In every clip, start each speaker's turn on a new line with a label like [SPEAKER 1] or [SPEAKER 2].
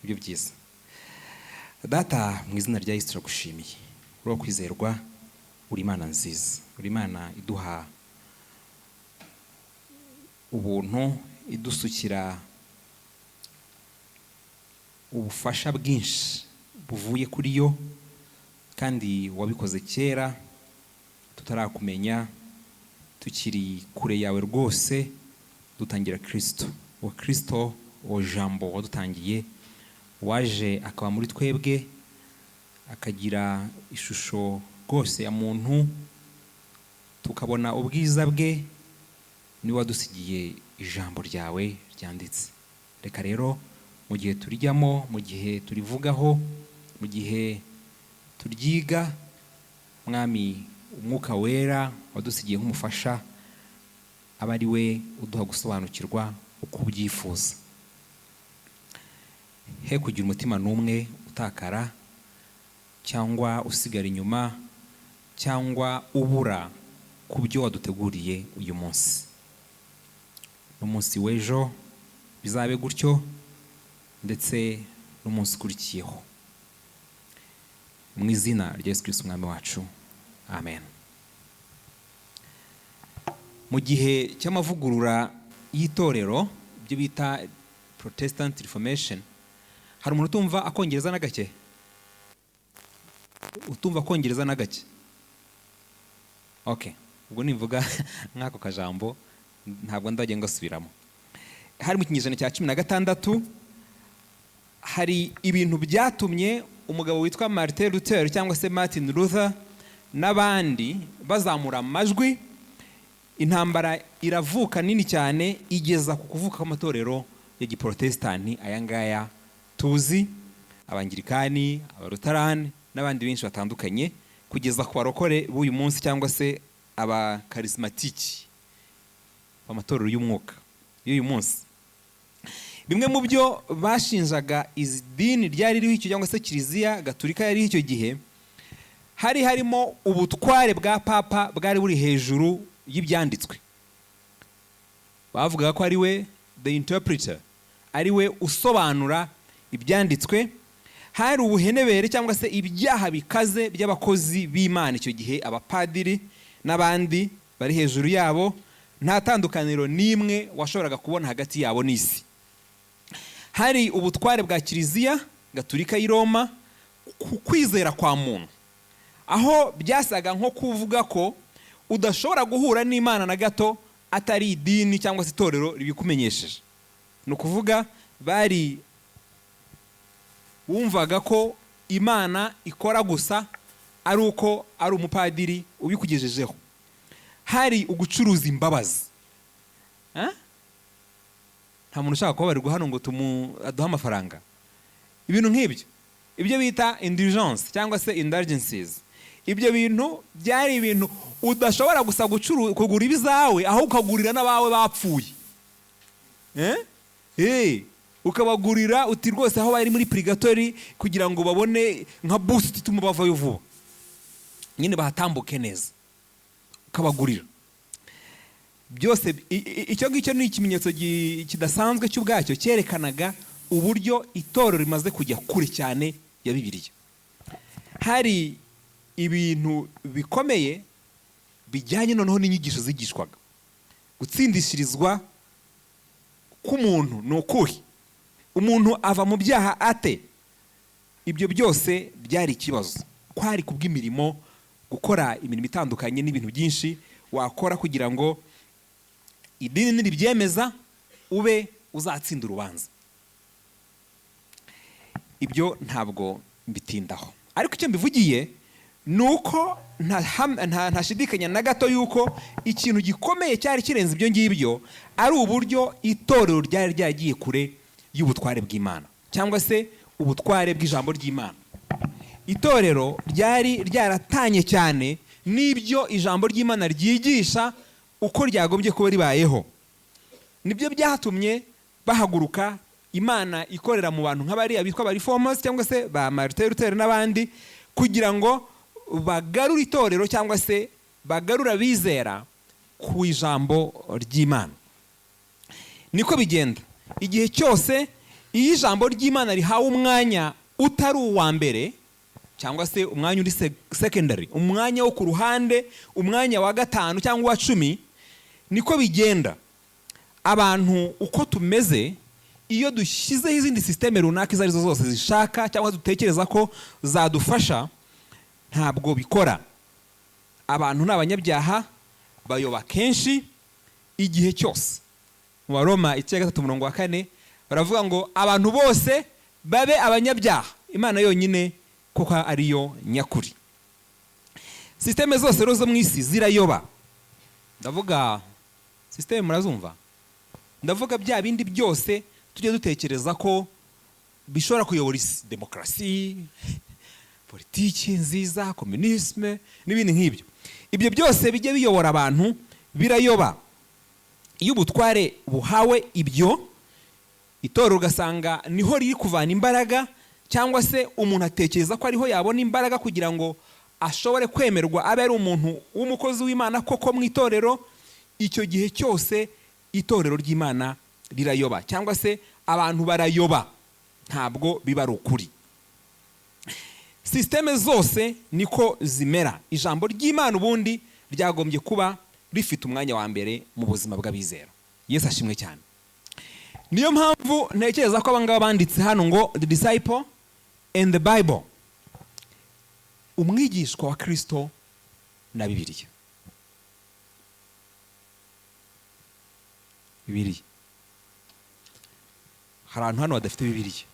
[SPEAKER 1] Ibyo byiza. Data, mu izina rya Yesu turagushimiye. Uri uwo kwizerwa, uri Imana nziza, uri Imana iduha ubuntu, idusukira ubufasha bwinshi buvuye kuri yo, kandi wabikoze kera tutarakumenya, tukiri kure yawe rwose. Dutangira Kirisito, uwo Kirisito, uwo Jambo wadutangiye, waje akaba muri twebwe, akagira ishusho rwose ya muntu, tukabona ubwiza bwe. Niwe wadusigiye ijambo ryawe ryanditse. Reka rero mu gihe turijyamo, mu gihe turivugaho, mu gihe turyiga, Mwami, Umwuka Wera wadusigiye nk'umufasha aba ari we uduha gusobanukirwa uko ubyifuza. He kugira umutima n'umwe utakara cyangwa usigara inyuma cyangwa ubura ku byo waduteguriye uyu munsi n'umunsi w'ejo. Bizabe gutyo ndetse n'umunsi ukurikiyeho, mu izina rya Yesu Kirisito Umwami wacu, amen. Mu gihe cy'amavugurura y'itorero, ibyo bita Protestant Reformation, hari umuntu utumva Akongereza na gake? Utumva Akongereza na gake? Okay, ubwo nimvuga nk'ako kajambo ntabwo ndajya ngasubiramo. Hari mu kinyejana cya 16, hari ibintu byatumye umugabo witwa Martin Luther cyangwa se Martin Luther n'abandi bazamura amajwi. Intambara iravuka nini cyane, igeza ku kuvuka kw'amatorero ya giporotesitanti aya ngaya tuzi, Abangirikani, Abarutarani n'abandi benshi batandukanye, kugeza ku barokore b'uyu munsi cyangwa se abakarismatiki, amatorero y'umwuka y'uyu munsi. Bimwe mu byo bashinjaga izi dini ryari ririho icyo, cyangwa se Kiliziya Gaturika yariho icyo gihe, hari harimo ubutware bwa papa bwari buri hejuru y'ibyanditswe. Bavugaga ko ari we the interpreter, ari we usobanura ibyanditswe. Hari ubuhenebere cyangwa se ibyaha bikaze by'abakozi b'Imana icyo gihe, abapadiri n'abandi bari hejuru yabo. Nta tandukaniro n'imwe washoboraga kubona hagati yabo n'isi. Hari ubutware bwa Kiliziya Gaturika y'i Roma ku kwizera kwa muntu, aho byasaga nko kuvuga ko udashobora guhura n'Imana na gato atari idini cyangwa se itorero ribikumenyesheje. Ni ukuvuga bari wumvaga ko Imana ikora gusa ari uko ari umupadiri ubikugejejeho. Hari ugucuruza imbabazi. Eh? Nta muntu ushaka kubabarirwa hano ngo aduhe amafaranga, ibintu nk'ibyo, ibyo bita indulgence cyangwa se indulgences. Ibyo bintu byari ibintu udashobora gusa kugura ibizawe, ahubwo ukagurira n'abawe bapfuye. Eh? Eh, ukabagurira uti rwose aho bari muri purigatori, kugira ngo babone nka boost ituma bavayo vuba nyine, bahatambuke neza, ukabagurira byose. Icyo ngicyo ni ikimenyetso kidasanzwe cy'ubwacyo cyerekanaga uburyo itorero rimaze kujya kure cyane ya Bibiliya. Hari ibintu bikomeye bijyanye noneho n'inyigisho zigishwaga. Gutsindishirizwa k'umuntu ni ukuhe? Umuntu ava mu byaha ate? Ibyo byose byari ikibazo. Kwari kubw'imirimo, gukora imirimo itandukanye n'ibintu byinshi wakora kugira ngo idini niribyemeza ube uzatsinda urubanza. Ibyo ntabwo mbitindaho, ariko icyo mbivugiye ni uko ntashidikanya na gato yuko ikintu gikomeye cyari kirenze ibyo ngibyo ari uburyo itorero ryari ryagiye kure y'ubutware bw'Imana cyangwa se ubutware bw'ijambo ry'Imana. Itorero ryari ryaratanye cyane n'ibyo ijambo ry'Imana ryigisha, uko ryagombye kuba ribayeho. Nibyo byatumye bahaguruka, Imana ikorera mu bantu nk'abariya bitwa ba reformers cyangwa se ba Martin Luther n'abandi, kugira ngo bagarure itorero cyangwa se bagarure abizera ku ijambo ry'Imana. Niko bigenda igihe cyose. Iyo ijambo ry'Imana rihawe umwanya utari uwa mbere, cyangwa se umwanya uri secondary, umwanya wo ku ruhande, umwanya wa gatanu cyangwa uwa 10, niko bigenda. Abantu uko tumeze, iyo dushyizeho izindi système runaka izo arizo zose zishaka cyangwa dutekereza ko zadufasha, ntabwo bikora. Abantu ni abanyabyaha, bayoba kenshi igihe cyose. Mu Baroma igice cya 3 umurongo wa 4 baravuga ngo abantu bose babe abanyabyaha, Imana yonyine kuko ariyo nyakuri. Système zose rero zo mu isi zirayoba. Ndavuga système, murazumva? Ndavuga bya bindi byose tujya dutekereza ko bishobora kuyobora isi: demokarasi, politiki nziza, communisme n'ibindi nk'ibyo. Ibyo byose bijya biyobora abantu birayoba. Iyo ubutware buhawe ibyo, itorero ugasanga niho riri kuvana imbaraga, cyangwa se umuntu atekereza ko ariho yabona imbaraga kugira ngo ashobore kwemerwa, abe ari umuntu w'umukozi w'Imana koko mu itorero, icyo gihe cyose itorero ry'Imana rirayoba, cyangwa se abantu barayoba. Ntabwo biba ari ukuri. Système zose niko zimera. Ijambo ry'Imana ubundi ryagombye kuba rifite umwanya wa mbere mu buzima bw'abizera. Yesu ashimwe cyane. Niyo mpamvu ntekereza ko abangaba banditse hano ngo "The Disciple and the Bible", umwigishwa wa Kristo na Bibiliya. Bibiliya, hari ahantu hano badafite Bibiliya?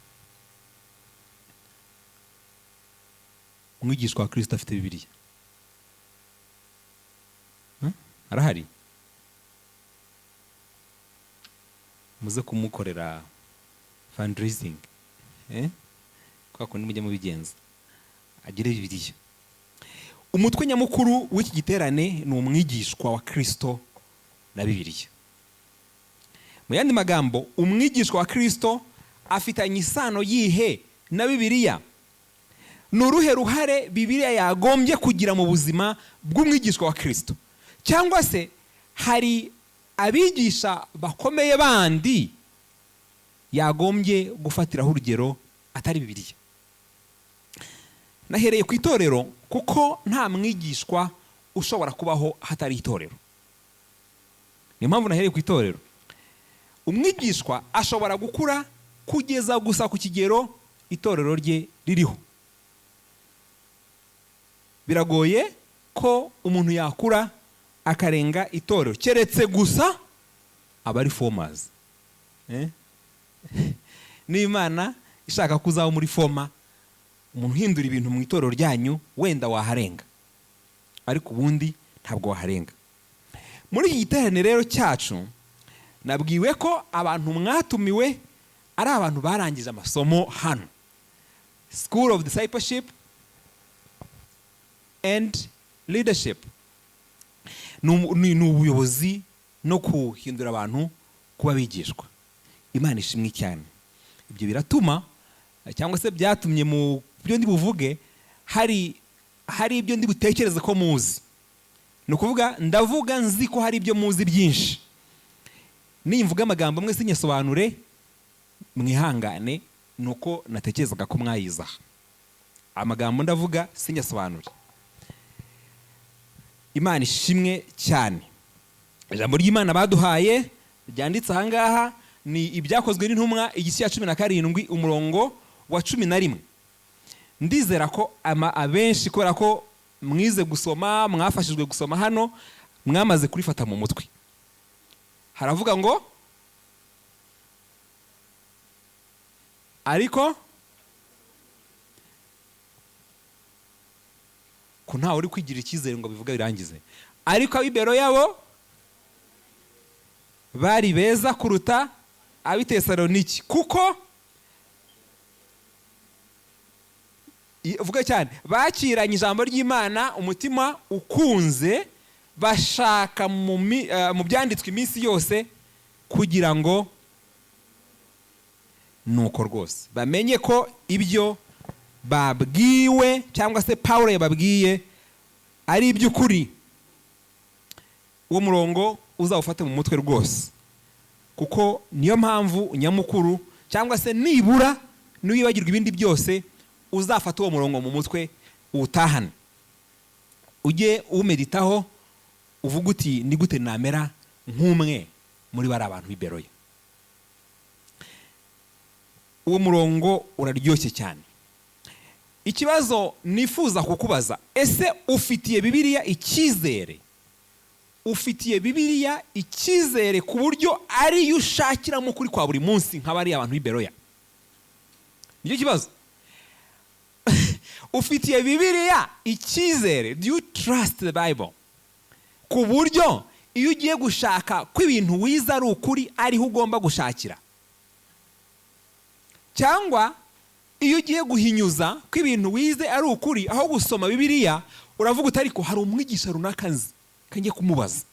[SPEAKER 1] Umwigishwa wa Kristo afite Bibiliya? Arahari? Muze kumukorera fundraising, kwa kundi mujye mubigenza, agire Bibiliya. Umutwe nyamukuru w'iki giterane ni umwigishwa wa Kristo na Bibiliya. Mu yandi magambo, umwigishwa wa Kristo afitanye isano yihe na Bibiliya? Ni uruhe ruhare Bibiliya yagombye kugira mu buzima bw'umwigishwa wa Kristo? Cyangwa se hari abigisha bakomeye bandi yagombye gufatiraho urugero atari Bibiliya? Nahereye ku itorero kuko nta mwigishwa ushobora kubaho hatari itorero. Niyo mpamvu nahereye ku itorero. Umwigishwa ashobora gukura kugeza gusa ku kigero itorero rye ririho. Biragoye ko umuntu yakura akarenga itorero, keretse gusa aba ari reformers. N'Imana ishaka ko uzaba muri reformer, umuntu uhindura ibintu mu itorero ryanyu, wenda waharenga, ariko ubundi ntabwo waharenga. Muri iki giterane rero cyacu, nabwiwe ko abantu mwatumiwe ari abantu barangije amasomo hano, School of Discipleship and Leadership. Ni ubuyobozi no guhindura abantu kuba bigishwa. Imana ishimwe cyane. Ibyo biratuma, cyangwa se byatumye, mu byo ndi buvuge hari ibyo ndi butekereze ko muzi. Ni ukuvuga, ndavuga nzi ko hari ibyo muzi byinshi. Nimvuga amagambo amwe sinyasobanure, mwihangane, ni uko natekerezaga ko mwayizaha. Amagambo ndavuga sinyasobanure. Imana ishimwe cyane. Ijambo ry'Imana baduhaye ryanditse ahangaha ni Ibyakozwe n'Intumwa, igice cya 17, umurongo wa 11. Ndizera ko abenshi, kubera ko mwize gusoma, mwafashijwe gusoma hano, mwamaze kurifata mu mutwe. Haravuga ngo: "Ariko ko ntawe uri kwigira icyizere ngo bivuge birangize, ariko ab'i Beroya bo bari beza kuruta ab'i Tesaloniki, kuko", uvuge cyane, "bakiranye ijambo ry'Imana umutima ukunze, bashaka mu byanditswe iminsi yose kugira ngo nuko rwose bamenye ko ibyo babwiwe, cyangwa se Pawulo yababwiye, ari iby'ukuri." Uwo murongo uzawufate mu mutwe rwose, kuko niyo mpamvu nyamukuru Cyangwa se nibura niwibagirwa ibindi byose, uzafata uwo murongo mu mutwe, uwutahane, ujye uwumeditaho, uvuga uti: "Ni gute namera nk'umwe muri bari abantu b'i Beroya?" Uwo murongo uraryoshye cyane. Ikibazo nifuza kukubaza: ese ufitiye Bibiliya icyizere? Ufitiye Bibiliya icyizere ku buryo ariyo ushakiramo ukuri kwa buri munsi nka bariya abantu b'i Beroya? Nicyo kibazo. Ufitiye Bibiliya icyizere, do you trust the Bible, ku buryo iyo ugiye gushaka ko ibintu wize ari ukuri, ariho ugomba gushakira? Cyangwa iyo ugiye guhinyuza ko ibintu wize ari ukuri, aho gusoma Bibiliya uravuga uti: "Ariko hari umwigisha runaka nzi, kanjye kumubaza"?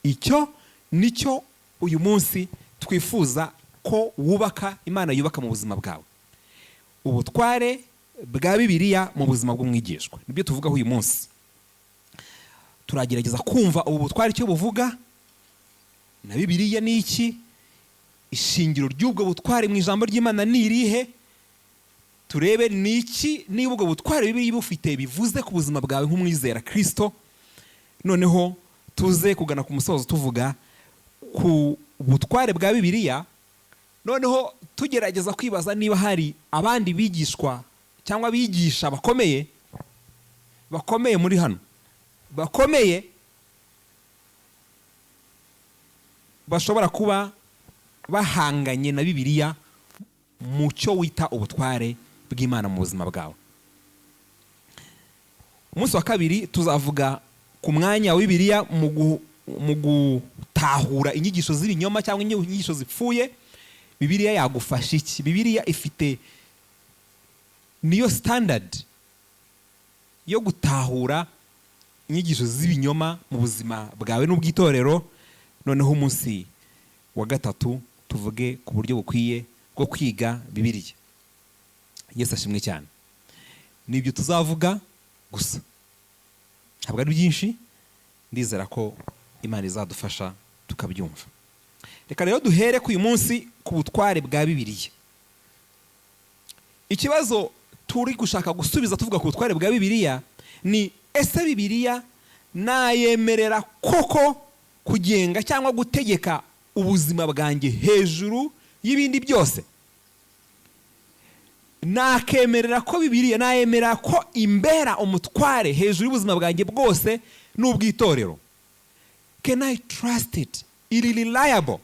[SPEAKER 1] Icyo nicyo uyu munsi twifuza ko wubaka, Imana yubaka mu buzima bwawe. Ubutware bwa Bibiliya mu buzima bw'umwigishwa nibyo tuvugaho uyu munsi. Turagerageza kumva ubu butware icyo buvuga, na Bibiliya ni iki, ishingiro ry'ubwo butware mu ijambo ry'Imana ni irihe, turebe ni iki niba ubwo butware Bibiliya bufite bivuze ku buzima bwawe nk'umwizera Kirisito. Noneho tuze kugana ku musozo tuvuga ku butware bwa Bibiliya, noneho tugerageza kwibaza niba hari abandi bigishwa cyangwa abigisha bakomeye bakomeye muri hano, bakomeye bashobora kuba bahanganye na Bibiliya mu cyo wita ubutware bw'Imana mu buzima bwawe. Umunsi wa kabiri tuzavuga ku mwanya wa Bibiliya mu gutahura inyigisho z'ibinyoma cyangwa inyigisho zipfuye. Bibiliya yagufasha iki? Bibiliya ifite niyo standard yo gutahura inyigisho z'ibinyoma mu buzima bwawe n'ubw'itorero. Noneho umunsi wa gatatu tuvuge ku buryo bukwiye bwo kwiga Bibiliya. Yesu ashimwe cyane. Nibyo tuzavuga gusa, ntabwo ari byinshi. Ndizera ko Imana izadufasha tukabyumva. Reka rero duhere ku uyu munsi ku butware bwa Bibiliya. Ikibazo turi gushaka gusubiza tuvuga ku butware bwa Bibiliya ni: ese Bibiliya nayemerera koko kugenga cyangwa gutegeka ubuzima bwanjye hejuru y'ibindi byose? Nakemerera ko Bibiliya, nayemera ko imbera umutware hejuru y'ubuzima bwanjye bwose n'ubw'itorero? Can I trust it? Iri reliable?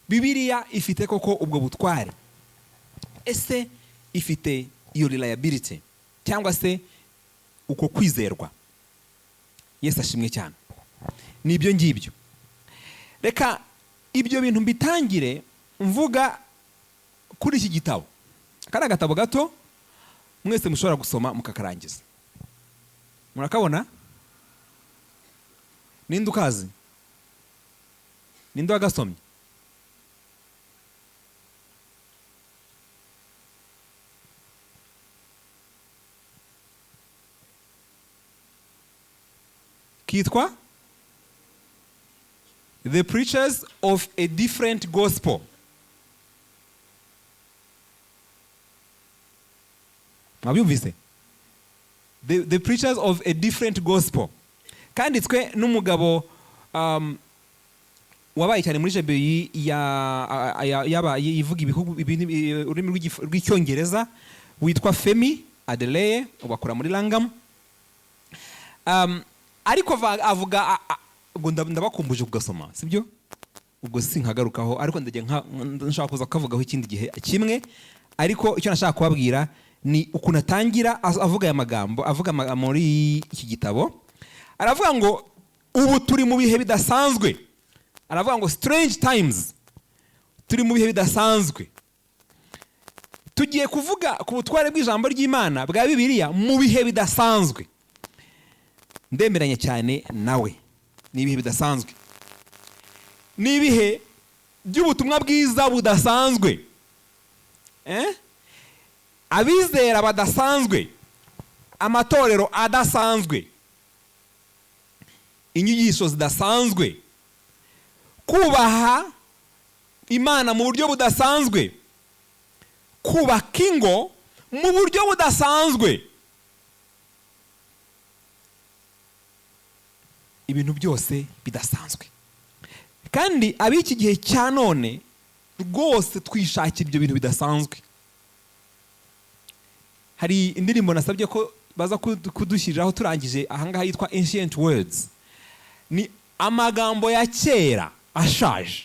[SPEAKER 1] Bibiliya ifite koko ubwo butware? Ese ifite iyo reliability cyangwa se uko kwizerwa? Yesu ashimwe cyane. Ni ibyo ngibyo. Reka ibyo bintu mbitangire mvuga kuri iki gitabo. Aka ni agatabo gato mwese mushobora gusoma mukakarangiza. Murakabona? Ninde ukazi? Ninde wagasomye? Kitwa The Preachers of a Different Gospel. Mwabyumvise? The Preachers of a Different Gospel, kanditswe n'umugabo wabaye cyane muri GBU yaba ivuga ibihugu ururimi rw'Icyongereza, witwa Femi Adeleye, ubu akora muri Langham. Ariko avuga ubwo ndabakumbuje kugasoma, sibyo? Ubwo sinkagarukaho, ariko ndajya nshaka kuza kukavugaho ikindi gihe kimwe. Ariko icyo nashaka kubabwira ni ukuntu atangira avuga aya magambo avuga muri iki gitabo. Aravuga ngo ubu turi mu bihe bidasanzwe. Aravuga ngo strange times, turi mu bihe bidasanzwe. Tugiye kuvuga ku butware bw'ijambo ry'Imana, bwa Bibiliya, mu bihe bidasanzwe. Ndemeranya cyane nawe. Ni ibihe bidasanzwe, ni ibihe by'ubutumwa bwiza budasanzwe, eh? Abizera badasanzwe, amatorero adasanzwe, inyigisho zidasanzwe, kubaha Imana mu buryo budasanzwe, kubaka ingo mu buryo budasanzwe. Ibintu byose bidasanzwe. Kandi ab'iki gihe cya none rwose twishakira ibyo bintu bidasanzwe. Hari indirimbo nasabye ko baza kudushyiriraho turangije ahangaha yitwa Ancient Words. Ni amagambo ya kera ashaje.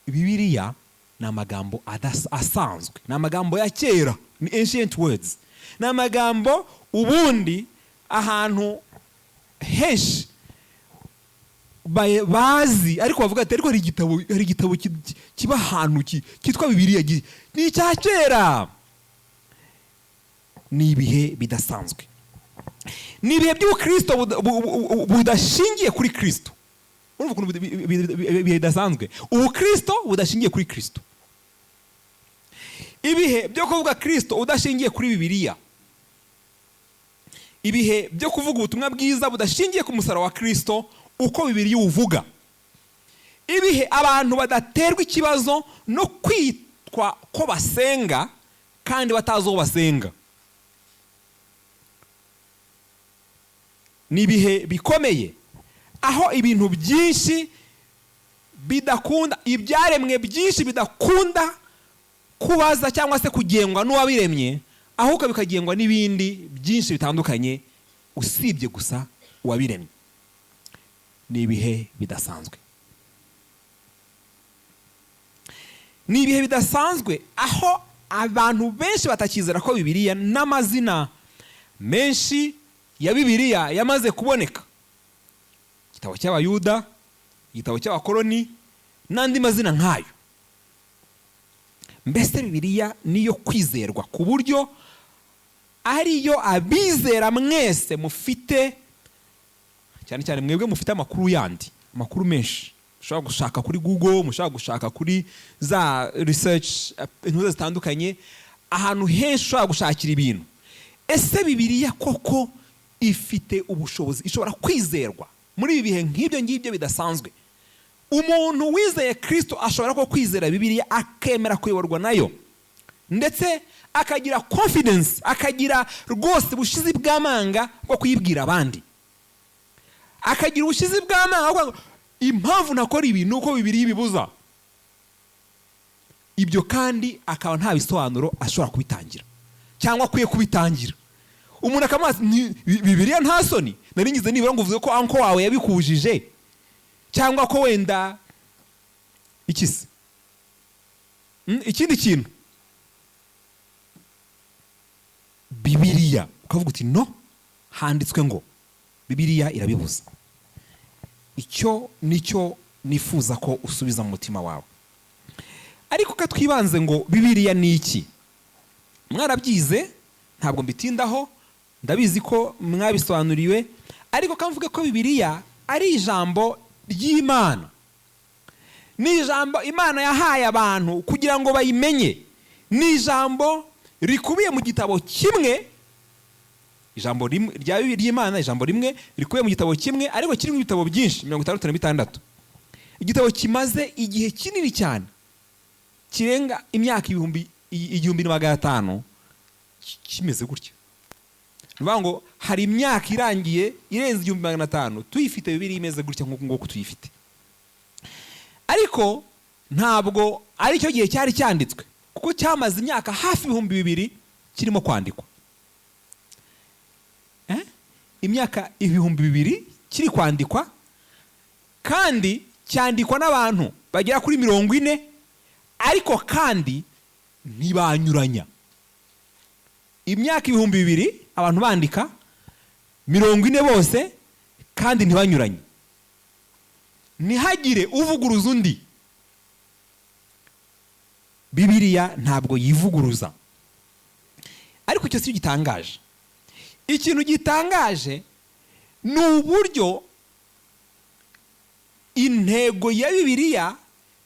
[SPEAKER 1] Bibiliya ni amagambo asanzwe, ni amagambo ya kera, ni ancient words. Ni amagambo ubundi ahantu henshi bazi, ariko bavuga ati ariko hari igitabo kiba ahantu cyitwa Bibiliya, ni icya kera. Ni ibihe bidasanzwe, ni ibihe by'ubukristo budashingiye kuri Kristo. Urumva ukuntu ibihe bidasanzwe, ubukristo budashingiye kuri Kristo, ibihe byo kuvuga Kristo udashingiye kuri Bibiliya, ibihe byo kuvuga ubutumwa bwiza budashingiye ku musaraba wa Kristo uko Bibiliya uvuga, ibihe abantu badaterwa ikibazo no kwitwa ko basenga kandi batazi uwo basenga. Ni ibihe bikomeye aho ibintu byinshi bidakunda, ibyaremwe byinshi bidakunda kubaza cyangwa se kugengwa n'uwabiremye, ahubwo bikagengwa n'ibindi byinshi bitandukanye usibye gusa uwabiremye. Ni ibihe bidasanzwe, ni ibihe bidasanzwe aho abantu benshi batakizera ko Bibiliya n'amazina menshi ya Bibiliya yamaze kuboneka, igitabo cy'Abayuda, igitabo cy'Abakoloni n'andi mazina nk'ayo. Mbese Bibiliya niyo kwizerwa ku buryo ariyo abizera mwese mufite, cyane cyane mwebwe mufite amakuru yandi, amakuru menshi mushobora gushaka kuri Google, mushobora gushaka kuri za research intuza zitandukanye, ahantu henshi ushobora gushakira ibintu. Ese Bibiliya koko ifite ubushobozi, ishobora kwizerwa muri ibi bihe nk'ibyo ngibyo bidasanzwe? Umuntu wizeye Kristo ashobora ko kwizera Bibiliya akemera kuyoborwa nayo, ndetse akagira confidence, akagira rwose ubushizi bw'amanga bwo kuyibwira abandi, akagira ubushizi bw'amanga bwo kuvuga ngo, impamvu nakora ibi ni uko Bibiliya ibibuza. Ibyo kandi akaba nta bisobanuro ashobora kubitangira cyangwa akwiye kubitangira. Umuntu akamubaza, Bibiliya nta soni nari ngize nibura ngo uvuge ko anko wawe yabikujije, cyangwa ko wenda iki se? Ikindi kintu Bibiliya ukavuga uti no, handitswe ngo Bibiliya irabibuza. Icyo nicyo nifuza ko usubiza mu mutima wawe. Ariko ka twibanze ngo Bibiliya ni iki? Mwarabyize, ntabwo mbitindaho, ndabizi ko mwabisobanuriwe, ariko ka mvuge ko Bibiliya ari ijambo ry'Imana. Ni ijambo Imana yahaye abantu kugira ngo bayimenye. Ni ijambo rikubiye mu gitabo kimwe, ijambo rya ry'Imana, ijambo rimwe rikubiye mu gitabo kimwe, ariko kirimo ibitabo byinshi, 66. Igitabo kimaze igihe kinini cyane, kirenga imyaka 1500, kimeze gutya. Ni ukuvuga ngo hari imyaka irangiye irenze 1500 tuyifite Bibiliya imeze gutya nk'uku nguku tuyifite. Ariko ntabwo ari cyo gihe cyari cyanditswe, kuko cyamaze imyaka hafi 2000 kirimo kwandikwa. Imyaka 2000 kiri kwandikwa, kandi cyandikwa n'abantu bagera kuri 40, ariko kandi ntibanyuranya. Imyaka 2000 abantu bandika, 40 bose, kandi ntibanyuranye, ntihagire uvuguruza undi. Bibiliya ntabwo yivuguruza. Ariko icyo si gitangaje. Ikintu gitangaje ni uburyo intego ya Bibiliya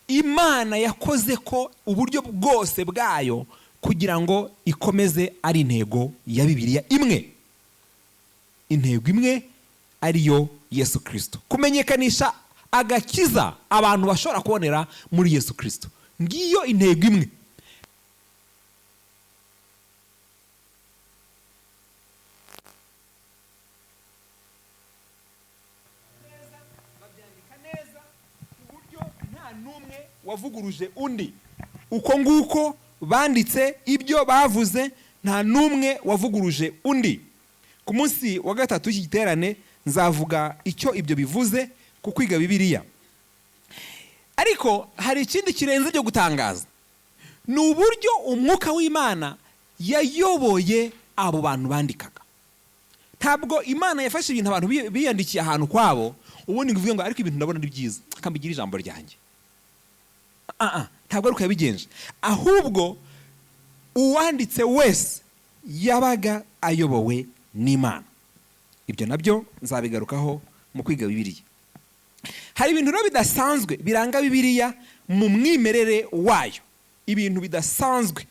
[SPEAKER 1] Imana yakoze ko uburyo bwose bwayo kugira ngo ikomeze ari intego ya Bibiliya imwe. Intego imwe ariyo Yesu Kristo. Kumenyekanisha Agakiza abantu bashobora kubonera muri Yesu Kirisito. Ngiyo intego imwe. Babyandika neza ku buryo nta n'umwe wavuguruje undi. Uko nguko banditse ibyo bavuze, nta n'umwe wavuguruje undi. Ku munsi wa gatatu w'iki giterane nzavuga icyo ibyo bivuze ku kwiga Bibiliya. Ariko hari ikindi kirenze ibyo gutangaza, ni uburyo umwuka w'Imana yayoboye abo bantu bandikaga. Ntabwo Imana yafashe ibintu abantu biyandikiye ahantu kwabo, ubundi ngo uvuge ngo ariko ibintu ndabona ari byiza, reka mbigire ijambo ryanjye. Ntabwo ari uko yabigenje, ahubwo uwanditse wese yabaga ayobowe n'Imana. Ibyo nabyo nzabigarukaho mu kwiga Bibiliya. Hari ibintu rero bidasanzwe biranga Bibiliya mu mwimerere wayo, ibintu bidasanzwe.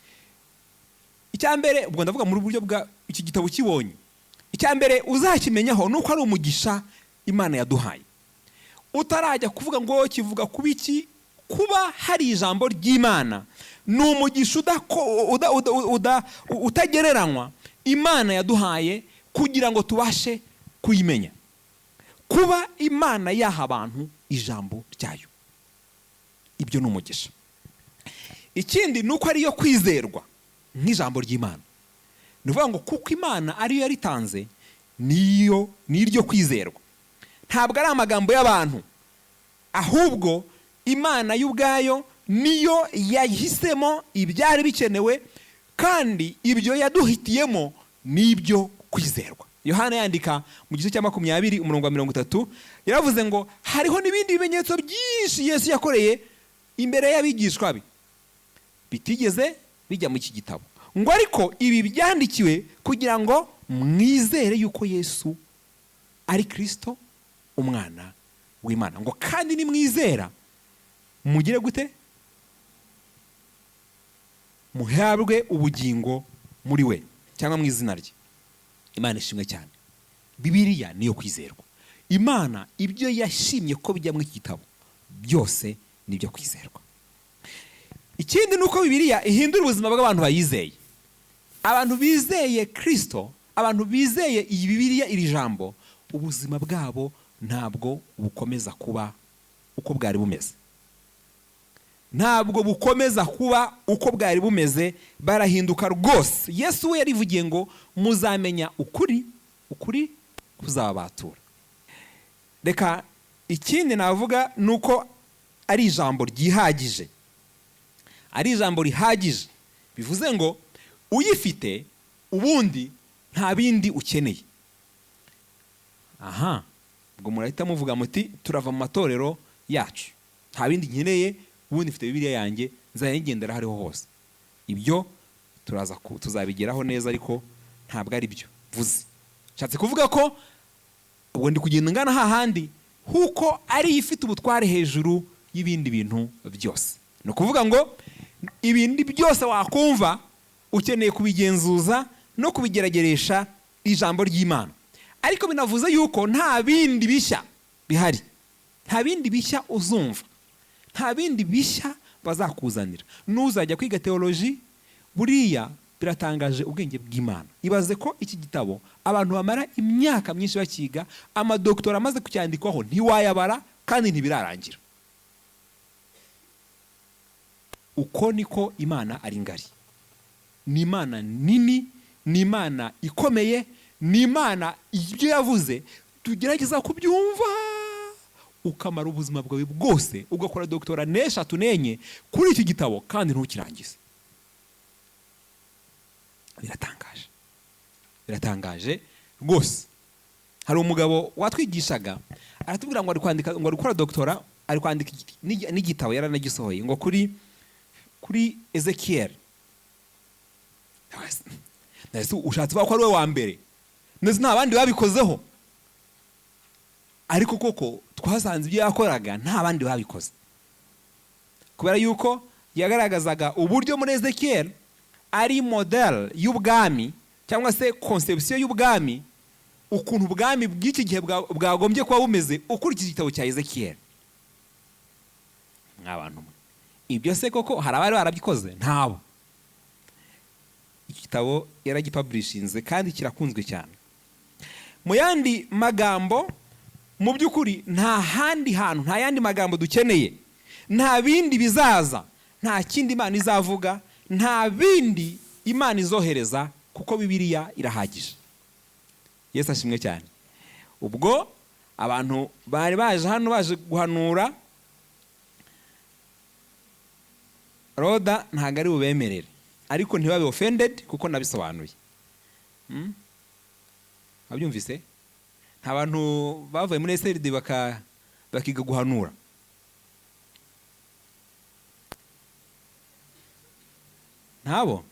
[SPEAKER 1] Icya mbere, ubwo ndavuga muri buryo bwa iki gitabo kibonye, icya mbere uzakimenyaho ni uko ari umugisha Imana yaduhaye. Utarajya kuvuga ngo kivuga kuba iki, kuba hari ijambo ry'Imana ni umugisha utagereranywa Imana yaduhaye kugira ngo tubashe kuyimenya. Kuba Imana yaha abantu ijambo ryayo, ibyo ni umugisha. Ikindi ni uko ariyo kwizerwa nk'ijambo ry'Imana. Ni ukuvuga ngo kuko Imana ariyo yaritanze, niyo ni iryo kwizerwa. Ntabwo ari amagambo y'abantu, ahubwo Imana y'ubwayo niyo yahisemo ibyari bikenewe, kandi ibyo yaduhitiyemo nibyo kwizerwa. Yohana yandika mu gice cya 20 umurongo wa 30, yaravuze ngo hariho n'ibindi bimenyetso byinshi Yesu yakoreye imbere y'abigishwa be bitigeze bijya mu iki gitabo, ngo ariko ibi byandikiwe kugira ngo mwizere yuko Yesu ari Kristo umwana w'Imana, ngo kandi nimwizera mugire gute? Muhabwe ubugingo muri we cyangwa mu izina rye. Imana ishimwe cyane. Bibiliya niyo kwizerwa. Imana ibyo yashimye ko bijya muri iki gitabo byose nibyo kwizerwa. Ikindi ni uko Bibiliya ihindura ubuzima bw'abantu bayizeye. Abantu bizeye Kristo, abantu bizeye iyi Bibiliya, iri jambo, ubuzima bwabo ntabwo bukomeza kuba uko bwari bumeze. Ntabwo bukomeza kuba uko bwari bumeze, barahinduka rwose. Yesu we yarivugiye ngo muzamenya ukuri, ukuri kuzabatura. Reka ikindi navuga ni uko ari ijambo ryihagije, ari ijambo rihagije. Bivuze ngo uyifite ubundi nta bindi ukeneye. Aha, ubwo murahita muvuga muti turava mu matorero yacu, nta bindi nkeneye, ubundi mfite Bibiliya yanjye nzajya nyigendera aho ariho hose. Ibyo tuzabigeraho neza, ariko ntabwo ari byo mvuze. Nshatse kuvuga ko ubwo ndi kugenda ngana hahandi huko ari ifite ubutware hejuru y'ibindi bintu byose. Ni ukuvuga ngo ibindi byose wakumva ukeneye kubigenzuza no kubigerageresha ijambo ry'Imana. Ariko binavuze yuko nta bindi bishya bihari, nta bindi bishya uzumva, nta bindi bishya bazakuzanira. Nuzajya kwiga teoloji, buriya biratangaje ubwenge bw'Imana. Ibaze ko iki gitabo abantu bamara imyaka myinshi bakiga, amadoktora amaze kucyandikwaho ntiwayabara kandi ntibirarangira. Uko niko Imana ari ngari. Ni Imana nini, ni Imana ikomeye, ni Imana ibyo yavuze tugerageza kubyumva, ukamara ubuzima bwawe bwose ugakora doktora n'eshatu n'enye kuri iki gitabo kandi ntukirangize. Biratangaje, biratangaje rwose. Hari umugabo watwigishaga aratubwira ngo ari kwandika, ngo ari gukora doktora, ari kwandika n'igitabo yaranagisohoye ngo kuri Ezekiel. Nahise ushatse kuvuga ko ari we wa mbere, ndetse nta bandi babikozeho, ariko koko twasanze ibyo yakoraga nta bandi babikoze, kubera yuko yagaragazaga uburyo muri Ezekiel ari model y'ubwami cyangwa se conception y'ubwami, ukuntu ubwami bw'iki gihe bwagombye kuba bumeze ukurikije igitabo cya Ezekiel. Mw'abantu mwe, ibyo se koko hari abari barabikoze? Ntabo. Iki gitabo yaragipublishinze kandi kirakunzwe cyane. Mu yandi magambo, mu by'ukuri nta handi hantu, nta yandi magambo dukeneye, nta bindi bizaza, nta kindi Imana izavuga, nta bindi Imana izohereza, kuko Bibiliya irahagije. Yesu ashimwe cyane. Ubwo abantu bari baje hano baje guhanura, Roda ntabwo ari bubemerere, ariko ntibabe offended kuko nabisobanuye. Wabyumvise? Nta bantu bavuye muri SLD bakiga guhanura. Ntabo?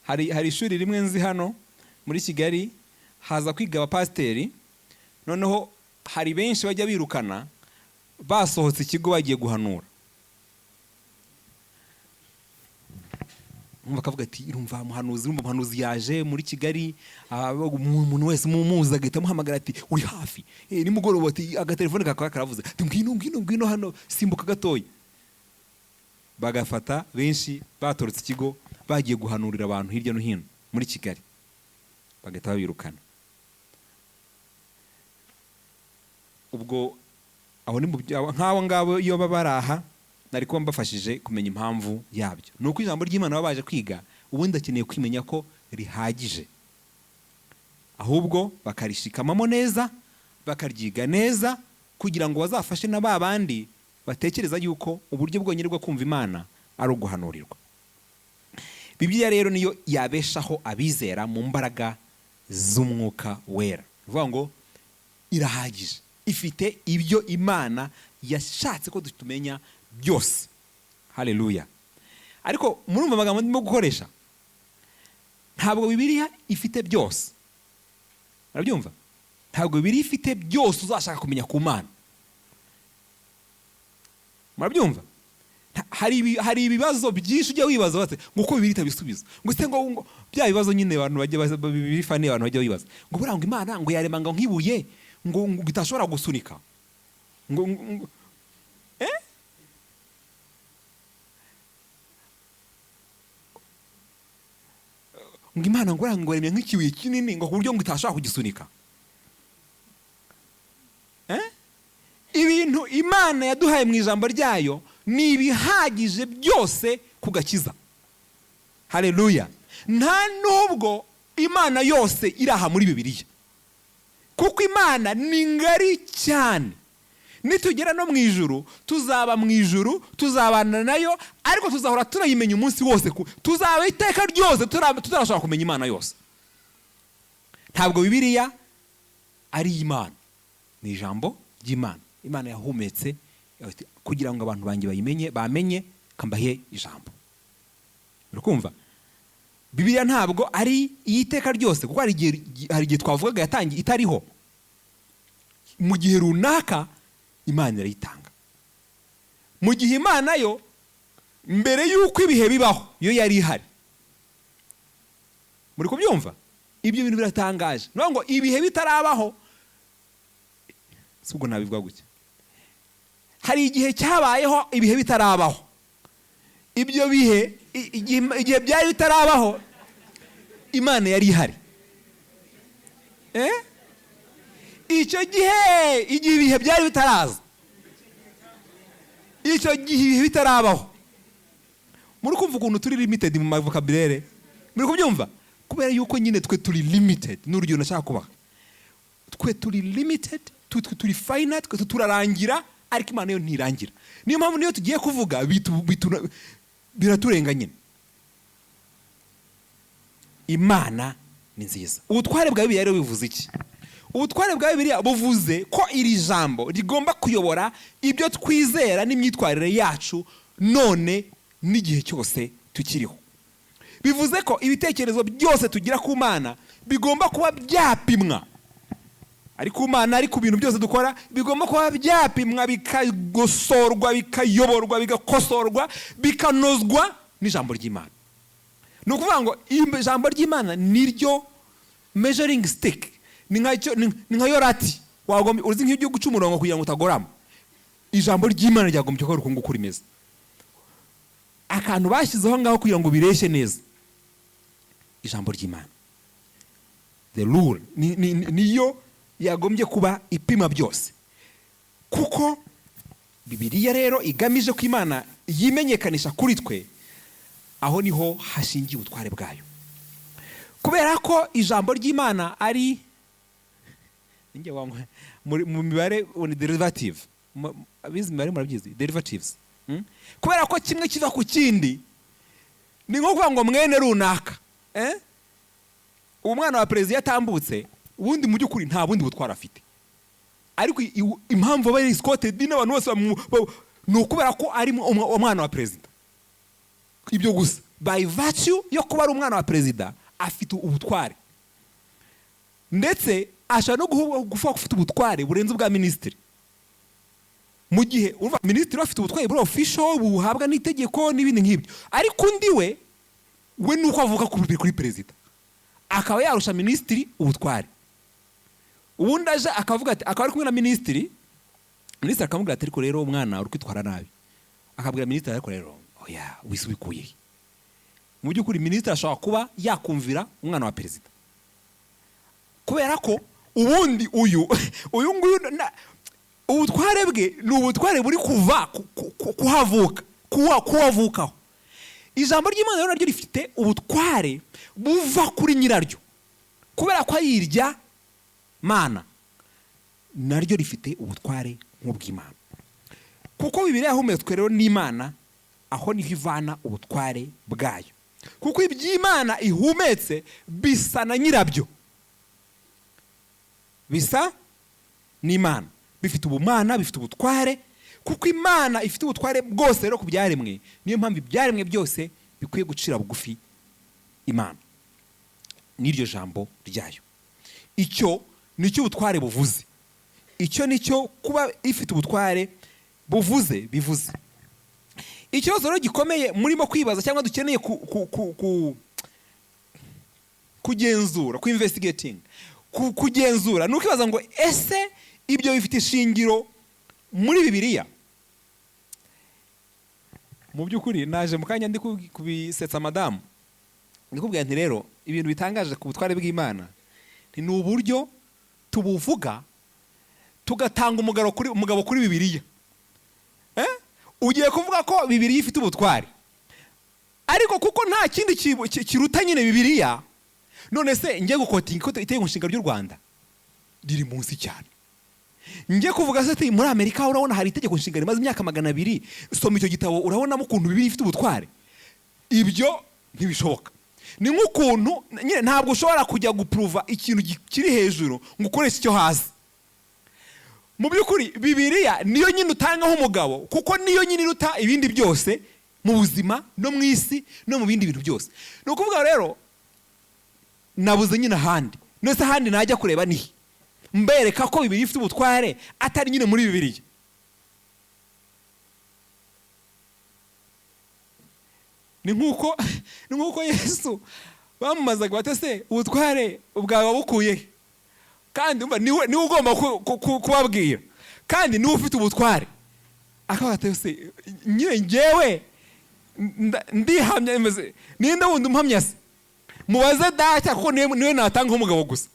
[SPEAKER 1] Hari ishuri rimwe nzi hano muri Kigali, haza kwiga abapasiteri, noneho hari benshi bajya birukana basohotse ikigo bagiye guhanura. Umva akavuga ati urumva muhanuzi, urumva muhanuzi yaje muri Kigali, umuntu wese mumuzi agahita amuhamagara ati uri hafi. Nimugoroba ati agatelefone kakaba karavuze ati ngwino, ngwino, ngwino hano, simbuka gatoya. Bagafata benshi batorotse ikigo bagiye guhanurira abantu hirya no hino muri Kigali, bagahita babirukana. Ubwo aho ni mu byo, nk'abo ngabo iyo baba bari aha, nari kuba mbafashije kumenya impamvu yabyo. Ni uko ijambo ry'Imana baba baje kwiga, ubundi akeneye kwimenya ko rihagije, ahubwo bakarishikamamo neza, bakaryiga neza, kugira ngo bazafashe na ba bandi batekereza yuko uburyo bwonyine bwo kumva Imana ari uguhanurirwa. Bibiliya rero niyo yabeshaho abizera mu mbaraga z'Umwuka Wera. Ni ukuvuga ngo irahagije, ifite ibyo Imana yashatse ko tumenya byose. Haleluya. Ariko murumva amagambo ndimo gukoresha, ntabwo Bibiliya ifite byose. Murabyumva? Ntabwo Bibiliya ifite byose uzashaka kumenya ku Mana. Murabyumva? Hari ibibazo byinshi ujya wibaza bate ngo uko Bibiliya itabisubiza, ngo se ngo bya bibazo nyine abantu bajya baza, Bibiliya ifane abantu bajya bibaza ngo buriya ngo Imana ngo yarema ngo nk'ibuye ngo itashobora gusunika ngo, Ngo Imana ngo buriya ngo yaremye nk'ikibuye kinini ngo ku buryo ngo itashobora kugisunika. Ibintu Imana yaduhaye mu ijambo ryayo ni ibihagije byose ku gakiza. Haleluya. Nta nubwo Imana yose iri aha muri Bibiliya, kuko Imana ni ngari cyane. Nitugera no mu ijuru, tuzaba mu ijuru, tuzabana nayo, ariko tuzahora turayimenya umunsi wose, tuzaba iteka ryose tutarashobora kumenya Imana yose. Ntabwo Bibiliya ari Imana, ni ijambo ry'Imana. Imana yahumetse kugira ngo abantu banjye bayimenye, bamenye kambahe ijambo. Urikumva? Bibiliya ntabwo ari iy'iteka ryose, kuko hari igihe twavugaga yatangiye itariho. Mu gihe runaka Imana irayitanga. Mu gihe Imana yo mbere y'uko ibihe bibaho yo yari ihari. Muri kubyumva? Ibyo bintu biratangaje. Ni ngo ibihe bitarabaho, si ubwo nabivuga gutya. Hari igihe cyabayeho ibihe bitarabaho. Ibyo bihe, igihe byari bitarabaho, Imana yari ihari. Icyo gihe, igihe ibihe byari bitaraza, icyo gihe ibihe bitarabaho. Muri kumva ukuntu turi limited mu mavokabulere? Muri kubyumva? Kubera yuko nyine twe turi limited. Ni urugero nashaka kubaha. Twe turi limited, twe turi finite, twe turarangira, ariko Imana yo ntirangira. Niyo mpamvu niyo tugiye kuvuga biraturenga nyine. Imana ni nziza. Ubutware bwa Bibiliya rero bivuze iki? Ubutware bwa Bibiliya buvuze ko iri jambo rigomba kuyobora ibyo twizera n'imyitwarire yacu none n'igihe cyose tukiriho. Bivuze ko ibitekerezo byose tugira ku Mana bigomba kuba byapimwa. Ari ku Mana, ari ku bintu byose dukora, bigomba kuba byapimwa, bikagosorwa, bikayoborwa, bigakosorwa, bikanozwa n'ijambo ry'Imana. Ni ukuvuga ngo ijambo ry'Imana niryo measuring stick, ni nka yo rati wagombye, uzi nk'ibyo guca umurongo kugira ngo utagorama. Ijambo ry'Imana ryagombye kuba uko nguko rimeze. Akantu bashyizeho ngaho kugira ngo bireshye neza, ijambo ry'Imana, the rule, niyo yagombye kuba ipima byose. Kuko Bibiliya rero igamije ko Imana yimenyekanisha kuri twe, aho niho hashingiye ubutware bwayo. Kubera ko ijambo ry'Imana ari Ninjye mu mibare ni derivative. Abize imibare murabyizi, derivatives. Kubera ko kimwe kiva ku kindi, ni nko kuvuga ngo mwene runaka, eh? Uwo mwana wa perezida iyo atambutse, ubundi mu by'ukuri nta bundi butwara afite, ariko impamvu aba escorted n'abantu bose ni ukubera ko ari umwana wa perezida. Ibyo gusa, by virtue yo kuba ari umwana wa perezida, afite ubutware, ndetse ashobora no gufa ufite ubutware burenze ubwa minisitiri. Mu gihe urumva minisitiri we afite ubutware buri official, buhabwa n'itegeko n'ibindi nk'ibyo, ariko undi we ni uko avuka kuri perezida, akaba yarusha minisitiri ubutware. Ubundi aje akavuga ati, akaba ari kumwe na minisitiri, minisitiri akamubwira ati: "Ariko rero umwana uri kwitwara nabi." Akabwira minisitiri: "Ariko rero oya, wisi ubikuye he?" Mu by'ukuri minisitiri ashobora kuba yakumvira umwana wa perezida, kubera ko ubundi uyu nguyu ubutware bwe ni ubutware buri kuva kuhavuka, kuhavukaho. Ijambo ry'Imana rero naryo rifite ubutware buva kuri nyiraryo. Kubera ko ari irya Mana, naryo rifite ubutware nk'ubw'Imana. Kuko Bibiliya yahumetswe rero n'Imana, aho niho ivana ubutware bwayo, kuko iby'Imana ihumetse bisa na nyirabyo, bisa n'Imana, bifite ubumana, bifite ubutware. Kuko Imana ifite ubutware bwose rero ku byaremwe, niyo mpamvu ibyaremwe byose bikwiye gucira bugufi Imana n'iryo jambo ryayo. Icyo nicyo ubutware buvuze, icyo nicyo kuba ifite ubutware buvuze bivuze. Ikibazo rero gikomeye murimo kwibaza cyangwa dukeneye kugenzura, ku investigating, kugenzura, ni ukwibaza ngo: ese ibyo bifite ishingiro muri Bibiliya? Mu by'ukuri naje mu kanya ndi kubisetsa madamu, ndi kubwira nti: "Rero ibintu bitangaje ku butware bw'Imana ni uburyo tubuvuga, tugatanga umugabo kuri Bibiliya." Eh? Ugiye kuvuga ko Bibiliya ifite ubutware, ariko kuko nta kindi kiruta nyine Bibiliya. None se njye guquotinga ko itegeko nshinga ry'u Rwanda riri munsi cyane, njye kuvuga se ati: "Muri Amerika urabona hari itegeko nshinga rimaze imyaka 200, soma icyo gitabo urabonamo ukuntu Bibiliya ifite ubutware." Ibyo ntibishoboka. Ni nk'ukuntu nyine ntabwo ushobora kujya guprova ikintu kiri hejuru ngo ukoreshe icyo hasi. Mu by'ukuri Bibiliya niyo nyine utangaho umugabo, kuko niyo nyine iruta ibindi byose mu buzima no mu isi no mu bindi bintu byose. Ni ukuvuga rero nabuze nyine ahandi. None se ahandi najya kureba nihe mbereka ko Bibiliya ifite ubutware, atari nyine muri Bibiliya? Ni nk'uko Yesu bamumazaga bati: "Se ubutware bwawe wabukuye he?" Kandi umva, niwe ugomba kubabwira, kandi niwe ufite ubutware. Akavuga ati: "Se nyine njyewe ndihamya meze, ninde wundi umpamya? Se mubaze Data, kuko niwe natanga umugabo gusa.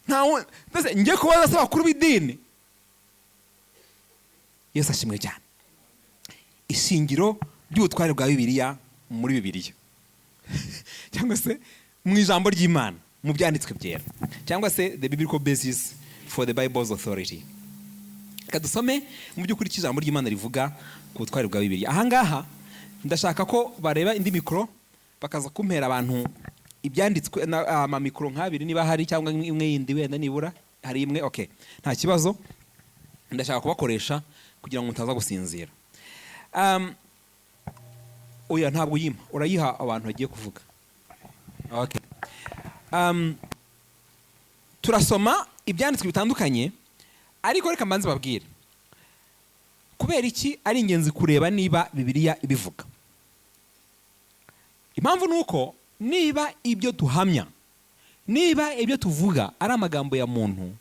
[SPEAKER 1] Nta wundi." Mbese njye kubaza se abakuru b'idini? Yesu ashimwe cyane. Ishingiro ry'ubutware bwa Bibiliya muri Bibiliya, cyangwa se mu ijambo ry'Imana, mu byanditswe byera, cyangwa se the biblical basis for the Bible's authority. Reka dusome mu by'ukuri icyo ijambo ry'Imana rivuga ku butware bwa Bibiliya. Ahangaha ndashaka ko bareba indi mikoro, bakaza kumpera abantu ibyanditswe, amamikoro nk'abiri niba hari, cyangwa imwe yindi wenda nibura. Hari imwe? Okay, nta kibazo. Ndashaka kubakoresha kugira ngo mutaza gusinzira. Oya, ntabwo uyima, urayiha abantu bagiye kuvuga. Okay. Turasoma ibyanditswe bitandukanye, ariko reka mbanze babwire kubera iki ari ingenzi kureba niba Bibiliya ibivuga. Impamvu ni uko niba ibyo duhamya, niba ibyo tuvuga ari amagambo ya muntu,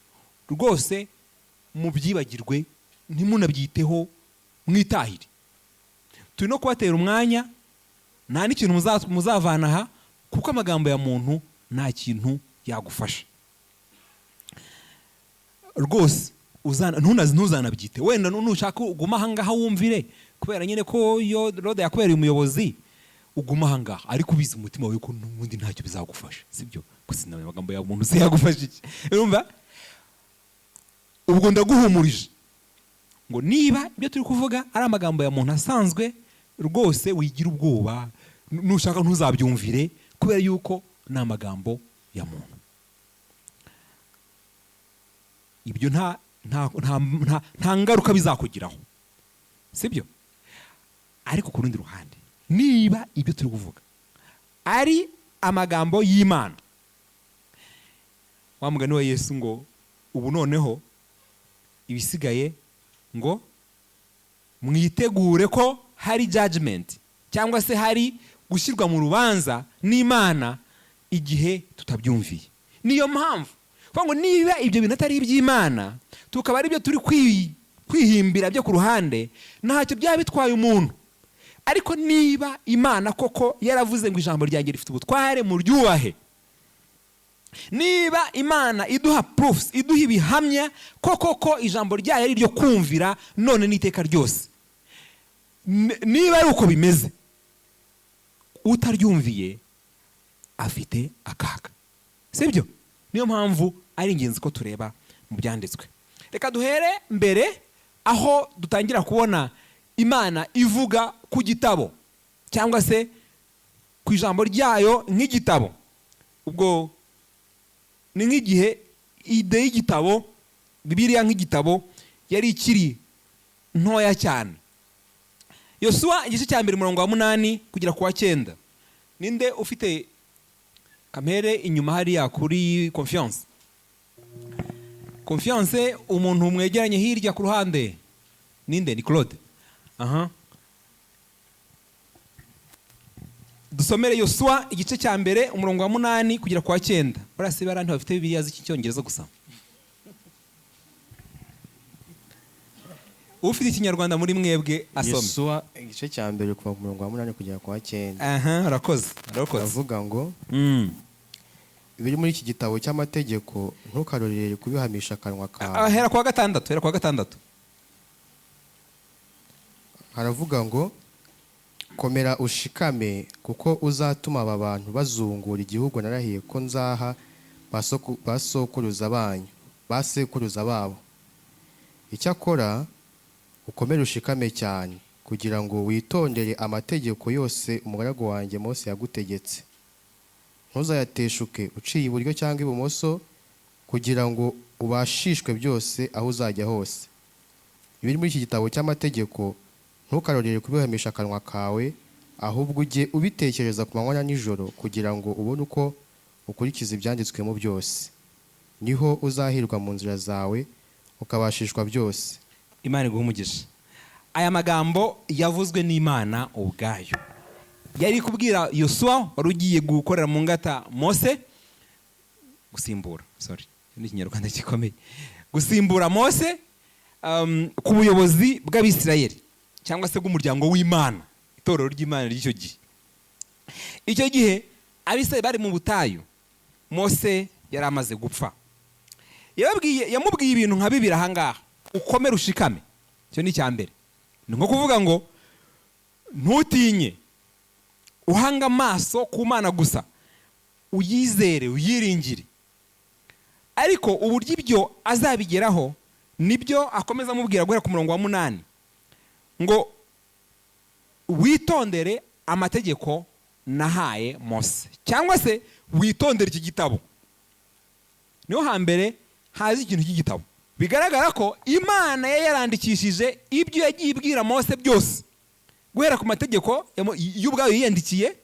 [SPEAKER 1] rwose mubyibagirwe. Ntimunabyiteho, mwitahire. Turi no kubatera umwanya, nta n'ikintu muzavana aha, kuko amagambo ya muntu nta kintu yagufasha rwose. Ntuzanabyite. Wenda nushaka uguma ahangaha wumvire, kubera nyine ko iyo Rode yakubereye umuyobozi, uguma ahangaha, ariko ubizi umutima wawe ko n'ubundi ntacyo bizagufasha, sibyo? Gusa amagambo ya muntu se yagufasha iki? Urumva, ubwo ndaguhumurije ngo niba ibyo turi kuvuga ari amagambo ya muntu asanzwe, rwose wigira ubwoba, nushaka ntuzabyumvire, kubera yuko ni amagambo ya muntu. Ibyo nta ngaruka bizakugiraho, sibyo? Ariko ku rundi ruhande, niba ibyo turi kuvuga ari amagambo y'Imana, wa mugani wa Yesu ngo ubu noneho ibisigaye ngo mwitegure ko hari judgment, cyangwa se hari gushyirwa mu rubanza n'Imana igihe tutabyumviye. Niyo mpamvu kuvuga ngo niba ibyo bintu atari iby'Imana, tukaba ari byo turi kwihimbira byo ku ruhande, ntacyo byaba bitwaye umuntu. Ariko niba Imana koko yaravuze ngo ijambo ryanjye rifite ubutware, muryubahe, niba Imana iduha proofs, iduha ibihamya ko koko ijambo ryayo ari iryo kumvira none n'iteka ryose, niba ari uko bimeze, utaryumviye afite akaga, sibyo? Niyo mpamvu ari ingenzi ko tureba mu byanditswe. Reka duhere mbere aho dutangira kubona Imana ivuga ku gitabo, cyangwa se ku ijambo ryayo nk'igitabo. Ubwo ni nk'igihe idée y'igitabo, Bibiliya nk'igitabo, yari ikiri ntoya cyane. Yosuwa igice cya 1, umurongo wa 8 kugera ku wa 9. Ninde ufite kamere inyuma hariya kuri Confiance? Confiance, umuntu mwegeranye hirya ku ruhande ninde? Ni Claude. Aha, dusomere Yosuwa igice cya 1, umurongo wa 8 kugera ku wa 9. Buriya se bariya ntibafite Bibiliya z'icyongereza gusa? Ufite Ikinyarwanda muri mwebwe asome.
[SPEAKER 2] Yosuwa igice cya 1, kuva ku murongo wa 8 kugera ku wa 9.
[SPEAKER 1] Aha, urakoze, urakoze.
[SPEAKER 2] Aravuga ngo: "Ibiri muri iki gitabo cy'amategeko ntukarorere kubihamisha akanwa kawe."
[SPEAKER 1] Hera ku wa 6, hera ku wa 6.
[SPEAKER 2] Haravuga ngo: "Komera ushikame, kuko uzatuma aba bantu bazungura igihugu narahiye ko nzaha basokuruza banyu, basekuruza babo. Icyakora ukomere ushikame cyane, kugira ngo witondere amategeko yose umugaragu wanjye Mose yagutegetse. Ntuzayateshuke uciye iburyo cyangwa ibumoso, kugira ngo ubashishwe byose aho uzajya hose. Ibiri muri iki gitabo cy'amategeko ntukarorere kubihamisha akanwa kawe, ahubwo ujye ubitekereza ku manywa na nijoro, kugira ngo ubone uko ukurikiza ibyanditswemo byose. Niho uzahirwa mu nzira zawe, ukabashishwa byose."
[SPEAKER 1] Imana iguhe umugisha. Aya magambo yavuzwe n'Imana ubwayo, yari kubwira Yosuwa wari ugiye gukorera mu ngata Mose, gusimbura, sorry, ni Ikinyarwanda gikomeye, gusimbura Mose ku buyobozi bw'Abisirayeli, cyangwa se bw'umuryango w'Imana, itorero ry'Imana ry'icyo gihe. Icyo gihe Abisirayeli bari mu butayu, Mose yari amaze gupfa. Yamubwiye ibintu nka bibiri ahangaha: ukomere ushikame, icyo ni icya mbere. Ni nko kuvuga ngo ntutinye, uhanga amaso ku Mana gusa, uyizere, uyiringire. Ariko uburyo ibyo azabigeraho nibyo akomeza amubwira guhera ku murongo wa 8, ngo witondere amategeko nahaye Mose, cyangwa se witondere iki gitabo. Niho hambere haza ikintu cy'igitabo. Bigaragara ko Imana yari yarandikishije ibyo yagiye ibwira Mose byose, guhera ku mategeko y'ubwayo yiyandikiye.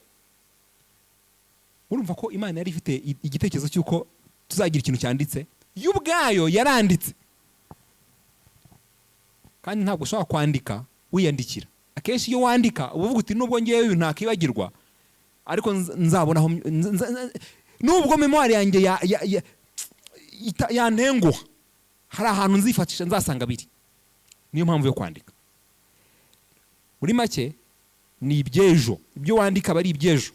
[SPEAKER 1] Urumva ko Imana yari ifite igitekerezo cy'uko tuzagira ikintu cyanditse, yo ubwayo yaranditse. Kandi ntabwo ushobora kwandika wiyandikira. Akenshi iyo wandika uba uvuga uti nubwo ngewe ibintu ntakibagirwa, ariko nzabona aho nubwo mémoire yanjye yantenguha, hari ahantu nzifashisha nzasanga biri. Niyo mpamvu yo kwandika. Muri make, ni iby'ejo. Ibyo wandika aba ari iby'ejo.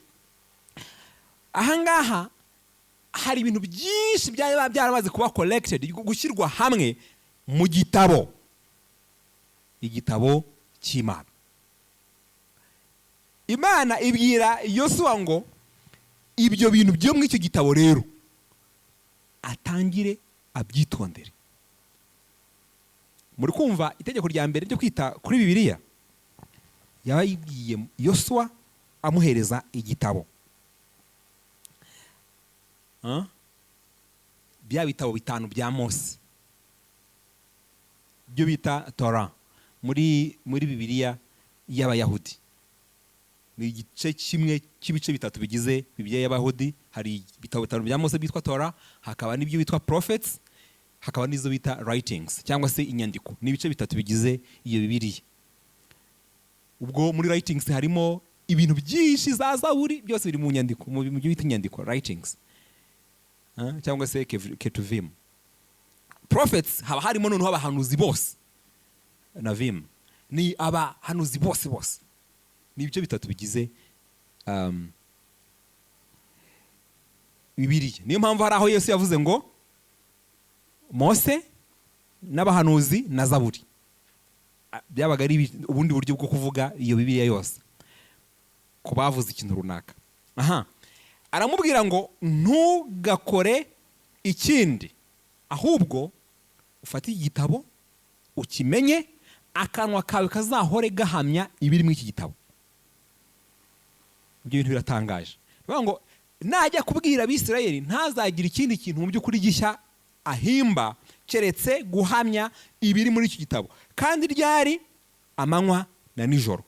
[SPEAKER 1] Ahangaha hari ibintu byinshi byari byaramaze kuba collected, gushyirwa hamwe mu gitabo, igitabo cy'Imana. Imana ibwira Yosuwa ngo ibyo bintu byo muri icyo gitabo rero atangire abyitondere. Muri kumva itegeko rya mbere ryo kwita kuri Bibiliya yabibwiye Yosuwa amuhereza igitabo. Huh? Bya bitabo bitanu bya Mose byo bita Tora muri Bibiliya y'Abayahudi, ni igice kimwe cy'ibice bitatu bigize Bibiliya y'Abayahudi. Hari ibitabo bitanu bya Mose byitwa Tora, hakaba n'ibyo bitwa Prophets, hakaba n'izo bita Writings cyangwa se inyandiko. Ni ibice bitatu bigize iyo Bibiliya. Ubwo muri Writings harimo ibintu byinshi, za Zaburi, byose biri mu nyandiko, mu byo bita inyandiko, Writings. Cyangwa se Ketuvim. Prophets haba harimo noneho abahanuzi bose, Navim ni abahanuzi bose bose. Ni ibice bitatu bigize Bibiliya. Niyo mpamvu hari aho Yesu yavuze ngo Mose n'abahanuzi na Zaburi. Byabaga ari ubundi buryo bwo kuvuga iyo Bibiliya yose ku bavuze ikintu runaka. Aha aramubwira ngo ntugakore ikindi, ahubwo ufate igitabo ukimenye, akanwa kawe kazahore gahamya ibiri muri iki gitabo. Ibyo bintu biratangaje. Bivuga ngo najya kubwira Abisirayeli ntazagire ikindi kintu mu by'ukuri gishya ahimba, keretse guhamya ibiri muri iki gitabo, kandi ryari amanywa na nijoro,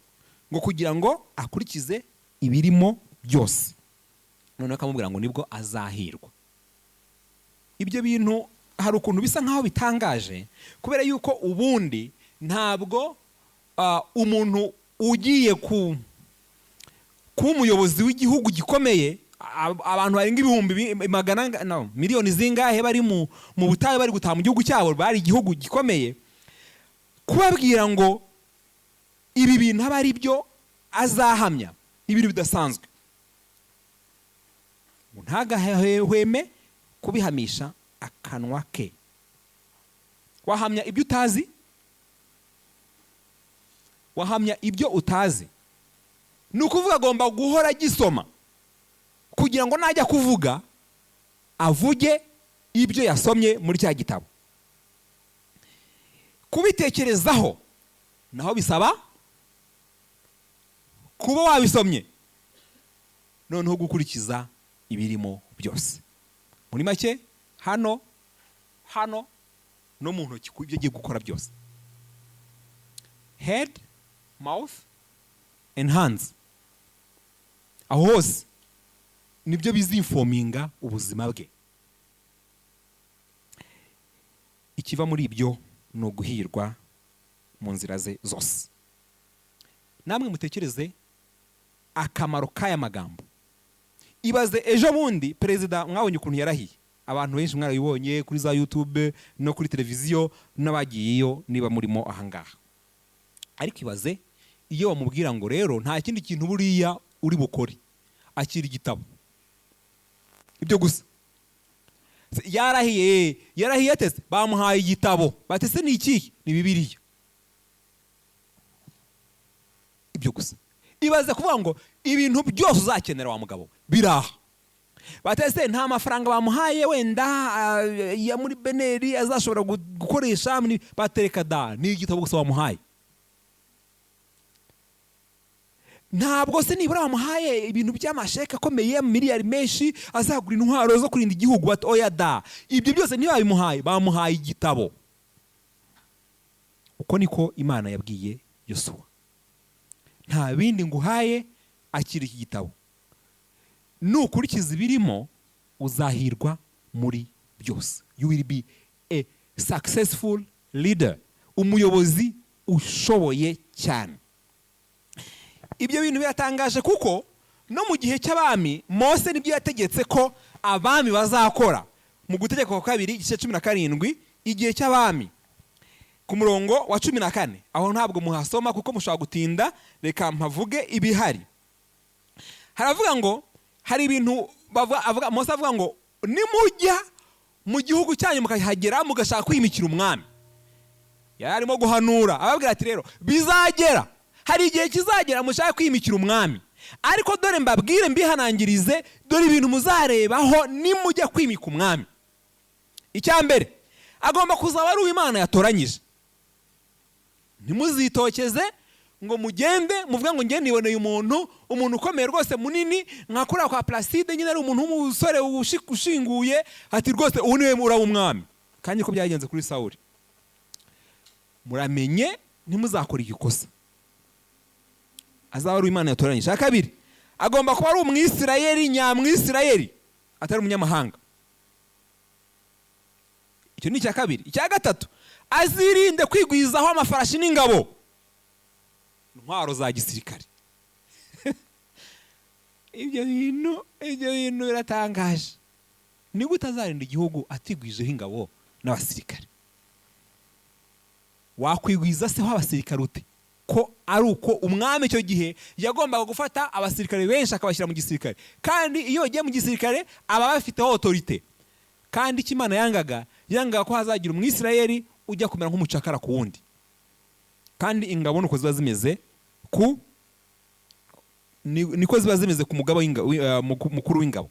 [SPEAKER 1] ngo kugira ngo akurikize ibirimo byose. Noneho akamubwira ngo nibwo azahirwa. Ibyo bintu hari ukuntu bisa nkaho bitangaje, kubera yuko ubundi ntabwo umuntu ugiye kuba umuyobozi w'igihugu gikomeye, abantu barenga ibihumbi magana no, miliyoni zingahe bari mu butayu, bari gutaha mu gihugu cyabo, bari igihugu gikomeye, kubabwira ngo ibi bintu aba ari byo azahamya, ni ibintu bidasanzwe. Ngo ntagahweme kubihamisha akanwa ke. Wahamya ibyo utazi? Wahamya ibyo utazi? Ni ukuvuga agomba guhora agisoma kugira ngo najya kuvuga avuge ibyo yasomye muri cya gitabo. Kubitekerezaho naho bisaba kuba wabisomye, noneho gukurikiza ibirimo byose. Muri make, hano hano no mu ntoki, ku ibyo agiye gukora byose, head, mouth and hands, aho hose nibyo bizinforminga ubuzima bwe. Ikiva muri ibyo ni uguhirwa mu nzira ze zose. Namwe mutekereze akamaro k'aya magambo. Ibaze ejo bundi perezida, mwabonye ukuntu yarahiye. Abantu benshi mwarabibonye kuri za YouTube no kuri televiziyo n'abagiyeyo niba murimo ahangaha. Ariko ibaze iyo bamubwira ngo rero nta kindi kintu buriya uri bukore, akira igitabo, ibyo gusa. Yarahiye, yarahiye atese bamuhaye igitabo, batese ni ikihe? Ni Bibiliya. Ibyo gusa. Ibaze kuvuga ngo ibintu byose uzakenera wa mugabo biraha. Batese nta mafaranga bamuhaye wenda ya muri BNR azashobora gukoresha batereka da, ni igitabo gusa bamuhaye. Ntabwo se nibura bamuhaye ibintu by'amasheke akomeye, miliyari menshi, azagura intwaro zo kurinda igihugu? Bati oya da, ibyo byose ntibabimuhaye, bamuhaye igitabo. Uko niko Imana yabwiye Yosuwa, nta bindi nguhaye, akira iki gitabo, nukurikiza ibirimo uzahirwa muri byose. You will be a successful leader, umuyobozi ushoboye cyane. Ibyo bintu biratangaje, kuko no mu gihe cy'abami, Mose nibyo yategetse ko abami bazakora. Mu Gutegeka kwa Kabiri, igice 17, igihe cy'abami. Ku murongo wa 14, aho ntabwo muhasoma kuko mushobora gutinda, reka mpavuge ibihari. Haravuga ngo hari ibintu avuga Mose, avuga ngo nimujya mu gihugu cyanyu mukahagera, mugashaka kwimikira umwami. Yari arimo guhanura, ababwira ati: "Rero bizagera, hari igihe kizagera mushaka kwimikira umwami, ariko dore mbabwire, mbihanangirize, dore ibintu muzarebaho nimujya kwimika umwami. Icya mbere, agomba kuzaba ari uw'Imana yatoranyije. Ntimuzitokeze ngo mugende muvuge ngo njye niboneye umuntu ukomeye rwose, munini nka kuriya kwa Placide nyine, ari umuntu w'umusore ushinguye, ati rwose ubu niwe uraba umwami." Kandi ko byagenze kuri Sawuli. Muramenye ntimuzakore igikosa. Azaba ari Imana yatoranyije. Icya kabiri, agomba kuba ari Umwisirayeli nyamwisirayeli, atari umunyamahanga. Icyo ni icya kabiri. Icya gatatu, azirinde kwigwizaho amafarashi n'ingabo, intwaro za gisirikare. Ibyo bintu biratangaje. Ni gute azarinda igihugu atigwijeho ingabo n'abasirikare? Wakwigwiza se ho abasirikare ute, ko ari uko umwami icyo gihe yagombaga gufata abasirikare benshi akabashyira mu gisirikare, kandi iyo bagiye mu gisirikare aba bafiteho autorité? Kandi icyo Imana yangaga, yangaga ko hazagira Umwisirayeli ujya kumera nk'umucakara ku wundi. Kandi ingabo nuko ziba zimeze ku niko ziba zimeze ku mugaba mukuru w'ingabo.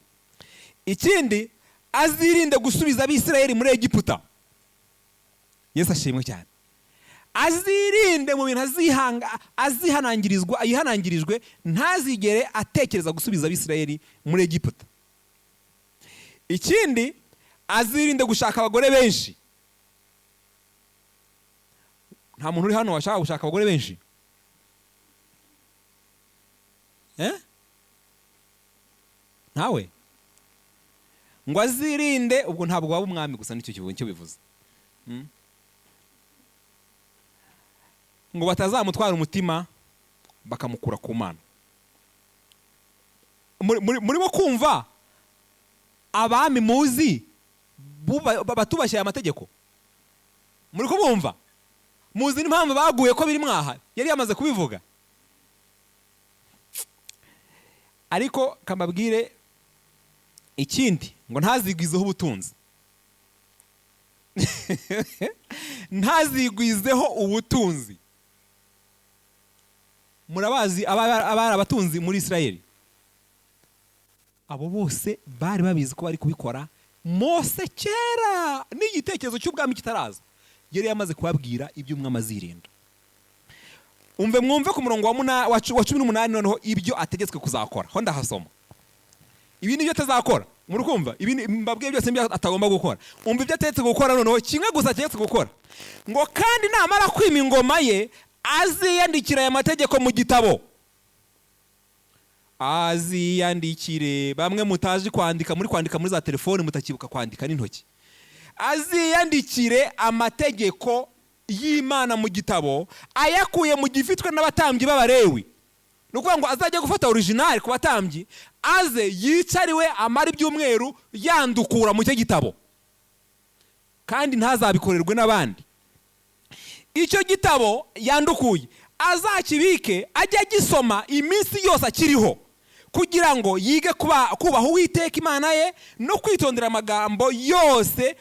[SPEAKER 1] Ikindi, azirinde gusubiza Abisirayeli muri Egiputa. Yesu ashimwe cyane. Azirinde mu bintu azihanga, azihanangirizwa, yihanangirijwe, ntazigere atekereza gusubiza Abisirayeli muri Egiputa. Ikindi, azirinde gushaka abagore benshi. Nta muntu uri hano washaka gushaka abagore benshi? Eh? Ntawe. Ngo azirinde, ubwo ntabwo waba umwami gusa, nicyo kivuga, nicyo bivuze. Ngo batazamutwara umutima bakamukura ku Mana. Murimo kumva abami muzi batubashye aya mategeko? Muri kubumva? Muzi n'impamvu baguye, ko biri mwaha yari yamaze kubivuga. Ariko kambabwire ikindi, ngo ntazigwizeho ubutunzi. Ntazigwizeho ubutunzi. Murabazi abari abatunzi muri Israel, abo bose bari babizi ko bari kubikora. Mose kera n'igitekerezo cy'ubwami kitaraza yari yamaze kubabwira ibyo umwami azirinda. Umve, mwumve ku murongo wa 18 noneho ibyo ategetswe kuzakora ho ndahasoma. Ibi nibyo atazakora. Muri kumva? Ibi mbabwiye byose nibyo atagomba gukora. Umva ibyo ategetswe gukora noneho, kimwe gusa ategetswe gukora: ngo kandi namara kwima ingoma ye, aziyandikira aya mategeko mu gitabo. Aziyandikire. Bamwe mutazi kwandika, muri kwandika muri za telefoni, mutakibuka kwandika n'intoki. Aziyandikire amategeko y'Imana mu gitabo, ayakuye mu gifitwe n'abatambyi b'Abarewi. Ni ukuvuga ngo azajya gufata original ku batambyi, aze yicariwe amara ibyumweru yandukura mu cyo gitabo, kandi ntazabikorerwe n'abandi. Icyo gitabo yandukuye azakibike, ajye agisoma iminsi yose akiriho, kugira ngo yige kubaha Uwiteka Imana ye no kwitondera amagambo yose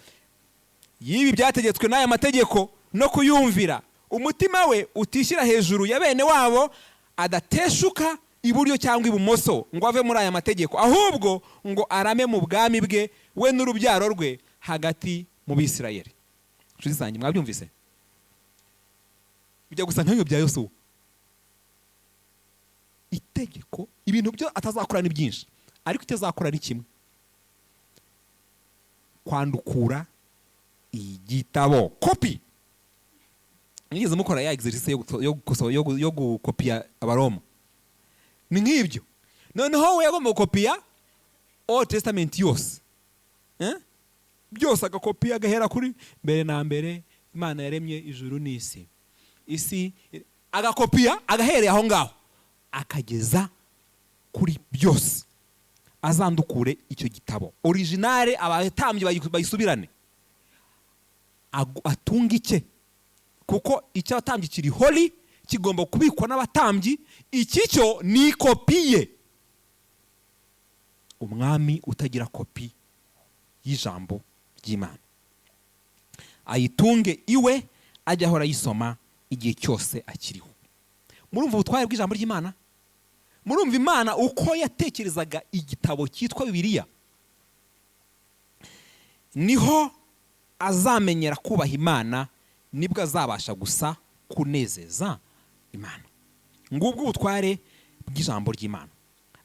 [SPEAKER 1] y'ibi byategetswe n'aya mategeko no kuyumvira. Umutima we utishyira hejuru ya bene wabo, adateshuka iburyo cyangwa ibumoso ngo ave muri aya mategeko, ahubwo ngo arame mu bwami bwe, we n'urubyaro rwe, hagati mu Bisirayeli. Inshuti zanjye, mwabyumvise? Bijya gusa nk'ibyo bya Yosuwa. Itegeko, ibintu byo atazakora ni byinshi, ariko icyo azakora ni kimwe: kwandukura igitabo, kopi. Mwigeze mukora ya exercice yo gukopiya Abaroma? Ni nk'ibyo. Noneho we yagomba gukopiya Old Testament yose, eh? Byose agakopiya, agahera kuri "mbere na mbere Imana yaremye ijuru n'isi", isi, agakopiya agahereye aho ngaho akageza kuri byose. Azandukure icyo gitabo original, abatambyi bayisubirane, atunge icye. Kuko icy'abatambyi kiri holy, kigomba kubikwa n'abatambyi. Iki cyo ni kopi ye. Umwami utagira kopi y'ijambo ry'Imana, ayitunge iwe, ajya ahora ayisoma igihe cyose akiriho. Murumva ubutware bw'ijambo ry'Imana? Murumva Imana uko yatekerezaga igitabo cyitwa Bibiliya? Niho azamenyera kubaha Imana, nibwo azabasha gusa kunezeza Imana. Ngubwo ubutware bw'ijambo ry'Imana.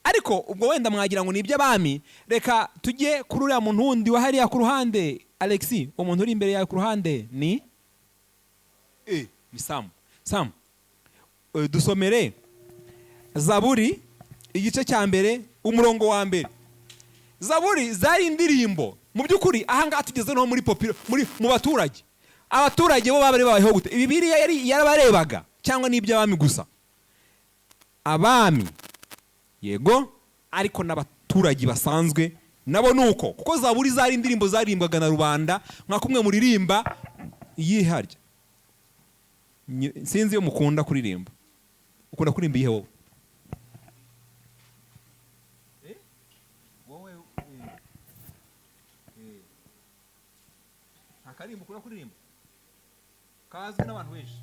[SPEAKER 1] Ariko ubwo wenda mwagira ngo ni iby'abami. Reka tujye kuri uriya muntu wundi wa hariya ku ruhande. Alexi, uwo muntu uri imbere yawe ku ruhande ni Samu. Samu, dusomere Zaburi igice cya 1, umurongo wa 1. Zaburi zari indirimbo. Mu by'ukuri ahangaha tugeze no muri populaire, muri mu baturage. Abaturage bo bari babayeho gute? Bibiliya yari yarabarebaga cyangwa ni iby'abami gusa? Abami yego, ariko n'abaturage basanzwe nabo nuko, kuko zaburi zari indirimbo zaririmbwaga na rubanda, nka kumwe muririmba iyiharya. Sinzi iyo mukunda kuririmba. Ukunda kuririmba iyihe wowe? Wowe, nta karirimbo ukunda kuririmba kazwi n'abantu benshi?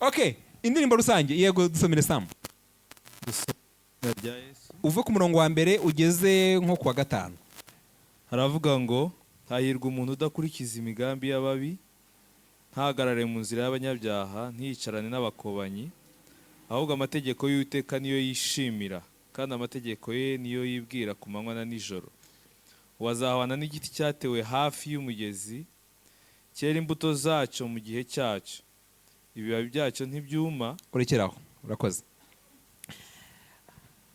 [SPEAKER 1] Okay, indirimbo rusange. Yego, dusomere, Samu.
[SPEAKER 3] Izina rya Yesu.
[SPEAKER 1] Uve ku murongo wa 1 ugeze nko ku wa 5.
[SPEAKER 3] Haravuga ngo: "Hahirwa umuntu udakurikiza imigambi y'ababi, ntahagarare mu nzira y'abanyabyaha, ntiyicarane n'abakobanyi. Ahubwo amategeko y'Uwiteka niyo yishimira, kandi amategeko ye niyo yibwira ku manywa na nijoro. Wazahwana n'igiti cyatewe hafi y'umugezi, cyera imbuto zacyo mu gihe cyacyo, ibibabi byacyo ntibyuma."
[SPEAKER 1] Urekeraho, urakoze.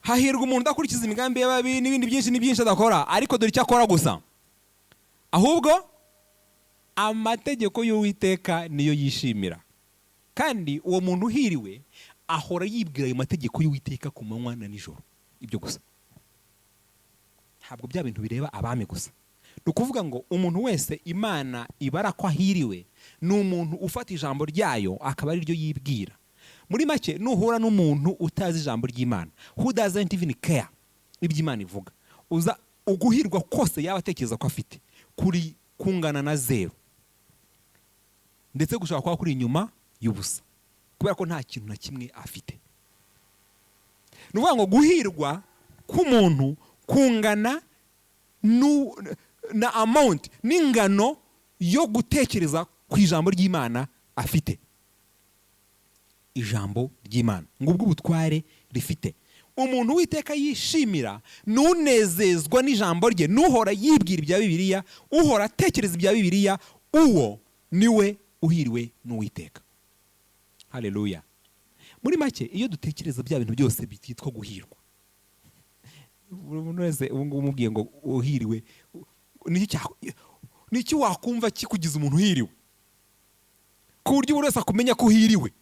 [SPEAKER 1] Hahirwa umuntu udakurikiza imigambi y'ababi, n'ibindi byinshi, ni byinshi adakora, ariko dore icyo akora gusa: ahubwo amategeko y'Uwiteka niyo yishimira, kandi uwo muntu uhiriwe ahora yibwira ayo mategeko y'Uwiteka ku manywa na nijoro. Ibyo gusa. Ntabwo bya bintu bireba abami gusa. Ni ukuvuga ngo umuntu wese Imana ibara ko ahiriwe ni umuntu ufata ijambo ryayo akaba ari ryo yibwira. Muri make, nuhura n'umuntu utazi ijambo ry'Imana, who doesn't even care ibyo Imana ivuga, uza uguhirwa kose yaba atekereza ko afite kuri kungana na zero, ndetse gushobora kuba kuri inyuma y'ubusa, kubera ko nta kintu na kimwe afite. Ni ukuvuga ngo guhirwa k'umuntu kungana na amount, n'ingano yo gutekereza ku ijambo ry'Imana afite. Ijambo ry'Imana, ngubwo ubutware rifite. Umuntu Uwiteka yishimira n'unezezwa n'ijambo rye, n'uhora yibwira ibya Bibiliya, uhora atekereza ibya Bibiliya, uwo niwe uhiriwe n'Uwiteka. Haleluya! Muri make, iyo dutekereza bya bintu byose bititwa guhirwa, buri muntu wese ubu ngubu umubwiye ngo uhiriwe, niki wakumva kikugize umuntu uhiriwe, ku buryo buri wese akumenya ko uhiriwe?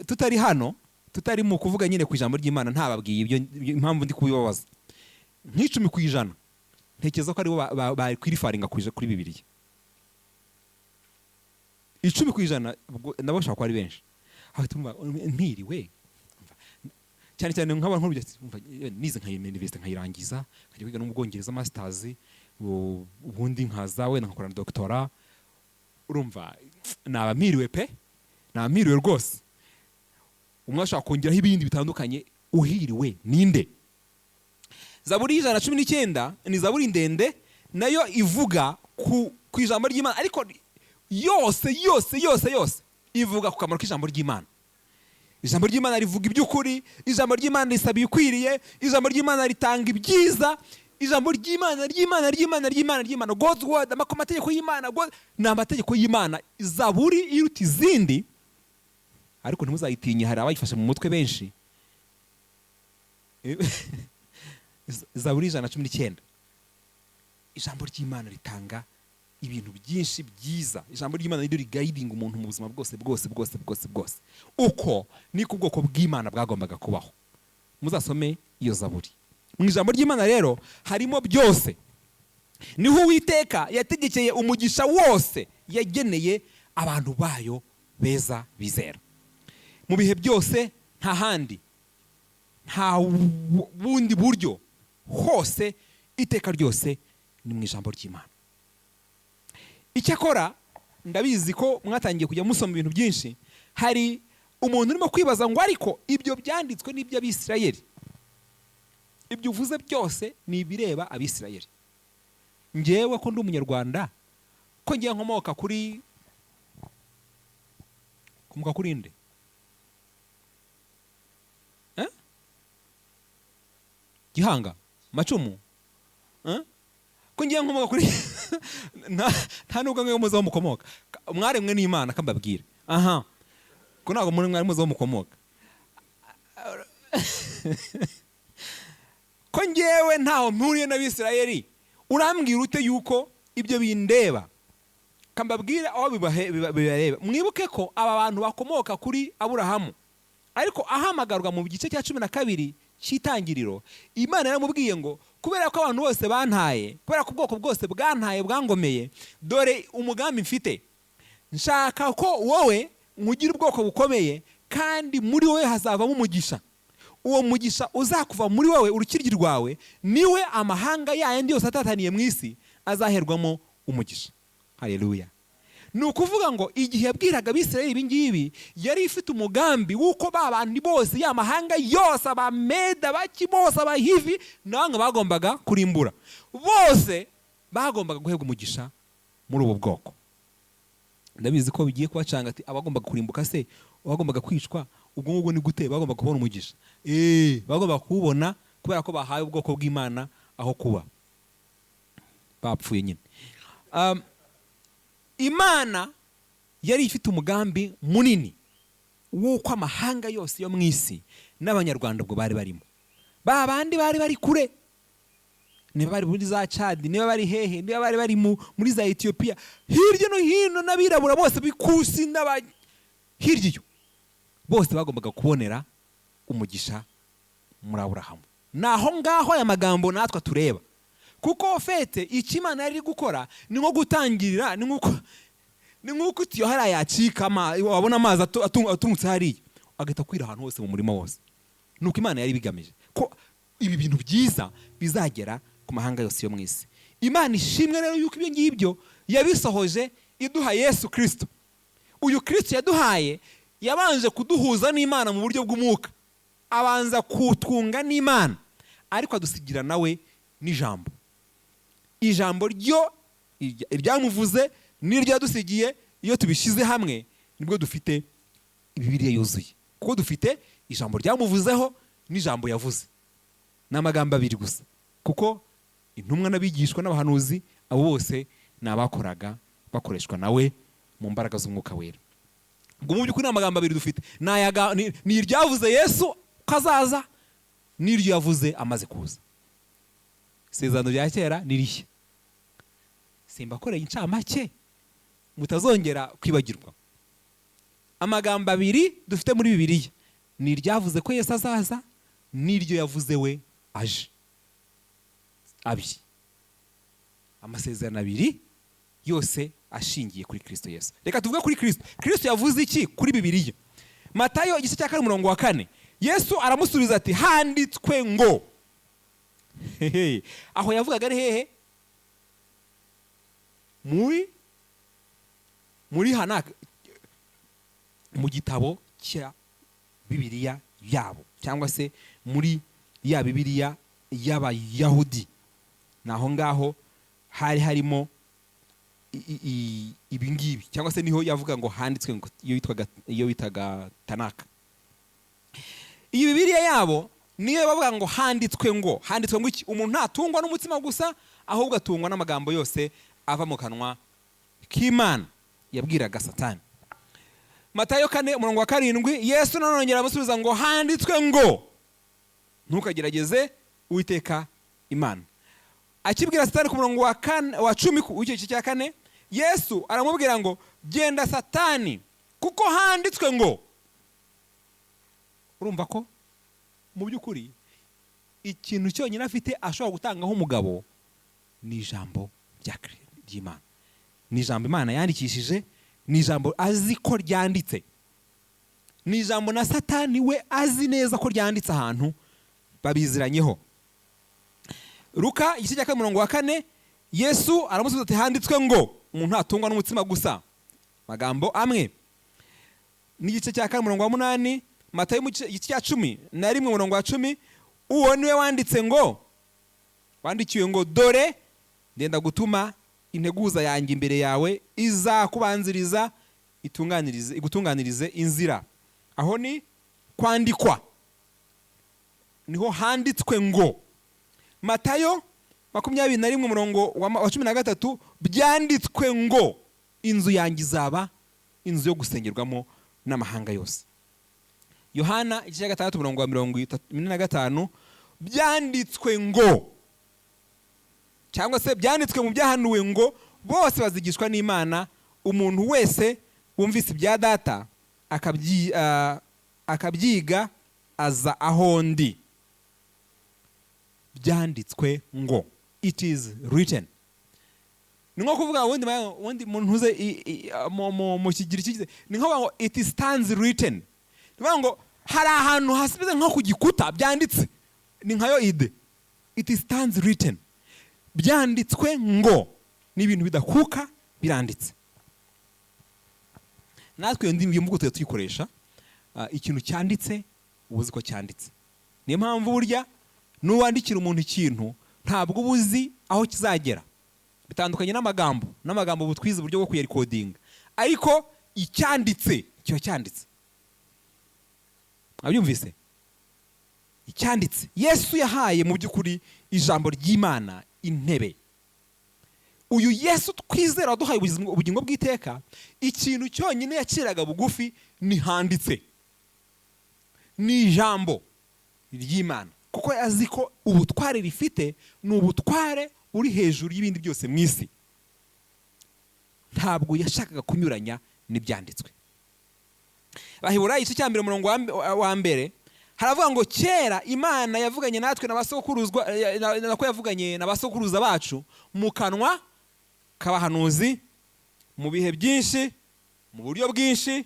[SPEAKER 1] Tutari hano, tutari mu kuvuga nyine ku ijambo ry'Imana, ntababwiye ibyo impamvu ndi kubibabaza, nk'10% ntekereza ko aribo bakwirifaringa kuri Bibiliya. 10%, ubwo nabo bashobora kuba ari benshi. Aho tumva mpiriwe cyane cyane nk'abantu nk'urugero, umva, nize nka university nkayirangiza, nkajya kwiga no mu Bwongereza masters, ubundi nkaza wenda nkakora na doctorat, urumva naba mpiriwe pe, naba mpiriwe rwose. Umwe ashobora kongeraho ibindi bitandukanye. Uhiriwe ninde? Zaburi y'119 ni zaburi ndende, nayo ivuga ku ijambo ry'Imana, ariko yose yose yose yose ivuga ku kamaro k'ijambo ry'Imana. Ijambo ry'Imana rivuga iby'ukuri, ijambo ry'Imana risaba ibikwiriye, ijambo ry'Imana ritanga ibyiza, ijambo ry'Imana, ry'Imana, ry'Imana, ry'Imana, ry'Imana, God's word, amategeko y'Imana, God, ni amategeko y'Imana. Zaburi iruta izindi, ariko ntimuzayitinye, hari abayifashe mu mutwe benshi. Zaburi 119. Ijambo ry'Imana ritanga ibintu byinshi byiza. Ijambo ry'Imana niryo riguidinga umuntu mu buzima bwose bwose bwose bwose bwose. Uko niko ubwoko bw'Imana bwagombaga kubaho. Muzasome iyo zaburi. Mu ijambo ry'Imana rero harimo byose. Niho Uwiteka yategekeye umugisha wose yageneye abantu bayo beza bizera mu bihe byose. Nta handi, nta bundi buryo, hose iteka ryose ni mu ijambo ry'Imana. Icyakora ndabizi ko mwatangiye kujya musoma ibintu byinshi. Hari umuntu urimo kwibaza ngo: "Ariko ibyo byanditswe n'iby'Abisirayeli, ibyo uvuze byose ni ibireba Abisirayeli. Ngewe ko ndi Umunyarwanda, ko ngiye nkomoka kuri, komoka kuri nde? Eh? Gihanga Macumu? Eh? Ko ngiye nkomoka kuri nta nubwo mwe muzi aho mukomoka. Mwaremwe n'Imana, kambabwira aha ko ntabwo muri mwari muzi aho mukomoka. Ko ngewe ntaho mpuriye n'Abisirayeli, urambwira ute yuko ibyo bindeba?" Kambabwira aho bibareba. Mwibuke ko aba bantu bakomoka kuri Aburahamu, ariko ahamagarwa mu gice cya 12 cy'Itangiriro, Imana yaramubwiye ngo: "Kubera ko abantu bose bantaye, kubera ko ubwoko bwose bwantaye, bwangomeye, dore umugambi mfite: nshaka ko wowe nkugira ubwoko bukomeye, kandi muri wowe hazavamo umugisha. Uwo mugisha uzakuva muri wowe, urukiryi rwawe, niwe amahanga yayandi yose atataniye mu isi azaherwamo umugisha." Haleluya! Ni ukuvuga ngo igihe yabwiraga Abisirayeli ibi ngibi, yari ifite umugambi w'uko ba bantu bose, ya mahanga yose, Abameda baki bose, Abahivi namwe bagombaga kurimbura bose, bagombaga guhabwa umugisha muri ubu bwoko. Ndabizi ko bigiye kubacanga, ati: "Abagombaga kurimbuka se, abagombaga kwicwa, ubwo ngubwo ni gute bagombaga kubona umugisha?" Bagombaga kuwubona kubera ko bahawe ubwoko bw'Imana aho kuba bapfuye nyine. Imana yari ifite umugambi munini w'uko amahanga yose yo mu isi, n'Abanyarwanda ubwo bari barimo, ba bandi bari bari kure, niba bari muri za Cadi, niba bari hehe, niba bari bari muri za Etiyopiya, hirya no hino, n'abirabura bose b'Ikusi n'aba hirya iyo bose, bagombaga kubonera umugisha muri Aburahamu. Ni aho ngaho aya magambo natwe tureba, kuko fete icyo Imana yari iri gukora ni nko gutangirira, ni nk'uko itiyo hariya yacika, wabona amazi aturutse hariya agahita akwira ahantu hose mu murima wose. Ni uko Imana yari ibigamije, ko ibi bintu byiza bizagera ku mahanga yose yo mu isi. Imana ishimwe rero yuko ibyo ngibyo yabisohoje iduha Yesu Kirisito. Uyu Kirisito yaduhaye yabanje kuduhuza n'Imana mu buryo bw'umwuka, abanza kutwunga n'Imana, ariko adusigira nawe n'ijambo. Ijambo ryo iryamuvuze n'iryo yadusigiye, iyo tubishyize hamwe nibwo dufite Bibiliya yuzuye, kuko dufite ijambo ryamuvuzeho n'ijambo yavuze. Ni amagambo abiri gusa, kuko intumwa n'abigishwa n'abahanuzi, abo bose ni abakoraga bakoreshwa nawe mu mbaraga z'Umwuka Wera. Ubwo mu by'ukuri ni amagambo abiri dufite: ni iryavuze Yesu ko azaza n'iryo yavuze amaze kuza. Isezerano rya kera ni rishya. Simbakoreye incamake mutazongera kwibagirwa. Amagambo abiri dufite muri Bibiliya ni iryavuze ko Yesu azaza n'iryo yavuze we aje. Abiri, amasezerano abiri yose ashingiye kuri Kirisito Yesu. Reka tuvuge kuri Kirisito. Kirisito yavuze iki kuri Bibiliya? Matayo igice cya 4, umurongo wa 4. Yesu aramusubiza ati: "Handitswe ngo." Hehe, aho yavugaga ari hehe? Muri hanaka, mu gitabo cya Bibiliya yabo, cyangwa se muri ya Bibiliya y'Abayahudi. Ni aho ngaho hari harimo ibi ngibi, cyangwa se niho yavuga ngo handitswe ngo, iyo bitaga Tanaka. Iyi Bibiliya yabo niyo bavuga ngo handitswe ngo. Handitswe ngo iki? Umuntu ntatungwa n'umutsima gusa, ahubwo atungwa n'amagambo yose ava mu kanwa k'Imana, yabwiraga Satani. Matayo 4, umurongo wa 7. Yesu nanone aramusubiza ngo: "Handitswe ngo ntukagerageze Uwiteka Imana." Akibwira Satani ku murongo wa 4, wa 10 w'icyo gice cya 4, Yesu aramubwira ngo: "Genda Satani, kuko handitswe ngo." Urumva ko Mu by'ukuri, ikintu cyonyine afite ashobora gutangaho umugabo ni ijambo ry'Imana, ni ijambo Imana yandikishije, ni ijambo azi ko ryanditse, ni ijambo na Satani we azi neza ko ryanditse ahantu babiziranyeho. Luka igice cya 2, umurongo wa 4, Yesu aramusubiza ati: "Handitswe ngo umuntu ntatungwa n'umutsima gusa." Magambo amwe n'igice cya 4, umurongo wa 8, Matayo mu gice cya 11, umurongo wa 10: "Uwo niwe wanditse ngo, wandikiwe ngo: 'Dore ndenda gutuma integuza yanjye imbere yawe, izakubanziriza itunganirize, igutunganirize inzira.'" Aho ni kwandikwa, niho handitswe ngo. Matayo 21, umurongo wa 13: "Byanditswe ngo inzu yanjye izaba inzu yo gusengerwamo n'amahanga yose." Yohana igice cya 6, umurongo wa 35: "Byanditswe ngo", cyangwa se "byanditswe mu byahanuwe ngo: 'Bose bazigishwa n'Imana. Umuntu wese wumvise ibya Data akabyiga aza aho ndi.'" Byanditswe ngo, it is written. Ni nko kuvuga ubundi muntu uze mu Kigiriki, ni nko kuvuga ngo "it stands written". Ni ukuvuga ngo hari ahantu hasize nko ku gikuta byanditse, ni nkayo ide. It stands written, byanditswe ngo, ni ibintu bidakuka, biranditse. Natwe iyo ndimi, iyo mvugo tujya tuyikoresha. Ikintu cyanditse uba uzi ko cyanditse. Niyo mpamvu burya n'uwandikira umuntu ikintu ntabwo uba uzi aho kizagera. Bitandukanye n'amagambo ubu twize uburyo bwo kuyarecordinga, ariko icyanditse kiba cyanditse. Mwabyumvise? Icyanditse, Yesu yahaye mu by'ukuri ijambo ry'Imana intebe. Uyu Yesu twizera waduhaye ubugingo bw'iteka, ikintu cyonyine yaciraga bugufi ni handitse, ni ijambo ry'Imana, kuko azi ko ubutware rifite ni ubutware buri hejuru y'ibindi byose mu isi. Ntabwo yashakaga kunyuranya n'ibyanditswe. Baheburayo igice cya 1, umurongo wa 1, haravuga ngo: "Kera Imana yavuganye natwe na basokuruzwa, nako yavuganye na basokuruza bacu mu kanwa k'abahanuzi mu bihe byinshi, mu buryo bwinshi,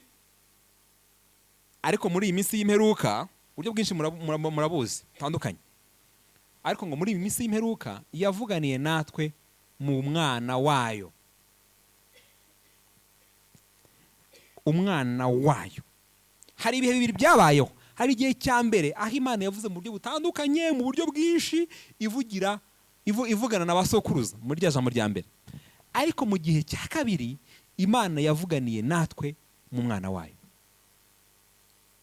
[SPEAKER 1] ariko muri iyi minsi y'imperuka." Uburyo bwinshi murabuzi butandukanye, ariko ngo muri iyi minsi y'imperuka yavuganiye natwe mu Mwana wayo. Umwana wayo. Hari ibihe bibiri byabayeho. Hari igihe cya mbere aho Imana yavuze mu buryo butandukanye, mu buryo bwinshi, ivugana na basokuruza muri rya jambo rya mbere. Ariko mu gihe cya kabiri Imana yavuganiye natwe mu Mwana wayo.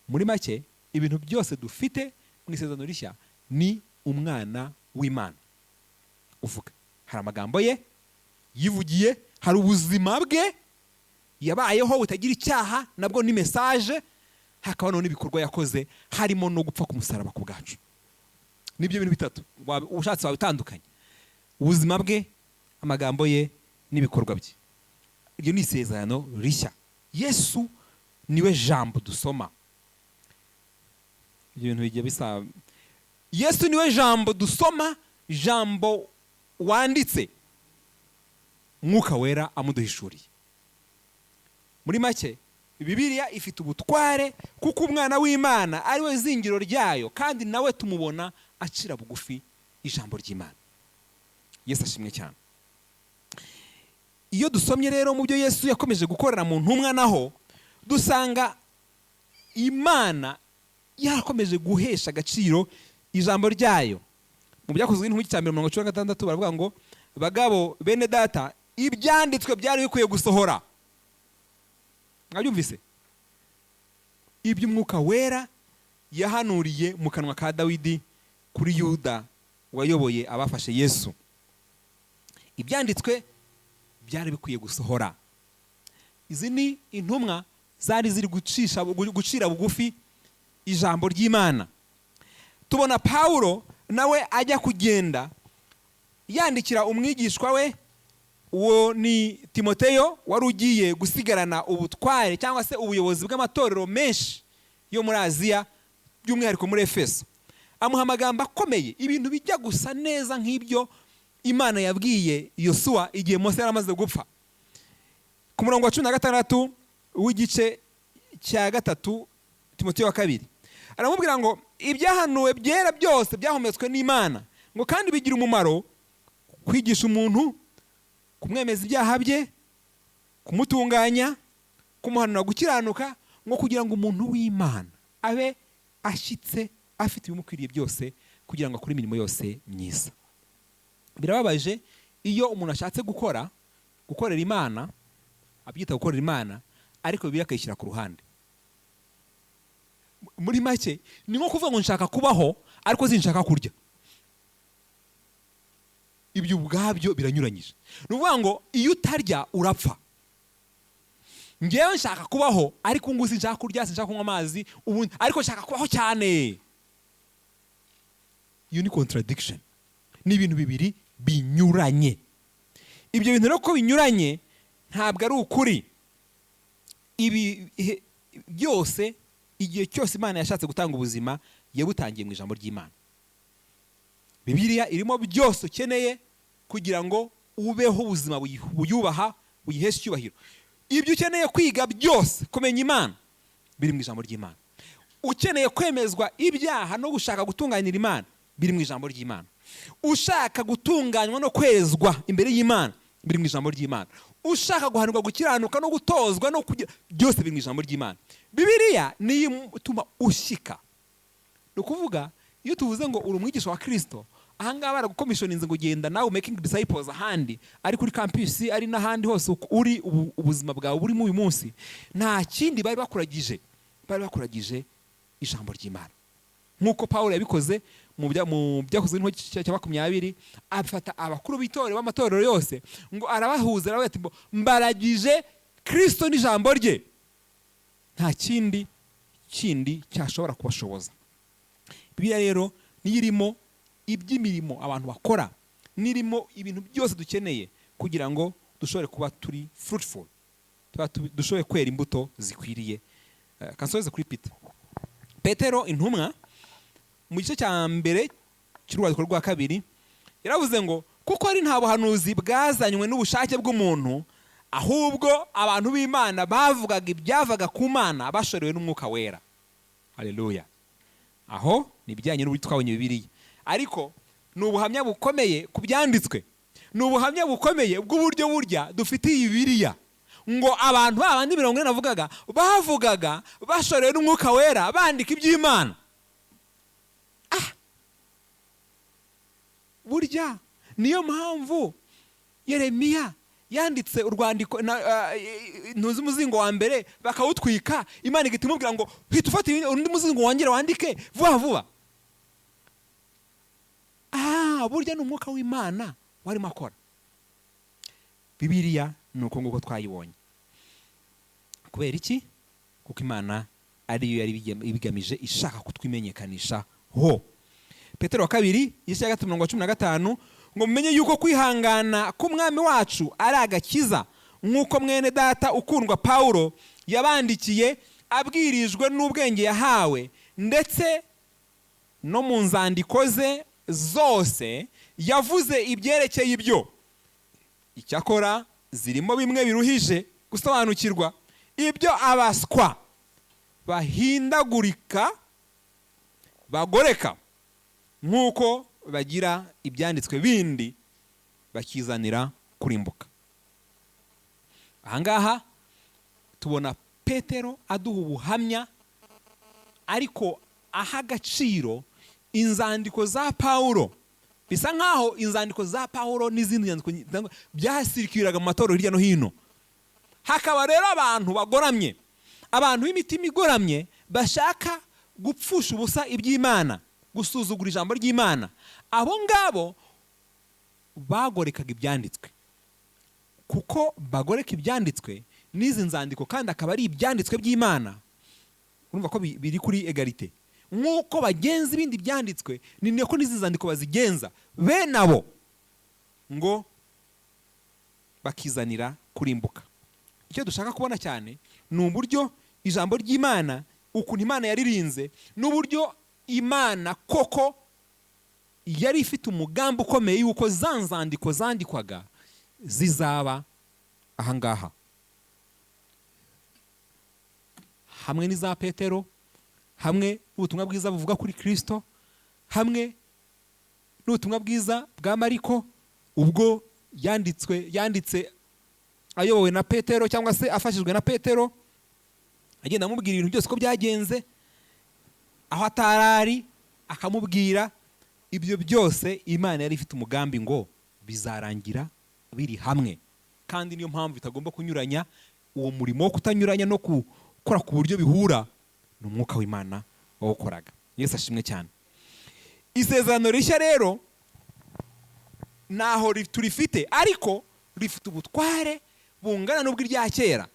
[SPEAKER 1] Muri make, ibintu byose dufite mu Isezerano Rishya ni Umwana w'Imana uvuga. Hari amagambo ye yivugiye, hari ubuzima bwe yabayeho butagira icyaha, nabwo ni message, hakaba n'ibikorwa yakoze, harimo no gupfa ku musaraba ku bwacu. Nibyo bintu bitatu. Ushatse wabitandukanye: ubuzima bwe, amagambo ye n'ibikorwa bye. Iryo ni Isezerano Rishya. Yesu niwe jambo dusoma. Ibyo bintu bigiye bisa. Yesu niwe jambo dusoma, jambo wanditse, Mwuka Wera amuduhishuriye. Muri make, Bibiliya ifite ubutware kuko Umwana w'Imana ari we zingiro ryayo, kandi nawe tumubona acira bugufi ijambo ry'Imana. Yesu ashimwe cyane. Iyo dusomye rero mu byo Yesu yakomeje gukorera mu ntumwa, naho dusanga Imana yarakomeje guhesha agaciro ijambo ryayo. Mu Byakozwe n'Intumwa cya 1, 16, baravuga ngo: "Bagabo bene Data, ibyanditswe byari bikwiye gusohora." Mwabyumvise? Iby'Umwuka Wera yahanuriye mu kanwa ka Dawidi kuri Yuda wayoboye abafashe Yesu. Ibyanditswe byari bikwiye gusohora. Izi ni intumwa zari ziri gucira bugufi ijambo ry'Imana. Tubona Pawulo nawe ajya kugenda yandikira umwigishwa we, uwo ni Timoteyo, wari ugiye gusigarana ubutware cyangwa se ubuyobozi bw'amatorero menshi yo muri Aziya, by'umwihariko muri Efeso. Amuha amagambo akomeye, ibintu bijya gusa neza nk'ibyo Imana yabwiye Yosuwa igihe Mose yari amaze gupfa. Ku murongo wa 16 w'igice cya 3 Timoteyo wa kabiri, aramubwira ngo ibyahanuwe byera byose byahumetswe n'Imana, ngo kandi bigira umumaro kwigisha umuntu, kumwemeza ibyaha bye, kumutunganya, kumuhanura gukiranuka, ngo kugira ngo umuntu w'Imana abe ashyitse, afite ibimukwiriye byose, kugira ngo akore imirimo yose myiza. Birababaje iyo umuntu ashatse gukorera Imana, abyita gukorera Imana, ariko Bibiliya akayishyira ku ruhande. Muri make ni nko kuvuga ngo nshaka kubaho ariko sinshaka kurya. Ibyo ubwabyo biranyuranyije. Ni ukuvuga ngo iyo utarya urapfa. Ngewe nshaka kubaho, ariko ubu sinshaka kurya, sinshaka kunywa amazi ubu, ariko nshaka kubaho cyane. Iyo ni contradiction, ni ibintu bibiri binyuranye. Ibyo bintu rero ko binyuranye ntabwo ari ukuri. Ibi byose, igihe cyose Imana yashatse gutanga ubuzima, yabutangiye mu ijambo ry'Imana. Bibiliya irimo byose ukeneye kugira ngo ubeho ubuzima buyubaha, buyihesha icyubahiro. Ibyo ukeneye kwiga byose, kumenya Imana, biri mu ijambo ry'Imana. Ukeneye kwemezwa ibyaha no gushaka gutunganira Imana, biri mu ijambo ry'Imana. Ushaka gutunganywa no kwezwa imbere y'Imana, biri mu ijambo ry'Imana. Ushaka guhanirwa gukiranuka no gutozwa no kugira, byose biri mu ijambo ry'Imana. Bibiliya niyo ituma ushyika. Ni ukuvuga iyo tuvuze ngo uri umwigisha wa Kirisito, ahangaha baragukomishoninze ngo ugenda nawe making disciples ahandi, ari kuri campus, ari n'ahandi hose uko uri, ubuzima bwawe burimo uyu munsi, nta kindi bari bakuragije, bari bakuragije ijambo ry'Imana, nk'uko Paul yabikoze mu Byakozwe n'Intumwa cya 20, afata abakuru b'itorero b'amatorero yose, ngo arabahuza, aravuga ati: "Mbaragije Kirisito n'ijambo rye, nta kindi kindi cyashobora kubashoboza." Bibiliya rero niyo irimo iby'imirimo abantu bakora, n'irimo ibintu byose dukeneye kugira ngo dushobore kuba turi fruitful, dushobore kwera imbuto zikwiriye. Kansoze kuri Petero intumwa, mu gice cya mbere cy'urwandiko rwa kabiri, yaravuze ngo kuko ari nta buhanuzi bwazanywe n'ubushake bw'umuntu, ahubwo abantu b'Imana bavugaga ibyavaga ku Mana bashorewe n'Umwuka Wera. Haleluya! Aho ni ibijyanye n'uburyo twabonye Bibiliya, ariko ni ubuhamya bukomeye ku byanditswe, ni ubuhamya bukomeye bw'uburyo burya dufitiye Bibiliya, ngo abantu babandi 40 navugaga bavugaga bashorewe n'Umwuka Wera, bandika iby'Imana. Burya niyo mpamvu Yeremiya yanditse urwandiko ntuzi umuzingo wa mbere bakawutwika, Imana igahita imubwira ngo hita ufata undi muzingo wongere wandike vuba vuba. Burya ni Umwuka w'Imana warimo akora. Bibiliya ni uko nguko twayibonye. Kubera iki? Kuko Imana ariyo yari ibigamije, ishaka kutwimenyekanisha ho. Petero wa kabiri, igice cya 3, umurongo wa 15, ngo mumenye yuko kwihangana k'Umwami wacu ari agakiza, nk'uko mwene data ukundwa Pawulo yabandikiye abwirijwe n'ubwenge yahawe, ndetse no mu nzandiko ze zose yavuze ibyerekeye ibyo. Icyakora zirimo bimwe biruhije gusobanukirwa, ibyo abaswa bahindagurika bagoreka, nk'uko bagira ibyanditswe bindi, bakizanira kurimbuka. Ahangaha tubona Petero aduha ubuhamya, ariko aha agaciro inzandiko za Pawulo. Bisa nkaho inzandiko za Pawulo n'izindi nyandiko byasirikiraga mu matorero hirya no hino, hakaba rero abantu bagoramye, abantu b'imitima igoramye, bashaka gupfusha ubusa iby'Imana, gusuzugura ijambo ry'Imana. Abo ngabo bagorekaga ibyanditswe. Kuko bagoreka ibyanditswe n'izi nzandiko, kandi akaba ari ibyanditswe by'Imana, urumva ko biri kuri égalité. Nk'uko bagenza ibindi byanditswe, ni nako n'izi nzandiko bazigenza. Bene abo ngo bakizanira kurimbuka. Icyo dushaka kubona cyane ni uburyo ijambo ry'Imana, ukuntu Imana yaririnze, n'uburyo Imana koko yari ifite umugambi ukomeye yuko za nzandiko zandikwaga zizaba ahangaha hamwe n'iza Petero, hamwe n'ubutumwa bwiza buvuga kuri Kristo, hamwe n'ubutumwa bwiza bwa Mariko ubwo yanditse ayobowe na Petero cyangwa se afashijwe na Petero, agenda amubwira ibintu byose uko byagenze, aho atarari akamubwira ibyo byose. Imana yari ifite umugambi ngo bizarangira biri hamwe, kandi niyo mpamvu itagomba kunyuranya. Uwo murimo wo kutanyuranya no gukora ku buryo bihura ni umwuka w'Imana wawukoraga. Yesu ashimwe cyane. Isezerano rishya rero naho turifite, ariko rifite ubutware bungana n'ubw'irya kera,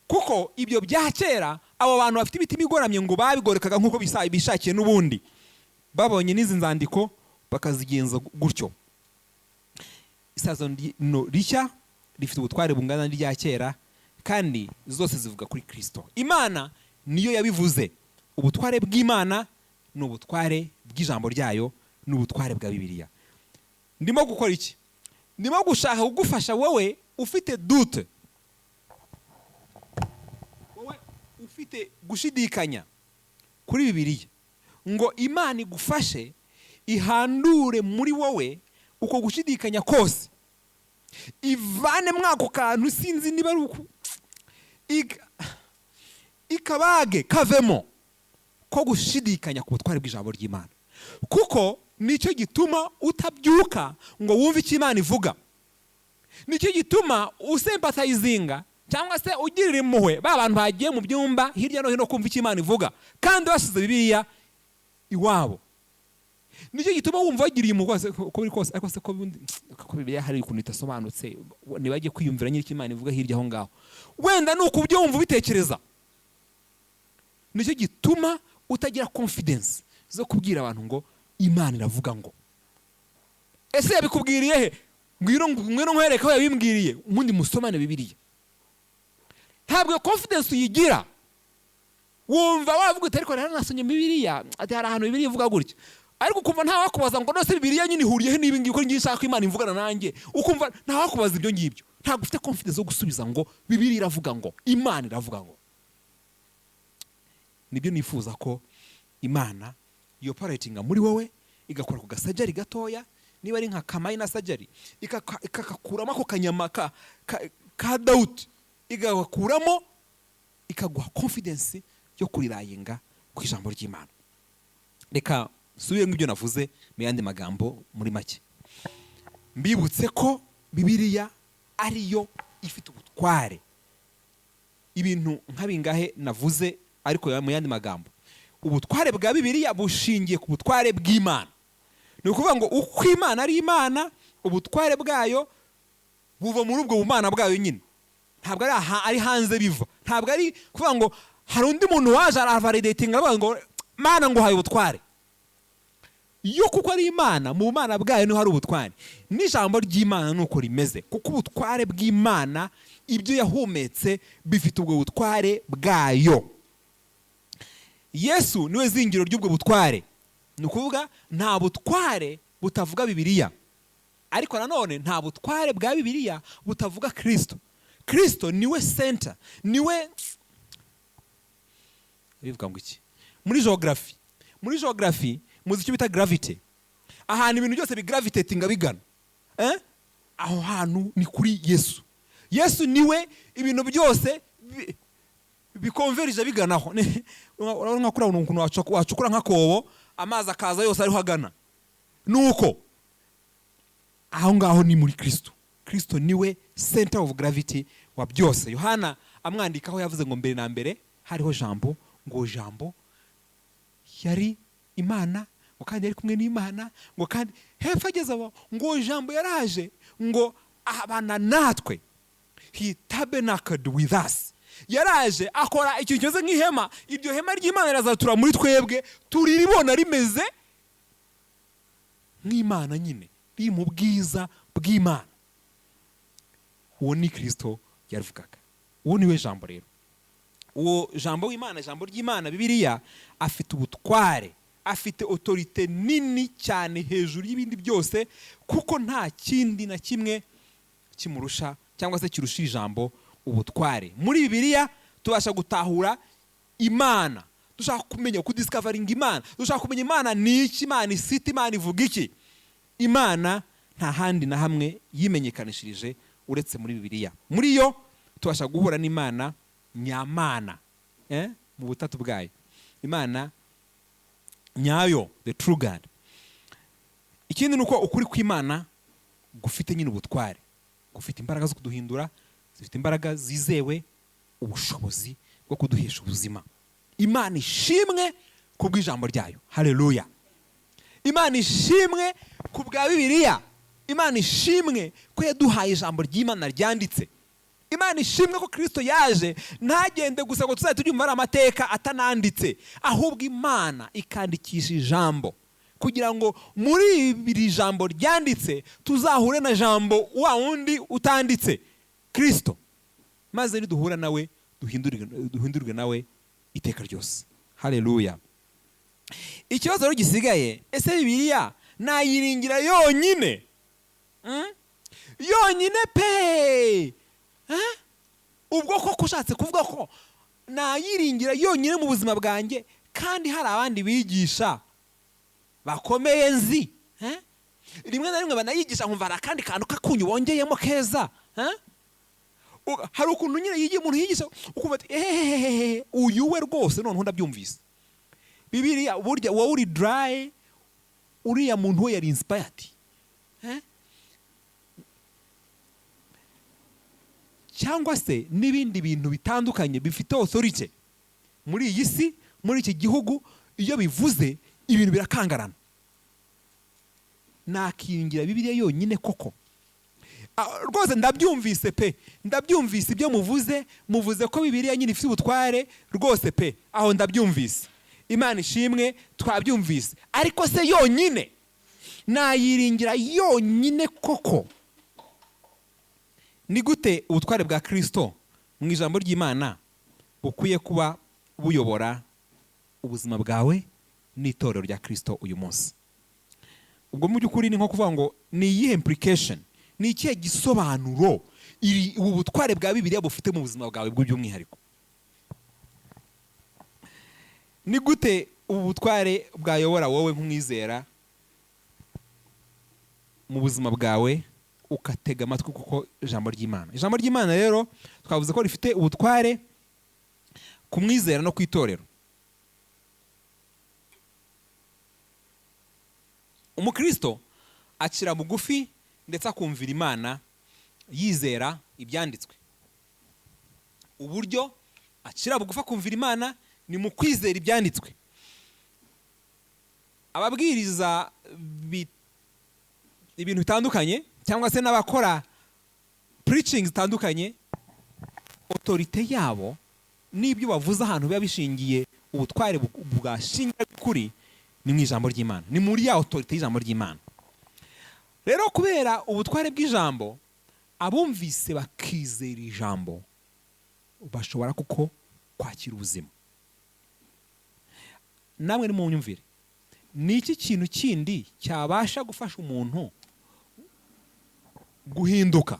[SPEAKER 1] kuko ibyo bya kera abo bantu bafite imitima igoramye ngo babigorekaga nk'uko bishakiye, n'ubundi babonye n'izi nzandiko bakazigenza gutyo. Isezerano rishya rifite ubutware bungana n'irya kera, kandi zose zivuga kuri Kristo. Imana niyo yabivuze. Ubutware bw'Imana ni ubutware bw'ijambo ryayo, ni ubutware bwa Bibiliya. Ndimo gukora iki? Ndimo gushaka kugufasha wowe ufite doute, wowe ufite gushidikanya kuri Bibiliya, ngo Imana igufashe ihandure muri wowe uko gushidikanya kose, ivane mwako kantu, sinzi niba ari uku, ikabage kavemo ko gushidikanya ku butware bw'ijambo ry'Imana, kuko nicyo gituma utabyuka ngo wumve icyo Imana ivuga. Nicyo gituma usympathizinga cyangwa se ugirira impuhwe ba bantu bagiye mu byumba hirya no hino kumva icyo Imana ivuga kandi basize Bibiliya iwabo. Nicyo gituma wumva wagiriye impuhwe uko biri kose, ariko se ko bundi ko Bibiliya hari ukuntu idasobanutse, ntibajye kwiyumvira nyine icyo Imana ivuga hirya aho ngaho, wenda ni uku byo wumva ubitekereza. Nicyo gituma utagira confidence zo kubwira abantu ngo Imana iravuga ngo. Ese yabikubwiriye he? Ngwino, ngwino nkwereke aho yabimbwiriye, ubundi musomane Bibiliya. Ntabwo iyo confidence uyigira. Wumva wavuga uti: "Ariko rero nasomye Bibiliya," ati: "Hari ahantu Bibiliya ivuga gutya," ariko ukumva nta wakubaza ngo: "None se Bibiliya nyine ihuriye he n'ibi ngibi, ko ngiye nshaka ko Imana ivugana nanjye?" Ukumva nta wakubaza ibyo ngibyo, ntabwo ufite confidence zo gusubiza ngo Bibiliya iravuga ngo, Imana iravuga ngo. Nibyo nifuza ko Imana yoperatinga muri wowe, igakora ku gasurgery gatoya, niba ari nka ka minor surgery, ikakakuramo ako kanyama ka doubt, igakuramo, ikaguha confidence yo kurelyinga ku ijambo ry'Imana. Reka nsubiremo ibyo navuze mu yandi magambo muri make. Mbibutse ko Bibiliya ariyo ifite ubutware. Ibintu nka bingahe navuze, ariko mu yandi magambo, ubutware bwa Bibiliya bushingiye ku butware bw'Imana. Ni ukuvuga ngo uko Imana ari Imana, ubutware bwayo buva muri ubwo bumana bwayo nyine, ntabwo ari aha, ari hanze biva. Ntabwo ari kuvuga ngo hari undi muntu waje aravalidatinga aravuga ngo: "Mana, nguhaye ubutware." Yo kuko ari Imana, mu bumana bwayo niho hari ubutware. N'ijambo ry'Imana ni uko rimeze, kuko ubutware bw'Imana, ibyo yahumetse bifite ubwo butware bwayo. Yesu niwe zingiro ry'ubwo butware. Ni ukuvuga nta butware butavuga Bibiliya, ariko nanone nta butware bwa Bibiliya butavuga Kirisito. Kirisito niwe center, niwe bivuga ngo iki muri geography? Muri geography muzi icyo bita gravity, ahantu ibintu byose bigravitatinga bigana, eh? Aho hantu ni kuri Yesu. Yesu niwe ibintu byose biconverge biganaho. Urabona nka kuriya ukuntu wacukura nk'akobo, amazi akaza yose ariho agana. Nuko aho ngaho ni muri Kristo. Kristo niwe center of gravity wa byose. Yohana amwandikaho yavuze ngo: "Mbere na mbere hariho Jambo," ngo Jambo yari Imana, ngo kandi yari kumwe n'Imana, ngo kandi hepfo ageze aho ngo Jambo yaraje ngo abana natwe, he tabernacled with us. Yaraje akora ikintu kimeze nk'ihema. Iryo hema ry'Imana rirazatura muri twebwe, turiribona rimeze nk'Imana nyine, riri mu bwiza bw'Imana. Uwo ni Kirisito yavugaga, uwo niwe Jambo. Rero uwo Jambo w'Imana, ijambo ry'Imana Bibiliya, afite ubutware. Afite autorité nini cyane hejuru y'ibindi byose, kuko nta kindi na kimwe kimurusha cyangwa se kirusha ijambo ubutware. Muri Bibiliya tubasha gutahura Imana. Dushaka kumenya, kudiscoveringa Imana, dushaka kumenya Imana ni iki, Imana isite, Imana ivuga iki. Imana nta handi na hamwe yimenyekanishirije uretse muri Bibiliya. Muri yo tubasha guhura n'Imana nyamana, mu butatu bwayo, Imana nyayo, the true God. Ikindi ni uko ukuri kw'Imana gufite nyine ubutware, gufite imbaraga zo kuduhindura, zifite imbaraga zizewe, ubushobozi bwo kuduhesha ubuzima. Imana ishimwe ku bw'ijambo ryayo. Haleluya! Imana ishimwe ku bwa Bibiliya. Imana ishimwe ko yaduhaye ijambo ry'Imana ryanditse. Imana ishimwe ko Kirisito yaje ntagende gusa ngo tuzajye turyumva ari amateka atananditse, ahubwo Imana ikandikisha ijambo kugira ngo muri iri jambo ryanditse tuzahure na jambo wa wundi utanditse, Kirisito, maze niduhura nawe duhindurwe nawe iteka ryose. Haleluya! Ikibazo rero gisigaye: ese Bibiliya nayiringira yonyine? Yonyine pe? Eh? Ubwo koko ushatse kuvuga ko nayiringira yonyine mu buzima bwanjye, kandi hari abandi bigisha bakomeye nzi, eh? Rimwe na rimwe banayigisha nkumva hari akandi kantu kakunyu bongeyemo keza, eh? Hari ukuntu nyine yigiye umuntu yigisha ukumva ati: "Ehehehe, uyu we rwose noneho ndabyumvise." Bibiliya burya wowe uri dry, uriya muntu we yari inspired, eh? Cyangwa se n'ibindi bintu bitandukanye bifite authority muri iyi si, muri iki gihugu, iyo bivuze ibintu birakangarana. Nakiringira Bibiliya yonyine koko? Rwose ndabyumvise pe, ndabyumvise ibyo muvuze. Muvuze ko Bibiliya nyine ifite ubutware rwose pe, aho ndabyumvise. Imana ishimwe, twabyumvise. Ariko se yonyine nayiringira yonyine koko? Ni gute ubutware bwa Kirisito mu ijambo ry'Imana bukwiye kuba buyobora ubuzima bwawe n'itorero rya Kirisito uyu munsi? Ubwo mu by'ukuri ni nko kuvuga ngo ni iyihe implication, ni ikihe gisobanuro ubu butware bwa Bibiliya bufite mu buzima bwawe bw'by'umwihariko? Ni gute ubu butware bwayobora wowe nk'umwizera mu buzima bwawe, ukatega amatwi kuko ijambo ry'Imana rero twavuze ko rifite ubutware ku mwizera no ku itorero. Umukristo acira bugufi ndetse akumvira Imana yizera ibyanditswe. Uburyo acira bugufi akumvira Imana ni mu kwizera ibyanditswe. Ababwiriza ibintu bitandukanye cyangwa se n'abakora preaching zitandukanye, autorité yabo n'ibyo bavuze ahantu biba bishingiye, ubutware bwashingira kuri ni mu ijambo ry'Imana, ni muri ya autorité y'ijambo ry'Imana. Rero kubera ubutware bw'ijambo, abumvise bakizera ijambo bashobora kuko kwakira ubuzima. Namwe ni mu nyumvire, ni iki kintu kindi cyabasha gufasha umuntu guhinduka,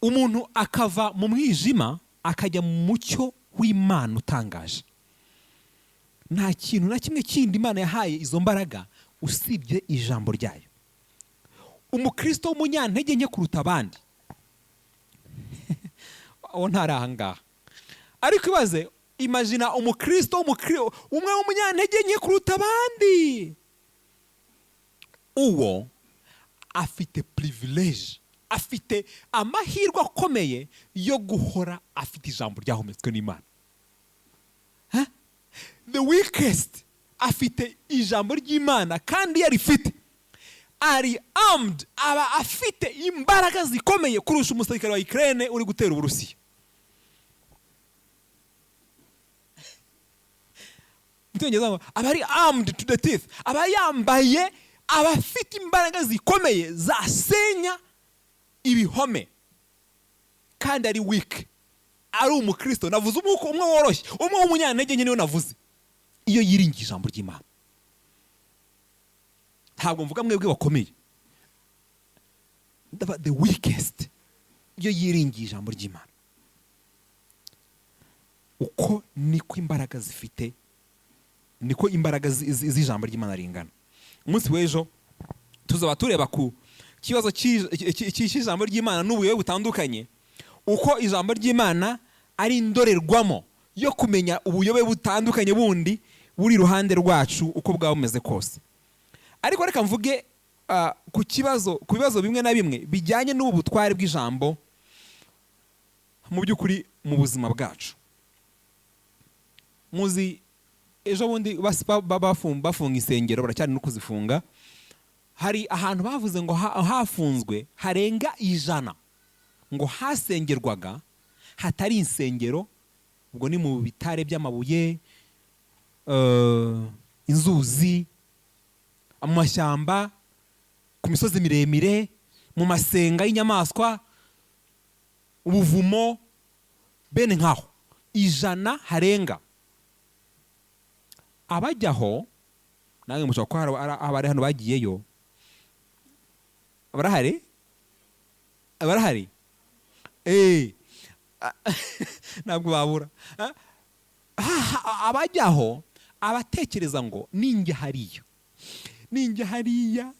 [SPEAKER 1] umuntu akava mu mwijima akajya mu mucyo w'Imana utangaje? Nta kintu na kimwe kindi Imana yahaye izo mbaraga usibye ijambo ryayo. Umukristo w'umunyantege nke kuruta abandi, uwo ntari aha ngaha, ariko ibaze, imagina umukristo umwe w'umunyantege nke kuruta abandi, uwo afite privilege, afite amahirwe akomeye yo guhora afite ijambo ryahumetswe n'Imana. Huh? The weakest afite ijambo ry'Imana, kandi iyo arifite ari armed, aba afite imbaraga zikomeye kurusha umusirikare wa Ukraine uri gutera Uburusiya. Mu Cyongereza ngo aba ari armed to the teeth, aba yambaye, aba afite imbaraga zikomeye zasenya ibihome, kandi ari weak, ari umukristo. Navuze umwuka umwe woroshye, umwe w'umunyantege nke niwe navuze. Iyo yiringiye ijambo ry'Imana, ntabwo mvuga mwebwe bakomeye, ndaba the weakest, iyo yiringiye ijambo ry'Imana, uko niko imbaraga zifite, niko imbaraga z'ijambo ry'Imana ringana. Umunsi w'ejo tuzaba tureba ku kibazo cy'ijambo ry'Imana n'ubuyobe butandukanye, uko ijambo ry'Imana ari indorerwamo yo kumenya ubuyobe butandukanye bundi buri iruhande rwacu, uko bwaba bumeze kose. Ariko reka mvuge ku bibazo bimwe na bimwe bijyanye n'ubu butware bw'ijambo mu by'ukuri mu buzima bwacu. Muzi ejo bundi bafunga insengero, baracyari no kuzifunga. Hari ahantu bavuze ngo hafunzwe harenga 100, ngo hasengerwaga hatari insengero, ubwo ni mu bitare by'amabuye, inzuzi, mu mashyamba, ku misozi miremire, mu masenga y'inyamaswa, ubuvumo, bene nkaho 100 harenga. Abajyaho namwe mushobora kuba hari abari hano bagiyeyo, barahari, barahari. Ntabwo babura. Abajyaho abatekereza ngo ninjya hariya, ninjya hariya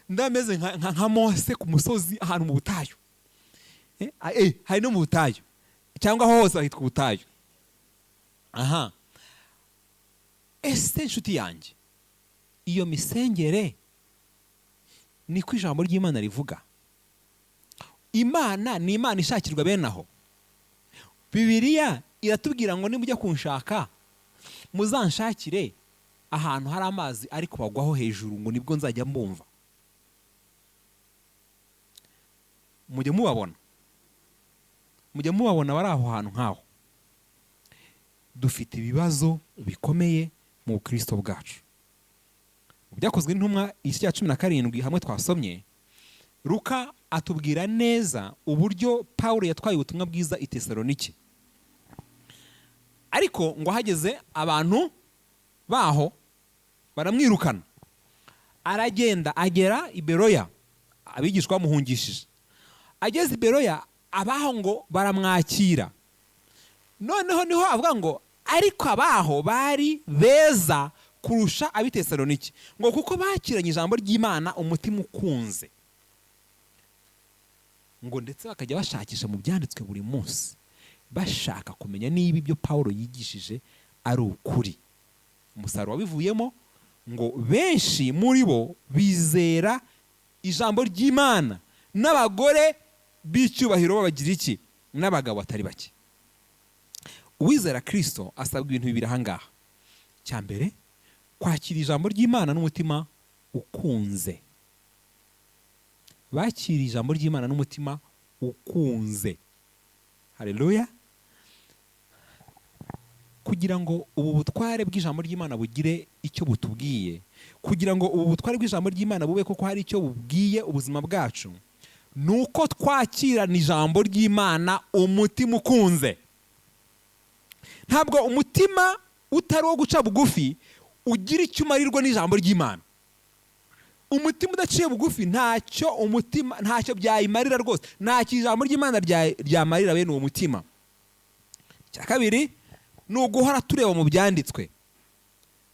[SPEAKER 1] ndameze nka Mose ku musozi ahantu mu butayu. Hari no mu butayu, cyangwa aho hose hitwa ubutayu. Aha ese inshuti yanjye, iyo misengere niko ijambo ry'Imana rivuga? Imana ni Imana ishakirwa bene aho. Bibiliya iratubwira ngo nimujya kunshaka muzanshakire ahantu hari amazi ari kubagwaho hejuru, ngo nibwo nzajya mbumva. Mujye mubabona, mujye mubabona bari aho hantu nk'aho. Dufite ibibazo bikomeye mu bukristo bwacu. Mu Byakozwe n'Intumwa igice cya 17 hamwe twasomye, Luka atubwira neza uburyo Pawulo yatwaye ubutumwa bwiza i Tesalonike, ariko ngo ahageze abantu baho baramwirukana, aragenda agera i Beroya, abigishwa bamuhungishije. Ageze i Beroya abaho ngo baramwakira. Noneho niho avuga ngo ariko abaho bari beza kurusha ab'i Tesalonike, ngo kuko bakiranye ijambo ry'Imana umutima ukunze, ngo ndetse bakajya bashakisha mu byanditswe buri munsi, bashaka kumenya niba ibyo Pawulo yigishije ari ukuri. Umusaruro wabivuyemo ngo benshi muri bo bizera ijambo ry'Imana, n'abagore b'icyubahiro babagira iki, n'abagabo batari bake. Uwizera Kristo asabwa ibintu bibiri aha ngaha. Icya mbere, kwakira ijambo ry'Imana n'umutima ukunze. Bakira ijambo ry'Imana n'umutima ukunze. Haleluya. Kugira ngo ubu butware bw'ijambo ry'Imana bugire icyo butubwiye, kugira ngo ubu butware bw'ijambo ry'Imana bube koko hari icyo bubwiye ubuzima bwacu, ni uko twakirana ijambo ry'Imana umutima ukunze. Ntabwo umutima utari uwo guca bugufi ugira icyo umarirwa n'ijambo ry'Imana. Umutima udaciye bugufi ntacyo umutima, ntacyo byayimarira rwose, ntacyo ijambo ry'Imana ryamarira bene uwo mutima. Icya kabiri ni uguhora tureba mu byanditswe.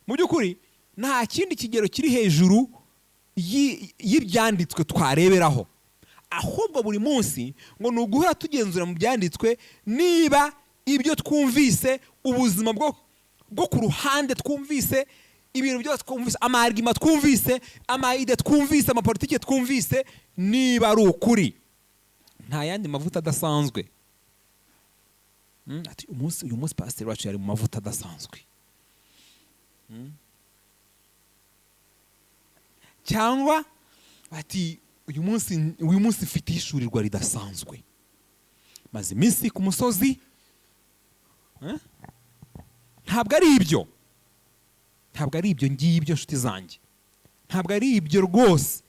[SPEAKER 1] Mu by'ukuri nta kindi kigero kiri hejuru y'ibyanditswe twareberaho, ahubwo buri munsi ngo ni uguhora tugenzura mu byanditswe niba ibyo twumvise, ubuzima bwo ku ruhande twumvise, ibintu byose twumvise, ama arguments twumvise, ama idées twumvise, amapolitike twumvise, niba ari ukuri. Nta yandi mavuta adasanzwe. Ati uyu munsi pasiteri wacu yari mu mavuta adasanzwe. Cyangwa ati uyu munsi mfite ihishurirwa ridasanzwe, maze iminsi ku musozi. Ntabwo ari ibyo, ntabwo ari ibyo ngibyo nshuti zanjye, ntabwo ari ibyo rwose.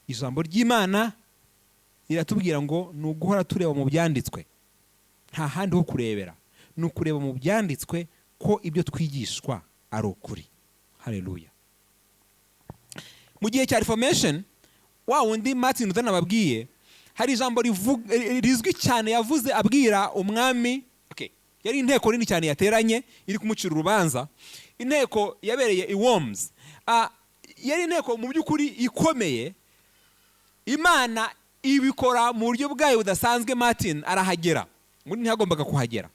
[SPEAKER 1] Ijambo ry'Imana riratubwira ngo ni uguhora tureba mu byanditswe, nta handi ho kurebera. Ni ukureba mu byanditswe ko ibyo twigishwa ari ukuri. Haleluya! Mu gihe cya Reformation, wa wundi Martin Luther nababwiye, hari ijambo rizwi cyane yavuze abwira umwami. Okay. Yari inteko nini cyane yateranye iri kumucira urubanza, inteko yabereye i Worms. Yari inteko mu by'ukuri ikomeye. Imana ibikora mu buryo bwayo budasanzwe. Martin arahagera, muri ntiyagombaga kuhagera,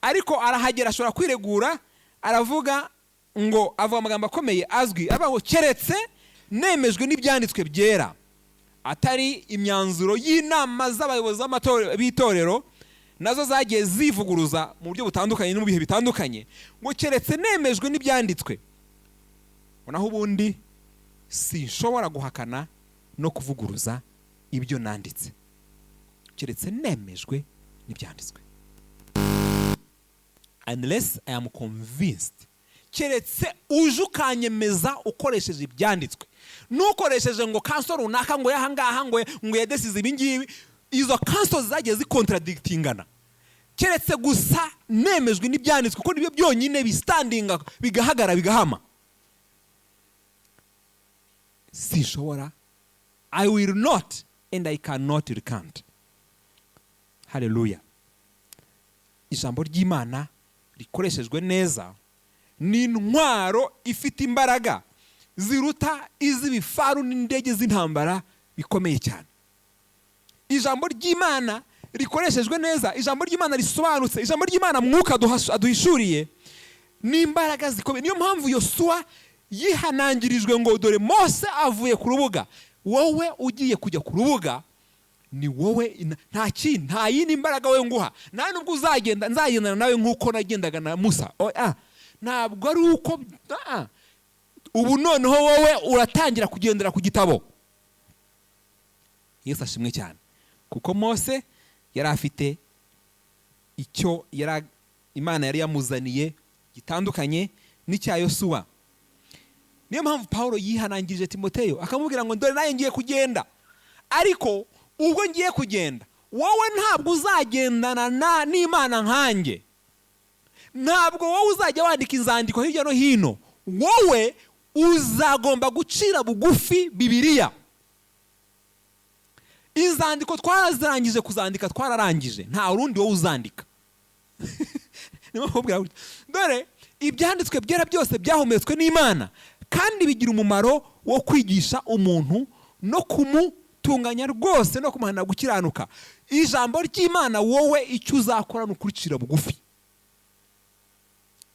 [SPEAKER 1] ariko arahagera, ashobora kwiregura. Aravuga ngo, avuga amagambo akomeye azwi, avuga ngo: "Keretse nemejwe n'ibyanditswe byera, atari imyanzuro y'inama z'abayobozi b'itorero, nazo zagiye zivuguruza mu buryo butandukanye no mu bihe bitandukanye," ngo: "Keretse nemejwe n'ibyanditswe, naho ubundi sinshobora guhakana no kuvuguruza ibyo nanditse." Keretse nemejwe n'ibyanditswe, unless I am convinced, keretse uje ukanyemeza ukoresheje ibyanditswe, ntukoresheje ngo council runaka, ngo yahangaha, ngo yadesize ibi ngibi. Izo council zagiye zikontradictingana. Keretse gusa nemejwe n'ibyanditswe, kuko nibyo byonyine bistandinga, bigahagara, bigahama, sinshobora, I will not and I cannot recant. Haleluya! Ijambo ry'Imana rikoreshejwe neza ni intwaro ifite imbaraga ziruta iz'ibifaru n'indege z'intambara bikomeye cyane. Ijambo ry'Imana rikoreshejwe neza, ijambo ry'Imana risobanutse, ijambo ry'Imana Mwuka aduhishuriye, ni imbaraga zikomeye. Niyo mpamvu Yosuwa yihanangirijwe ngo: "Dore Mose avuye ku rubuga, wowe ugiye kujya ku rubuga, ni wowe, nta kindi, nta yindi mbaraga we nguha, nta nubwo uzagenda, nzagendana nawe nk'uko nagendaga na Musa." Oya, ntabwo ari uko. Ubu noneho wowe uratangira kugendera ku gitabo. Yesu ashimwe cyane, kuko Mose yari afite icyo yari Imana yari yamuzaniye gitandukanye n'icya Yosuwa. Niyo mpamvu Paul yihanangirije Timoteyo, akamubwira ngo: "Dore nawe ngiye kugenda, ariko ubwo ngiye kugenda, wowe ntabwo uzagendana n'Imana nkanjye. Ntabwo wowe uzajya wandika inzandiko hirya no hino. Wowe uzagomba gucira bugufi Bibiliya. Inzandiko twarazirangije kuzandika, twararangije, nta rundi wowe uzandika." Niyo mpamvu gutya. Dore ibyanditswe byera byose byahumetswe n'Imana kandi bigira umumaro wo kwigisha umuntu no kumutunganya rwose no kumuhanira gukiranuka. Ijambo ry'Imana, wowe icyo uzakora ni ukuricira bugufi.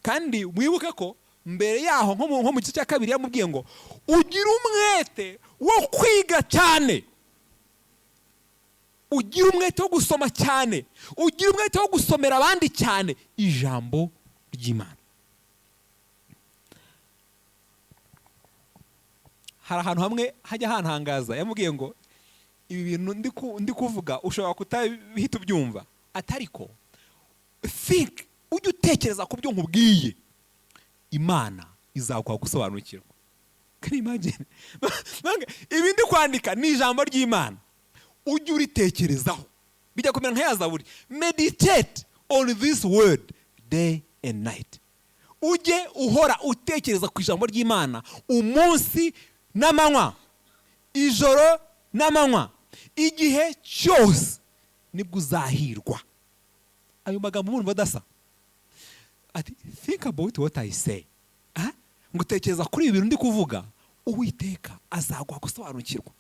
[SPEAKER 1] Kandi mwibuke ko mbere yaho, nko mu gice cya kabiri, yamubwiye ngo: "Ugire umwete wo kwiga cyane, ugire umwete wo gusoma cyane, ugire umwete wo gusomera abandi cyane ijambo ry'Imana." Hari ahantu hamwe hajya hantangaza, yamubwiye ngo: "Ibi bintu ndi kuvuga ushobora kutabihita ubyumva, atariko think, ujye utekereza ku byo nkubwiye, Imana izaguha gusobanukirwa." Can you imagine? Ibi ndi kwandika ni ijambo ry'Imana, ujye uritekerezaho. Bijya kumera nka ya zaburi: "Meditate on this word day and night." Ujye uhora utekereza ku ijambo ry'Imana umunsi n'amanywa, ijoro n'amanywa, igihe cyose, nibwo uzahirwa. Ayo magambo murumva adasa? Ati: "Think about what I say." Ah? Ngo tekereza kuri ibi bintu ndi kuvuga, Uwiteka azaguha gusobanukirwa.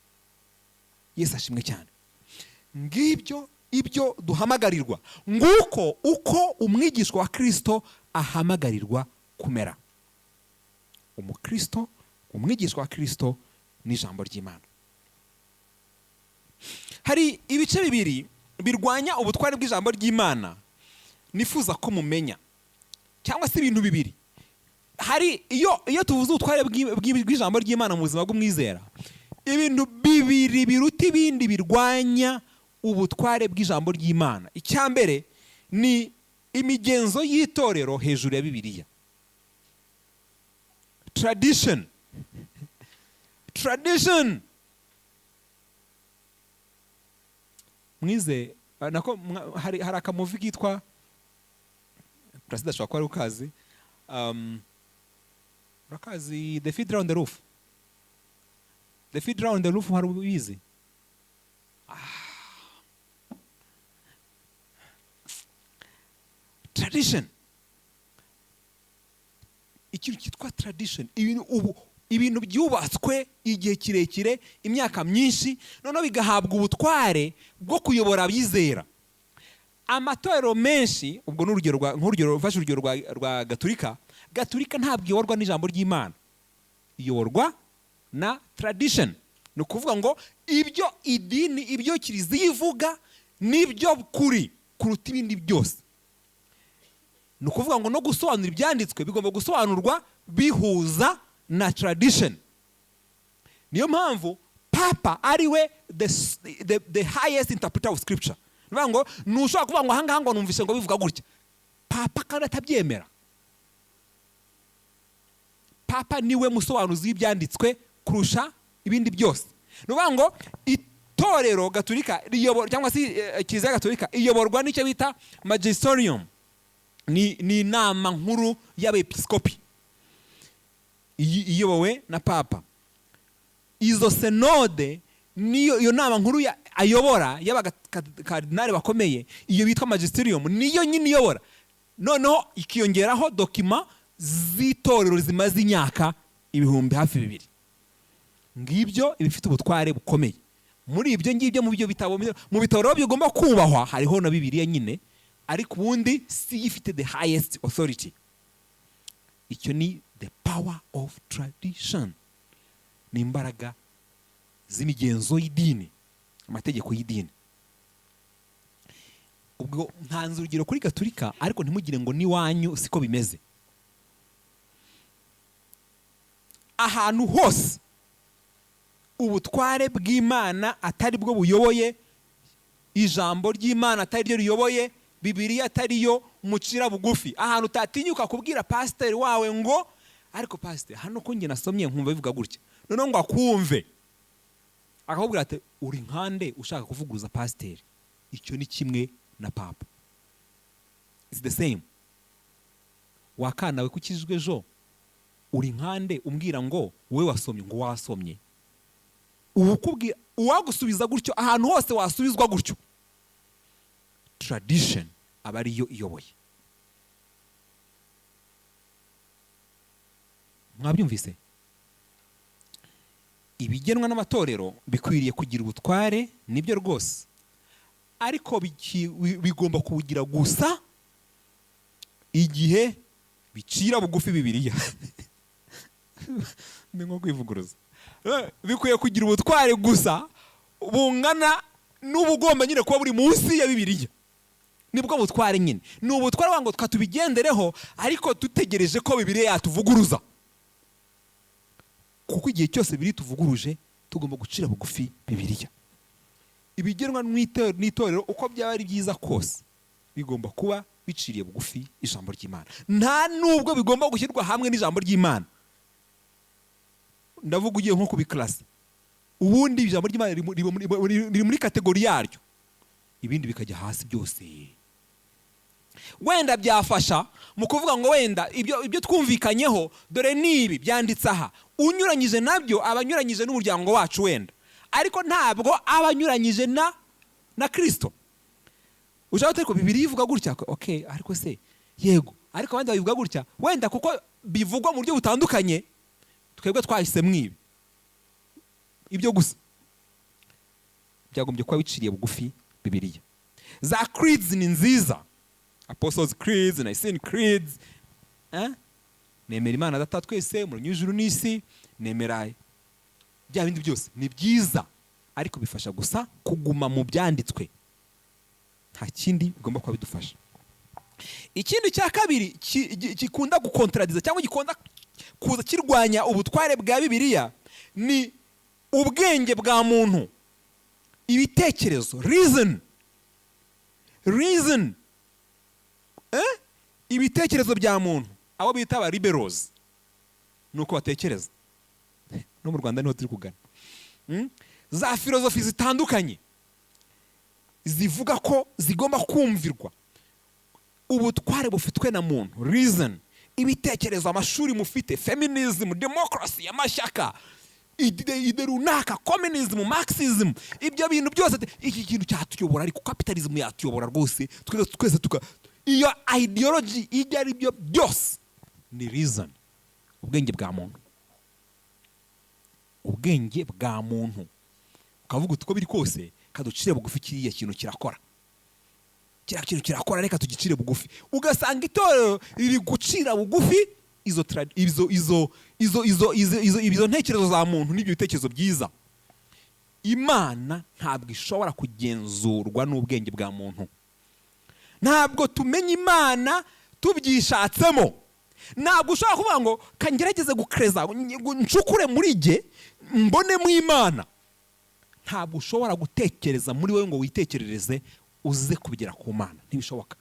[SPEAKER 1] Yesu ashimwe cyane. Ngibyo ibyo duhamagarirwa, nguko uko umwigishwa wa Kirisito ahamagarirwa kumera. Umukristo, umwigishwa wa Kirisito n'ijambo ry'Imana. Hari ibice bibiri birwanya ubutware bw'ijambo ry'Imana nifuza ko mumenya, cyangwa se ibintu bibiri. Hari iyo tuvuze ubutware bw'ijambo ry'Imana mu buzima bw'umwizera, ibintu bibiri biruta ibindi birwanya ubutware bw'ijambo ry'Imana. Icya mbere ni imigenzo y'itorero hejuru ya Bibiliya, tradition. Tradition mwize nako hari akamovie kitwa Placide ashobora kuba ari ukazi. Urakazi The Fiddler on the Roof? The Fiddler on the Roof, hari ubizi? Tradition, ikintu cyitwa tradition, ibintu ubu, ibintu byubatswe igihe kirekire, imyaka myinshi, noneho bigahabwa ubutware bwo kuyobora abizera. Amatorero menshi, ubwo ni urugero rwa, nk'urugero ufashe urugero rwa Gaturika. Gaturika ntabwo iyoborwa n'ijambo ry'Imana, iyoborwa na tradition. Ni ukuvuga ngo ibyo idini, ibyo kiliziya ivuga nibyo kuri kuruta ibindi byose. Ni ukuvuga ngo no gusobanura ibyanditswe bigomba gusobanurwa bihuza na tradition. Niyo mpamvu papa ari we the highest interpreter of scripture. Ni ukuvuga ngo ntushobora kuvuga ngo ahangaha ngo numvise ngo bivuga gutya, papa kandi atabyemera. Papa niwe musobanuzi w'ibyanditswe kurusha ibindi byose. Ni ukuvuga ngo itorero Gaturika riyobor, cyangwa se Kiliziya Gaturika iyoborwa n'icyo bita magisterium. Ni inama nkuru y'abepiskopi iyobowe na papa. Izo senode niyo iyo nama nkuru ayobora y'abakardinali bakomeye, iyo bitwa magisterium, niyo nyine iyobora. Noneho ikiyongeraho document z'itorero zimaze imyaka 2000 hafi. Ngibyo ibifite ubutware bukomeye. Muri ibyo ngibyo, mu byo bitabo, mu bitabo rero bigomba kubahwa hariho na Bibiliya nyine, ariko ubundi si yo ifite the highest authority. Icyo ni the power of tradition, ni imbaraga z'imigenzo y'idini, amategeko y'idini. Ubwo ntanze urugero kuri Gaturika, ariko ntimugire ngo n'iwanyu siko bimeze. Ahantu hose ubutware bw'Imana atari bwo buyoboye, ijambo ry'Imana atari ryo riyoboye, Bibiliya atari yo mucira bugufi, ahantu utatinyuka kubwira pasiteri wawe ngo: "Ariko pasiteri, hano ko njye nasomye nkumva bivuga gutya," noneho ngo akumve, akakubwira ati: "Uri nkande ushaka kuvuguruza pasiteri?" Icyo ni kimwe na papa, it's the same. Wakana we ko ukijijwe ejo, uri nkande umbwira ngo wowe wasomye, ngo wasomye? Ubu ukubwira uwagusubiza gutyo, ahantu hose wasubizwa gutyo, tradition aba ariyo iyoboye. Mwabyumvise? Ibigenwa n'amatorero bikwiriye kugira ubutware, nibyo rwose, ariko bigomba kubugira gusa igihe bicira bugufi Bibiliya. Ni nko kwivuguruza. Bikwiye kugira ubutware gusa bungana n'ubugomba nyine kuba buri munsi ya Bibiliya. Nibwo butware nyine, ni ubutware ngo tubigendereho, ariko dutegereje ko Bibiliya yatuvuguruza, kuko igihe cyose biri tuvuguruje tugomba gucira bugufi Bibiliya. Ibigenwa n'itorero, uko byaba ari byiza kose, bigomba kuba biciriye bugufi ijambo ry'Imana. Nta nubwo bigomba gushyirwa hamwe n'ijambo ry'Imana. Ndavuga ugiye nko kubikarasa, ubundi ijambo ry'Imana riri muri category yaryo, ibindi bikajya hasi byose. Wenda byafasha mu kuvuga ngo wenda ibyo twumvikanyeho dore ni ibi byanditse aha, unyuranyije nabyo aba anyuranyije n'umuryango wacu wenda, ariko ntabwo aba anyuranyije na Kirisito. Ushobora ariko Bibiliya ivuga gutya, okay, ariko se yego, ariko abandi babivuga gutya, wenda kuko bivugwa mu buryo butandukanye, twebwe twahisemo ibi. Ibyo gusa byagombye kuba biciriye bugufi Bibiliya. Za creeds ni nziza, Apostles Creeds, Nicene Creeds, eh? Nemera Imana Data twese, Umuremyi w'ijuru n'isi, nemera bya bindi byose, ni byiza, ariko bifasha gusa kuguma mu byanditswe, nta kindi bigomba kuba bidufasha. Ikindi cya kabiri gikunda gukontradiza cyangwa gikunda kuza kirwanya ubutware bwa Bibiliya ni ubwenge bwa muntu, ibitekerezo, reason. Reason, eh? Ibitekerezo bya muntu, abo bita aba liberals, ni uko batekereza. No mu Rwanda niho turi kugana. Za filozofi zitandukanye zivuga ko zigomba kumvirwa. Ubutware bufitwe na muntu, reason, ibitekerezo, amashuri mufite, feminism, democracy, amashyaka, idée runaka, communism, marxism, ibyo bintu byose, iki kintu cyatuyobora, ariko capitalism yatuyobora rwose twese, twese tuka iyo ideology, ibyo ari byo byose ni reason, ubwenge bwa muntu, ubwenge bwa muntu. Ukavuga uti: "Uko biri kose kaducire bugufi, kiriya kintu kirakora, kiriya kintu kirakora, reka tugicire bugufi." Ugasanga itorero riri gucira bugufi izo izo izo izo izo izo izo izo ntekerezo za muntu n'ibyo bitekerezo byiza. Imana ntabwo ishobora kugenzurwa n'ubwenge bwa muntu. Ntabwo tumenya Imana tubyishatsemo. Ntabwo ushobora kuvuga ngo kangerageze gukereza ncukure muri jye mbonemo Imana. Ntabwo ushobora gutekereza muri wowe ngo witekerereze uze kubigera ku Mana, ntibishoboka.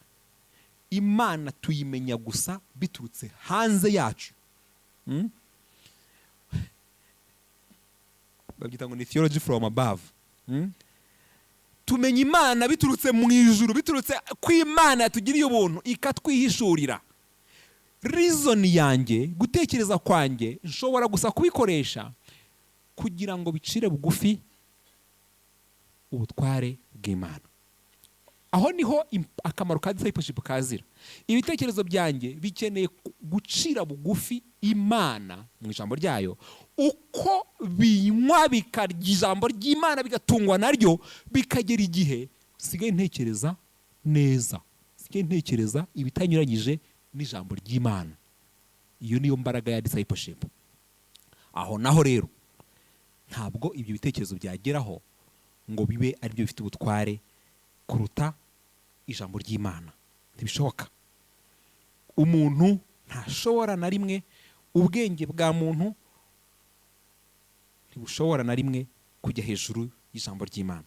[SPEAKER 1] Imana tuyimenya gusa biturutse hanze yacu. Babyita ngo ni theology from above. Tumenya Imana biturutse mu ijuru, biturutse ku Imana yatugiriye ubuntu ikatwihishurira. Reason yanjye, gutekereza kwanjye, nshobora gusa kubikoresha kugira ngo bicire bugufi ubutware bw'Imana. Aho niho akamaro ka discipleship kazira. Ibitekerezo byanjye bikeneye gucira bugufi Imana mu ijambo ryayo. Uko binywa, bikarya ijambo ry'Imana, bigatungwa naryo, bikagera igihe nsigaye ntekereza neza, nsigaye ntekereza ibitanyuranyije n'ijambo ry'Imana. Iyo niyo mbaraga ya discipleship. Aho naho rero ntabwo ibyo bitekerezo byageraho ngo bibe aribyo bifite ubutware kuruta ijambo ry'Imana, ntibishoboka. Umuntu ntashobora na rimwe, ubwenge bwa muntu ntibushobora na rimwe kujya hejuru y'ijambo ry'Imana.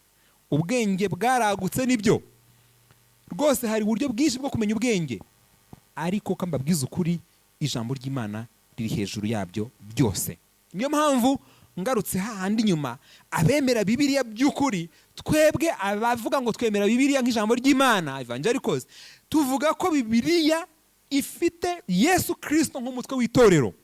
[SPEAKER 1] Ubwenge bwaragutse, nibyo rwose, hari uburyo bwinshi bwo kumenya ubwenge, ariko ko mbabwiza ukuri, ijambo ry'Imana riri hejuru yabyo byose. Niyo mpamvu ngarutse hahandi inyuma, abemera Bibiliya by'ukuri, twebwe abavuga ngo twemera Bibiliya nk'ijambo ry'Imana, evangelicals, tuvuga ko Bibiliya ifite Yesu Kirisito nk'umutwe w'itorero,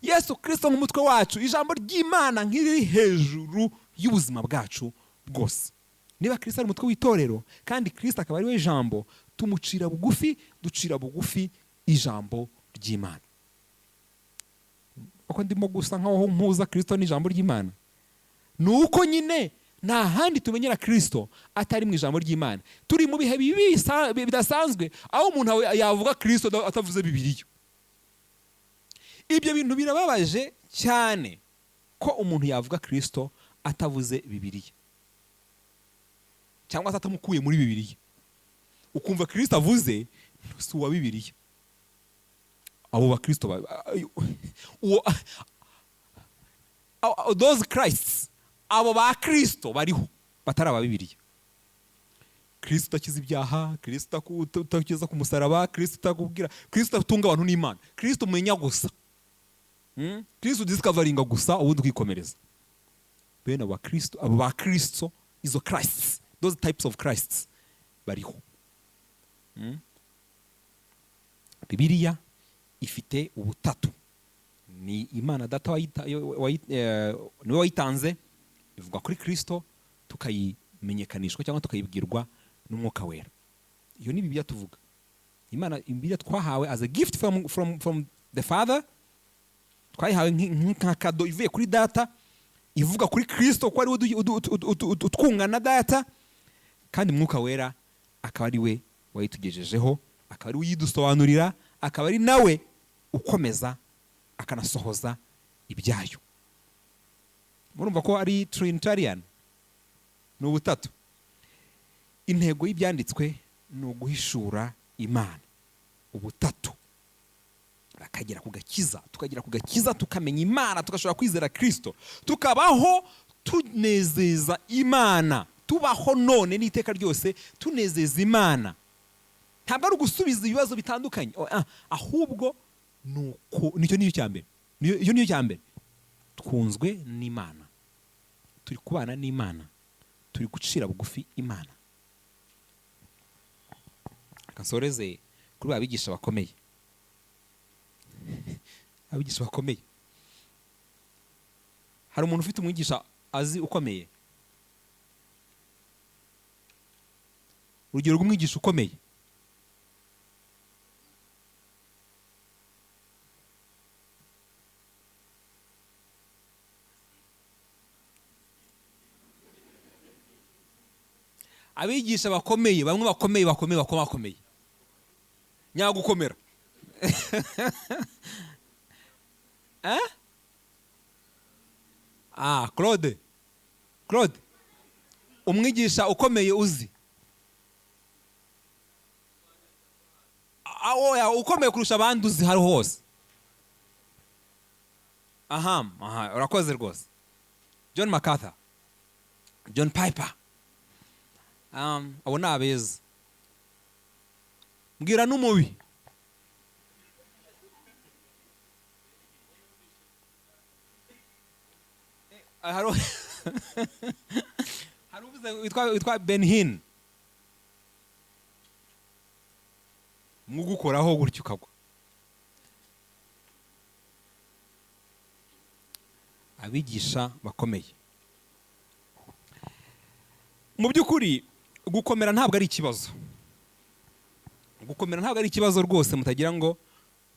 [SPEAKER 1] Yesu Kirisito nk'umutwe wacu, ijambo ry'Imana nk'iriri hejuru y'ubuzima bwacu bwose. Niba Kirisito ari umutwe w'itorero kandi Kirisito akaba ari we jambo, tumucira bugufi, ducira bugufi ijambo ry'Imana. Uko ndimo gusa nkaho mpuza Kirisito n'ijambo ry'Imana, ni uko nyine nta handi tumenyera Kirisito atari mu ijambo ry'Imana. Turi mu bihe bibi bidasanzwe aho umuntu yavuga Kirisito atavuze Bibiliya. Ibyo bintu birababaje cyane ko umuntu yavuga Kirisito atavuze Bibiliya cyangwa se atamukuye muri Bibiliya, ukumva Kirisito avuze si uwa Bibiliya. Abo bakristo uwo those Christs, abo ba Kristo bariho batari aba Bibiliya, Kristo udakiza ibyaha, Kristo utakiza ku musaraba, Kristo utakubwira, Kristo utunga abantu n'Imana, Kristo umenya gusa. Kristo udiscoveringa gusa ubundi ukikomereza. Bene abo bakristo, abo ba Kristo, izo Christs, those types of Christs bariho. Bibiliya ifite ubutatu: ni Imana Data niwe wayitanze, ivuga kuri Kristo, tukayimenyekanishwa cyangwa tukayibwirwa n'Umwuka Wera. Iyo ni Bibiliya tuvuga. Imana, Bibiliya twahawe as a gift from the Father, twayihawe nka cadeau ivuye kuri Data, ivuga kuri Kristo ko ari we utwunga na Data, kandi Mwuka Wera akaba ari we wayitugejejeho, akaba ari we uyidusobanurira, akaba ari nawe ukomeza akanasohoza ibyayo. Murumva ko ari trinitarian, ni ubutatu. Intego y'ibyanditswe ni uguhishura Imana, ubutatu, bakagera ku gakiza, tukagera ku gakiza, tukamenya Imana, tugashobora kwizera Kirisito, tukabaho tunezeza Imana, tubaho none n'iteka ryose tunezeza Imana. Ntabwo ari ugusubiza ibibazo bitandukanye, ahubwo ni uko nicyo niyo cya mbere. Iyo niyo cya mbere: twunzwe n'Imana, turi kubana n'Imana, turi gucira bugufi Imana. Reka nsoreze. Kuri ba bigisha bakomeye, abigisha bakomeye. Hari umuntu ufite umwigisha azi ukomeye? Urugero rw'umwigisha ukomeye. Abigisha bakomeye, bamwe bakomeye bakomeye bakomeye nyagukomera. Eh? Ah, Claude, Claude, umwigisha ukomeye uzi? Ah, oya, ukomeye kurusha abandi uzi hari hose. Aha, aha, urakoze rwose. John MacArthur, John Piper, abo ni abeza. Mbwira n'umubi. Hari uvuze witwa Benny Hinn, mugukoraho gutyo ukagwa. Abigisha bakomeye. Mu by'ukuri gukomera ntabwo ari ikibazo. Gukomera ntabwo ari ikibazo rwose, mutagira ngo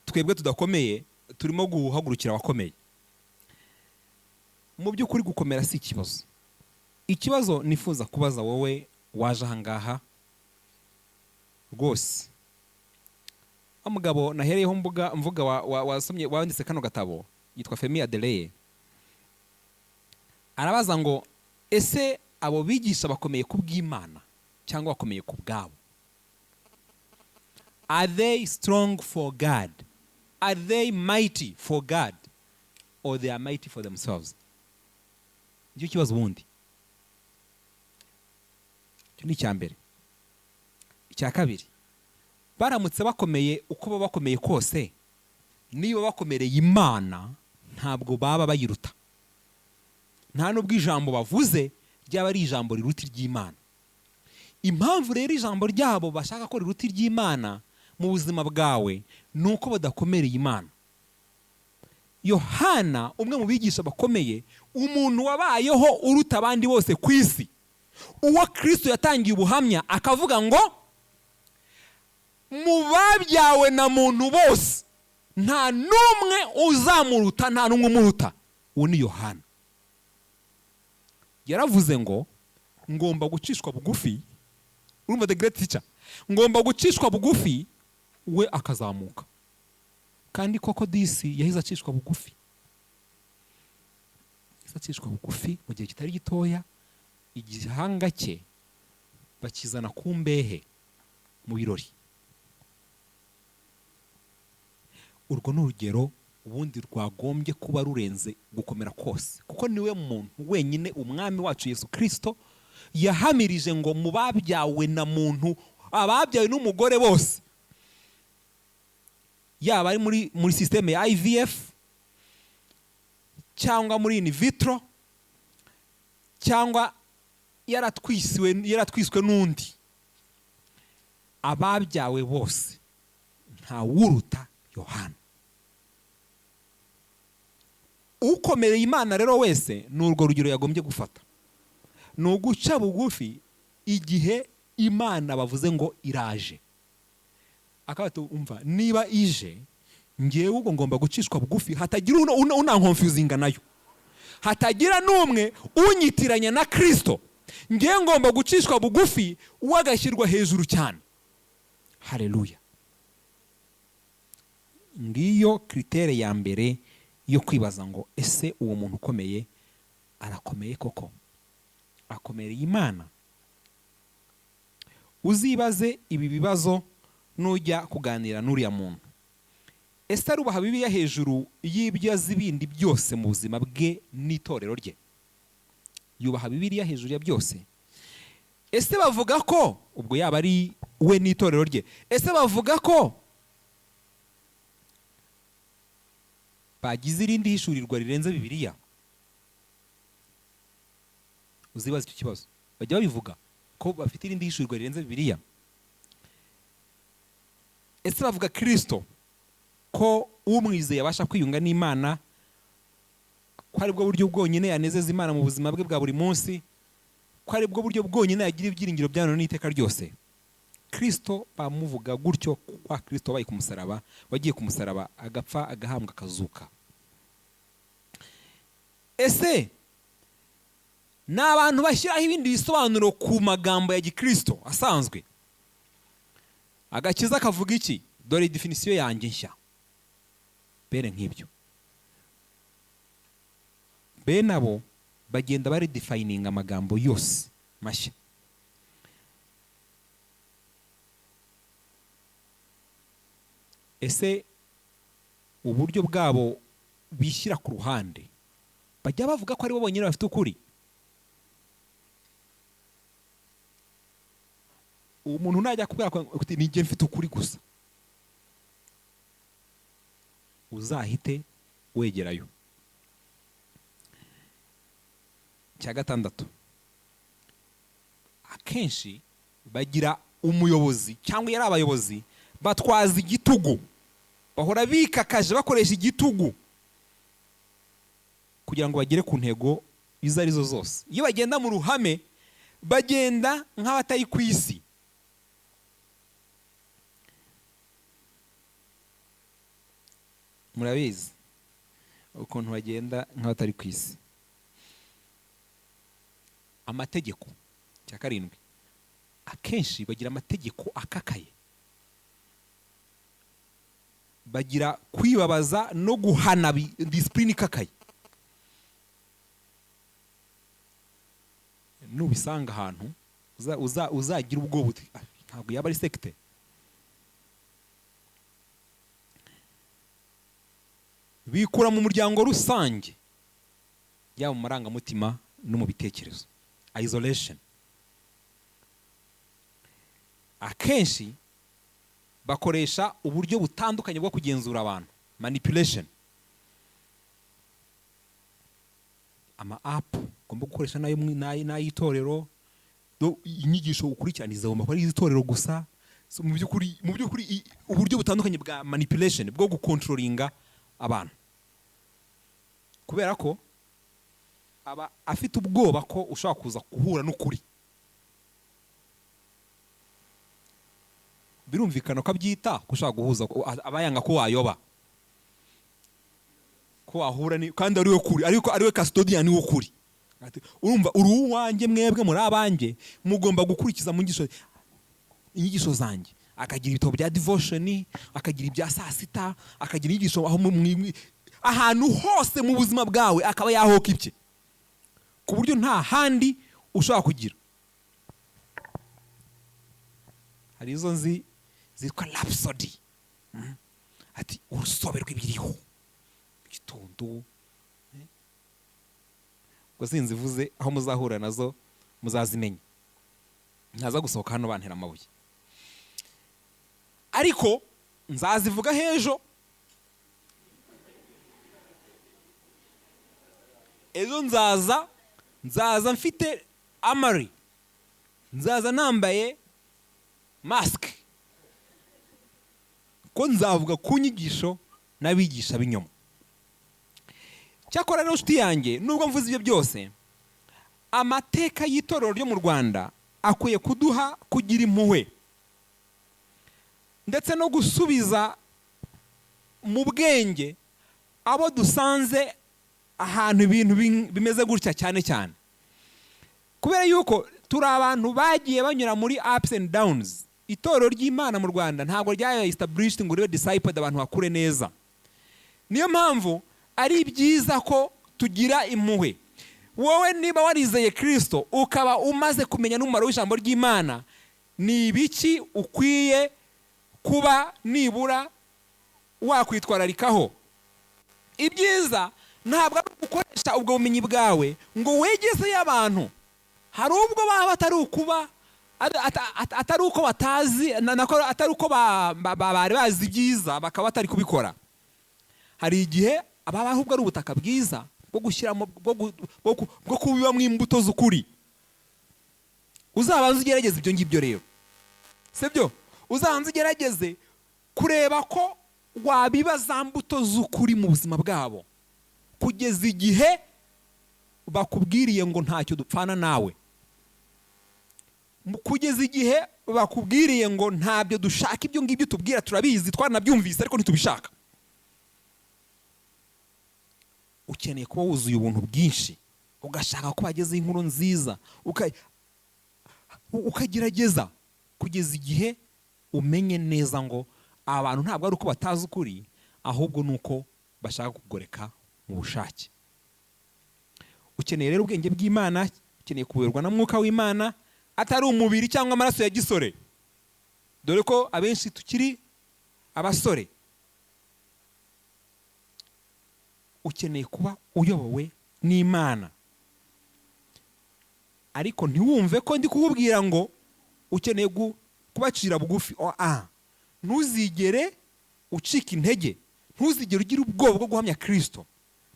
[SPEAKER 1] twebwe tudakomeye turimo guhagurukira abakomeye. Mu by'ukuri gukomera si ikibazo. Ikibazo nifuza kubaza wowe waje aha ngaha rwose, wa mugabo nahereyeho mvuga wasomye wanditse kano gatabo yitwa Femi Adeleye, arabaza ngo ese abo bigisha bakomeye ku bw'Imana cyangwa bakomeye ku bwabo? Are they strong for God? Are they mighty for God? Or they are mighty for themselves? Nicyo kibazo ubundi. Icyo ni icya mbere. Icya kabiri, baramutse bakomeye uko baba bakomeye kose, niba bakomereye Imana ntabwo baba bayiruta. Nta nubwo ijambo bavuze ryaba ari ijambo riruta iry'Imana. Impamvu rero ijambo ryabo bashaka ko riruta iry'Imana mu buzima bwawe ni uko badakomereye Imana. Yohana, umwe mu bigisha bakomeye, umuntu wabayeho uruta abandi bose ku isi, uwo Kristo yatangiye ubuhamya akavuga ngo mu babyawe na muntu bose nta n'umwe uzamuruta, nta n'umwe umuruta, uwo ni Yohana. Yaravuze ngo ngomba gucishwa bugufi, urumva the great teacher, ngomba gucishwa bugufi we akazamuka. Kandi koko disi yahise acishwa bugufi, yahise acishwa bugufi mu gihe kitari gitoya, igihanga cye bakizana ku mbehe mu birori. Urwo ni urugero ubundi rwagombye kuba rurenze gukomera kose, kuko niwe muntu wenyine umwami wacu Yesu Kristo yahamirije ngo mu babyawe na muntu, ababyawe n'umugore bose, yaba ari muri système ya IVF cyangwa muri in vitro cyangwa yaratwiswe n'undi, ababyawe bose ntawuruta Yohana. Ukomereye Imana rero wese ni urwo rugero yagombye gufata, ni uguca bugufi igihe Imana bavuze ngo iraje, akaba umva niba ije ngewe ubwo ngomba gucishwa bugufi, hatagira unankonfuzinga nayo, hatagira n'umwe unyitiranya na Kristo, ngewe ngomba gucishwa bugufi wagashyirwa hejuru cyane. Haleluya. Ngiyo critère ya mbere yo kwibaza ngo ese uwo muntu ukomeye arakomeye koko, akomereye Imana? Uzibaze ibi bibazo nujya kuganira n'uriya muntu. Ese arubaha Bibiliya hejuru y'ibyo azi bindi byose mu buzima bwe n'itorero rye? Yubaha Bibiliya hejuru ya byose? Ese bavuga ko ubwo yaba ari we n'itorero rye, ese bavuga ko bagize irindi hishurirwa rirenze Bibiliya? Uzibaze icyo kibazo. Bajya babivuga ko bafite irindi hishurirwa rirenze Bibiliya? Ese bavuga Kirisito ko umwizeye abasha kwiyunga n'Imana, ko aribwo buryo bwonyine yanezeza Imana mu buzima bwe bwa buri munsi, ko aribwo buryo bwonyine yagira ibyiringiro bya none n'iteka ryose? Kirisito bamuvuga gutyo kwa Kirisito wabaye ku musaraba, wagiye ku musaraba agapfa, agahambwa, akazuka. Ese ni abantu bashyiraho ibindi bisobanuro ku magambo ya gikirisito asanzwe? Agakiza kavuga iki? Dore définition yanjye nshya. Bene nk'ibyo, bene abo bagenda baredefininga amagambo yose mashya. Ese uburyo bwabo bishyira ku ruhande, bajya bavuga ko aribo bonyine bafite ukuri? Umuntu najya kubwira ko nijye mfite ukuri gusa, uzahite wegerayo. Cya gatandatu, akenshi bagira umuyobozi cyangwa iyo ari abayobozi batwaza igitugu, bahora bikakaje bakoresha igitugu kugira ngo bagere ku ntego izo arizo zose. Iyo bagenda mu ruhame bagenda nk'abatari ku isi. Murabizi ukuntu bagenda nk'abatari ku isi. Amategeko, cya karindwi, akenshi bagira amategeko akakaye, bagira kwibabaza no guhana, discipline ikakaye. Nubisanga ahantu uzagira ubwoba uti: "Ah, ntabwo yaba ari secte?" Bikura mu muryango rusange, yaba mu marangamutima no mu bitekerezo, isolation. Akenshi bakoresha uburyo butandukanye bwo kugenzura abantu, manipulation, ama app ugomba gukoresha nayo n'ay'itorero, inyigisho ukurikirana zigomba kuba ari iz'itorero gusa. So, mu by'ukuri uburyo butandukanye bwa manipulation, bwo gucontrollinga abantu, kubera ko aba afite ubwoba ko ushobora kuza guhura n'ukuri. Birumvikana ko abyita ko ushobora guhuza, ko aba yanga ko wayoba, ko wahura ni kandi ari we kuri, ariko ari we custodian w'ukuri. Ati: "Urumva uri uwanjye, mwebwe muri abanjye, mugomba gukurikiza mu inyigisho zanjye." Akagira ibitabo bya devotion, akagira ibya saa sita, akagira inyigisho aho ahantu hose mu buzima bwawe akaba yahoka ibye, ku buryo nta handi ushobora kugira. Hari izo nzi zitwa rhapsody. Ati urusobe rw'ibiriho mu gitondo. Ubwo sinzivuze, aho muzahura nazo muzazimenya, ntaza gusohoka hano bantera amabuye, ariko nzazivuga hejo. Ejo nzaza mfite amari, nzaza nambaye masike, ko nzavuga ku nyigisho n'abigisha b'inyuma. Cyakora rero nshuti yanjye, nubwo mvuze ibyo byose, amateka y'itorero ryo mu Rwanda akwiye kuduha kugira impuhwe ndetse no gusubiza mu bwenge abo dusanze ahantu ibintu bimeze gutya, cyane cyane kubera yuko turi abantu bagiye banyura muri ups and downs. Itorero ry'Imana mu Rwanda ntabwo ryabaye established ngo ribe discipled, abantu bakure neza. Niyo mpamvu ari byiza ko tugira impuhwe. Wowe niba warizeye Kirisito, ukaba umaze kumenya n'umumaro w'ijambo ry'Imana, ni ibiki ukwiye kuba nibura wakwitwararikaho? Ibyiza ntabwo ari ugukoresha ubwo bumenyi bwawe ngo wegezeyo abantu. Hari ubwo baba batari ukuba atari uko batazi, nako atari uko bari bazi ibyiza bakaba batari kubikora. Hari igihe ababa ahubwo ari ubutaka bwiza bwo gushyiramo, bwo kubibamo imbuto z'ukuri. Uzabanza ugerageze ibyo ngibyo rero, sibyo? Uzabanza ugerageze Kureba ko wabiba za mbuto z'ukuri mu buzima bwabo kugeza igihe bakubwiriye ngo ntacyo dupfana nawe, kugeza igihe bakubwiriye ngo ntabyo dushaka, ibyo ngibyo tubwira turabizi, twaranabyumvise, ariko ntitubishaka. Ukeneye kuba wuzuye ubuntu bwinshi, ugashaka ko bagezeho inkuru nziza, ukagerageza kugeza igihe umenye neza ngo abantu ntabwo ari uko batazi ukuri, ahubwo ni uko bashaka kugoreka mu bushake. Ukeneye rero ubwenge bw'Imana, ukeneye kuyoborwa na Mwuka w'Imana, atari umubiri cyangwa amaraso ya gisore, dore ko abenshi tukiri abasore. Ukeneye kuba uyobowe n'Imana, ariko ntiwumve ko ndi kukubwira ngo ukeneye kubacira bugufi. Ntuzigere ucika intege, ntuzigere ugira ubwoba bwo guhamya Kristo,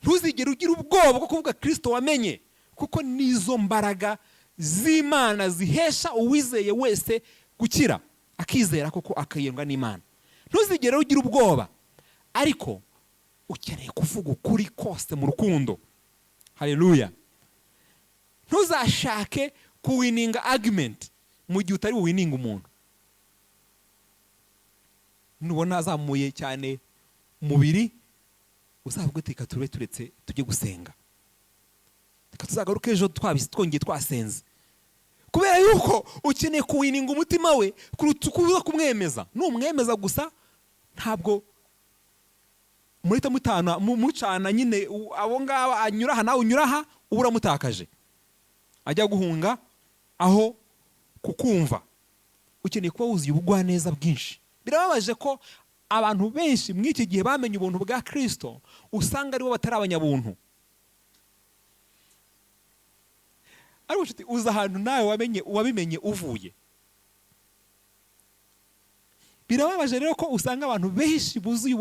[SPEAKER 1] ntuzigere ugira ubwoba bwo kuvuga Kristo wamenye, kuko nizo mbaraga z'Imana zihesha uwizeye wese gukira, akizera koko akiyunga n'Imana. Ntuzigere ugira ubwoba, ariko ukeneye kuvuga ukuri kose mu rukundo. Haleluya. Ntuzashake kuwininga argument mu gihe utari buwininga umuntu. Nubona azamuye cyane umubiri, uzavuge uti reka tube turetse tujye gusenga, reka tuzagaruke ejo twongeye twasenze, kubera yuko ukeneye kuwininga umutima we kuruta uko uza kumwemeza. Numwemeza gusa ntabwo murita mutana, mucana nyine, abo ngabo anyura aha nawe unyura aha, uba uramutakaje, ajya guhunga aho kukumva. Ukeneye kuba wuzuye ubugwaneza bwinshi. Birababaje ko abantu benshi muri iki gihe bamenye ubuntu bwa Kristo usanga aribo batari abanyabuntu. Ariko nshuti, uza ahantu nawe wabimenye uvuye. Birababaje rero ko usanga abantu benshi buzuye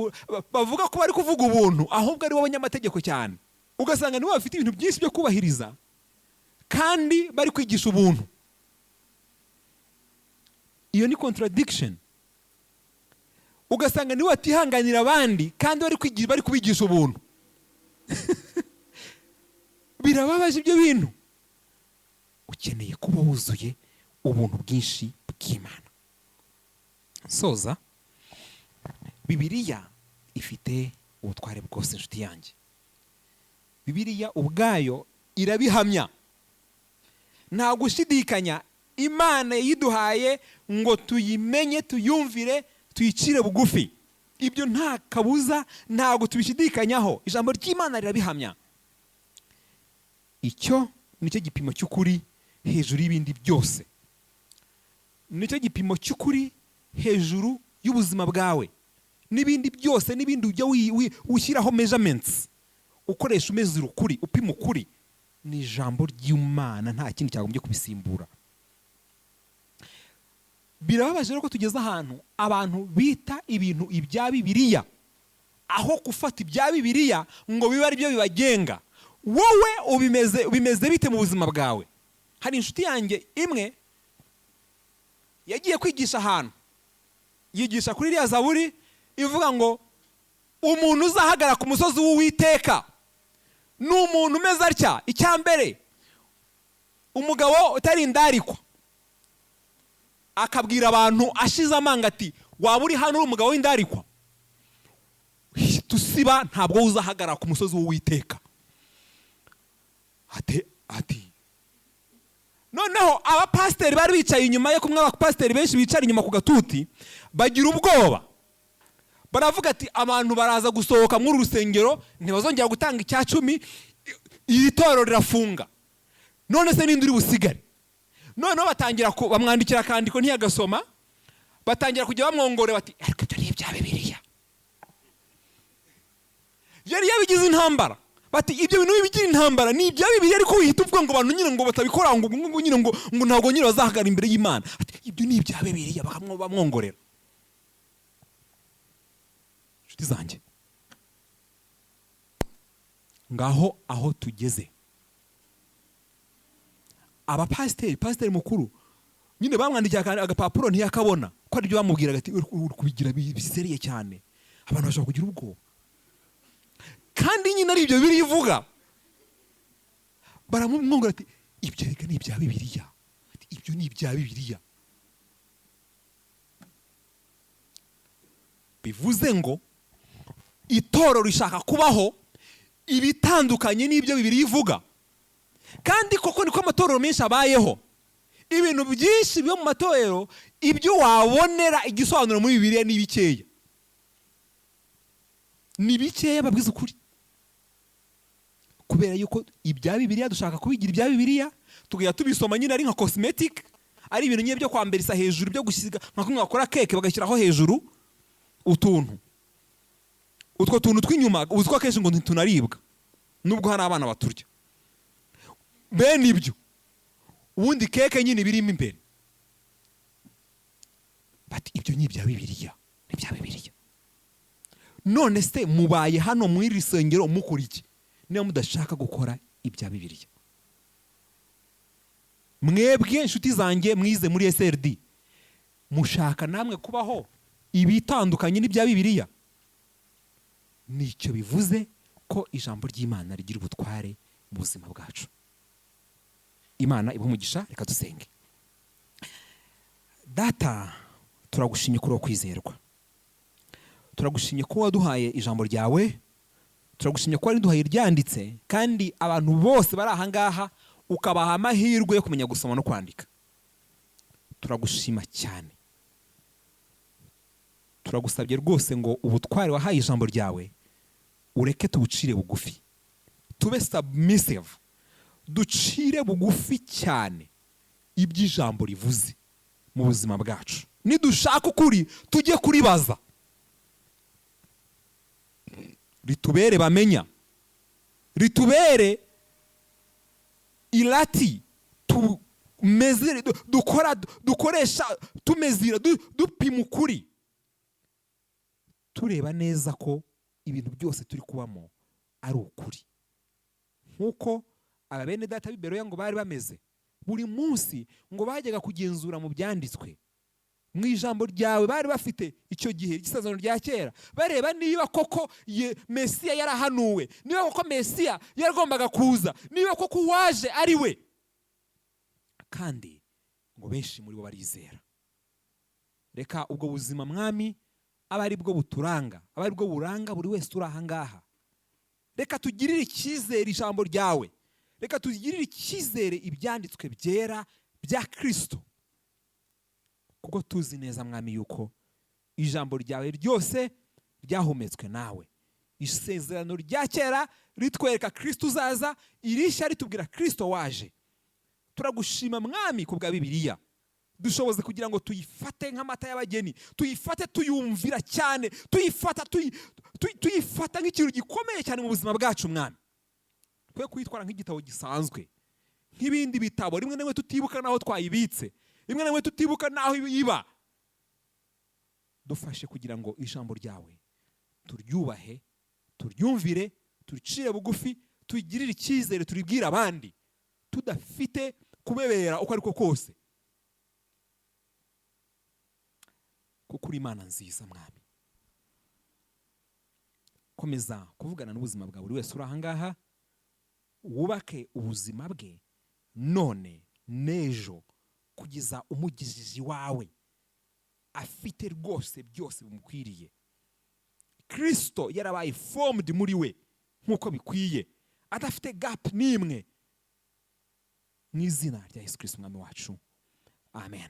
[SPEAKER 1] bavuga ko bari kuvuga ubuntu, ahubwo ari bo banyamategeko cyane. Ugasanga nibo bafite ibintu byinshi byo kubahiriza kandi bari kwigisha ubuntu. Iyo ni contradiction. Ugasanga nibo batihanganira abandi kandi bari kubigisha ubuntu. Birababaje ibyo bintu. Ukeneye kuba wuzuye ubuntu bwinshi bw'Imana. Soza, Bibiliya ifite ubutware bwose, inshuti yanjye. Bibiliya ubwayo irabihamya, nta gushidikanya. Imana yiduhaye ngo tuyimenye, tuyumvire, tuyicire bugufi. Ibyo nta kabuza, ntabwo tubishidikanyaho. Ijambo ry'Imana rirabihamya. Icyo nicyo gipimo cy'ukuri hejuru y'ibindi byose. Nicyo gipimo cy'ukuri hejuru y'ubuzima bwawe n'ibindi byose, n'ibindi ujya ushyiraho measurements, ukoresha umezura ukuri, upima ukuri. Ni ijambo ry'Imana, nta kindi cyagombye kubisimbura. Birababaje rero ko tugeze ahantu abantu bita ibintu ibya Bibiliya, aho gufata ibya Bibiliya ngo bibe ari byo bibagenga. Wowe ubimeze bite mu buzima bwawe? Hari inshuti yanjye imwe yagiye kwigisha ahantu, yigisha kuri iriya zaburi ivuga ngo umuntu uzahagarara ku musozi w'Uwiteka ni umuntu umeze atya. Icya mbere, umugabo utari indarikwa, akabwira abantu ashize amanga ati waba uri hano uri umugabo w'indarikwa, hita usiba, ntabwo uzahagarara ku musozi w'Uwiteka. Ati, ati noneho abapasiteri bari bicaye inyuma ye, kumwe abapasiteri benshi bicara inyuma ku gatuti, bagira ubwoba, baravuga ati abantu baraza gusohoka muri uru rusengero ntibazongera gutanga icya cumi, iri torero rirafunga, none se ninde uri busigare? Noneho batangira bamwandikira akandiko ntiyagasoma, batangira kujya bamwongorera bati ariko ibyo ni ibya Bibiliya. Yari yabigize intambara, bati ibyo bintu bigira intambara ni ibya Bibiliya, ariko wihita uvuga ngo abantu nyine ngo batabikora, ngo ngo nyine ngo ngo ntabwo nyine bazahagarara imbere y'Imana. Ati ibyo ni ibya Bibiliya, bamwongorera. Inshuti zanjye, ngaho aho tugeze. Abapasiteri, pasiteri mukuru nyine bamwandikiye agapapuro ntiyakabona, Ko aribyo bamubwiraga, ati: "Uri kubigira biseriye cyane, abantu bashobora kugira ubwoba." Kandi nyine ari ibyo Bibiliya ivuga. Baramumwongora, ati: "Ibyo reka ni ibya Bibiliya." Ati: "Ibyo ni ibya Bibiliya." Bivuze ngo itorero rishaka kubaho ibitandukanye n'ibyo Bibiliya ivuga. Kandi koko niko amatorero menshi abayeho. Ibintu byinshi biba mu matorero, ibyo wabonera igisobanuro muri Bibiliya ni bikeya, ni bikeya, babwiza ukuri. Kubera yuko ibya Bibiliya dushaka kubigira ibya Bibiliya, tukajya tubisoma nyine ari nka cosmetic, ari ibintu nyine byo kwamberisa hejuru, byo gusiga, nka kumwe bakora keke bagashyiraho hejuru utuntu. Utwo tuntu tw'inyuma uzi ko akenshi ngo ntitunaribwa, nubwo hari abana baturya. Bene ibyo, ubundi keke nyine birimo imbere. Bati: "Ibyo ni ibya Bibiliya, ni ibya Bibiliya." None se mubaye hano muri iri sengero mukora iki niba mudashaka gukora ibya Bibiliya? Mwebwe inshuti zanjye mwize muri SRD, mushaka namwe kubaho ibitandukanye n'ibya Bibiliya? Nicyo bivuze ko ijambo ry'Imana rigira ubutware mu buzima bwacu. Imana ibahe umugisha. Reka dusenge. Data, turagushimye kuri uwo kwizerwa, turagushimye ko waduhaye ijambo ryawe, turagushimye ko wariduhaye ryanditse, kandi abantu bose bari aha ngaha ukabaha amahirwe yo kumenya gusoma no kwandika. Turagushima cyane. Turagusabye rwose ngo ubutware wahaye ijambo ryawe ureke tubucire bugufi, tube submissive, ducire bugufi cyane ibyo ijambo rivuze mu buzima bwacu. Nidushaka ukuri, tujye kuribaza, ritubere bamenya, ritubere irati tumeze dukora, dukoresha, tumezira, dupima ukuri, tureba neza ko ibintu byose turi kubamo ari ukuri, nk'uko aba bene data b'i Beroya ngo bari bameze. Buri munsi ngo bajyaga kugenzura mu byanditswe, mu ijambo ryawe bari bafite icyo gihe, isezerano rya kera, bareba niba koko Mesiya yarahanuwe, niba koko Mesiya yaragombaga kuza, niba koko uwaje ari we. Kandi ngo benshi muri bo barizera. Reka ubwo buzima, Mwami, abe ari bwo buturanga, abe ari bwo buranga buri wese uri aha ngaha. Reka tugirire icyizere ijambo ryawe, reka tugirire icyizere ibyanditswe byera bya Kirisito, kuko tuzi neza, Mwami, yuko ijambo ryawe ryose ryahumetswe nawe. Isezerano rya kera ritwereka Kirisito uzaza, irishya ritubwira Kirisito waje. Turagushima, Mwami, ku bwa Bibiliya. Dushoboze kugira ngo tuyifate nk'amata y'abageni, tuyifate tuyumvira cyane, tuyifata tuyifata nk'ikintu gikomeye cyane mu buzima bwacu, Mwami. Twe kuyitwara nk'igitabo gisanzwe nk'ibindi bitabo, rimwe na rimwe tutibuka n'aho twayibitse, rimwe na rimwe tutibuka n'aho iba. Dufashe kugira ngo ijambo ryawe turyubahe, turyumvire, turicire bugufi, tugirire icyizere, turibwire abandi tudafite kubebera uko ariko kose, kuko uri Imana nziza. Mwami, komeza kuvugana n'ubuzima bwa buri wese uri aha ngaha, wubake ubuzima bwe none n'ejo, kugeza umugejeje iwawe afite rwose byose bimukwiriye, Kirisito yarabaye formed muri we nk'uko bikwiye, adafite gap n'imwe. Mu izina rya Yesu Kirisito Umwami wacu, amen.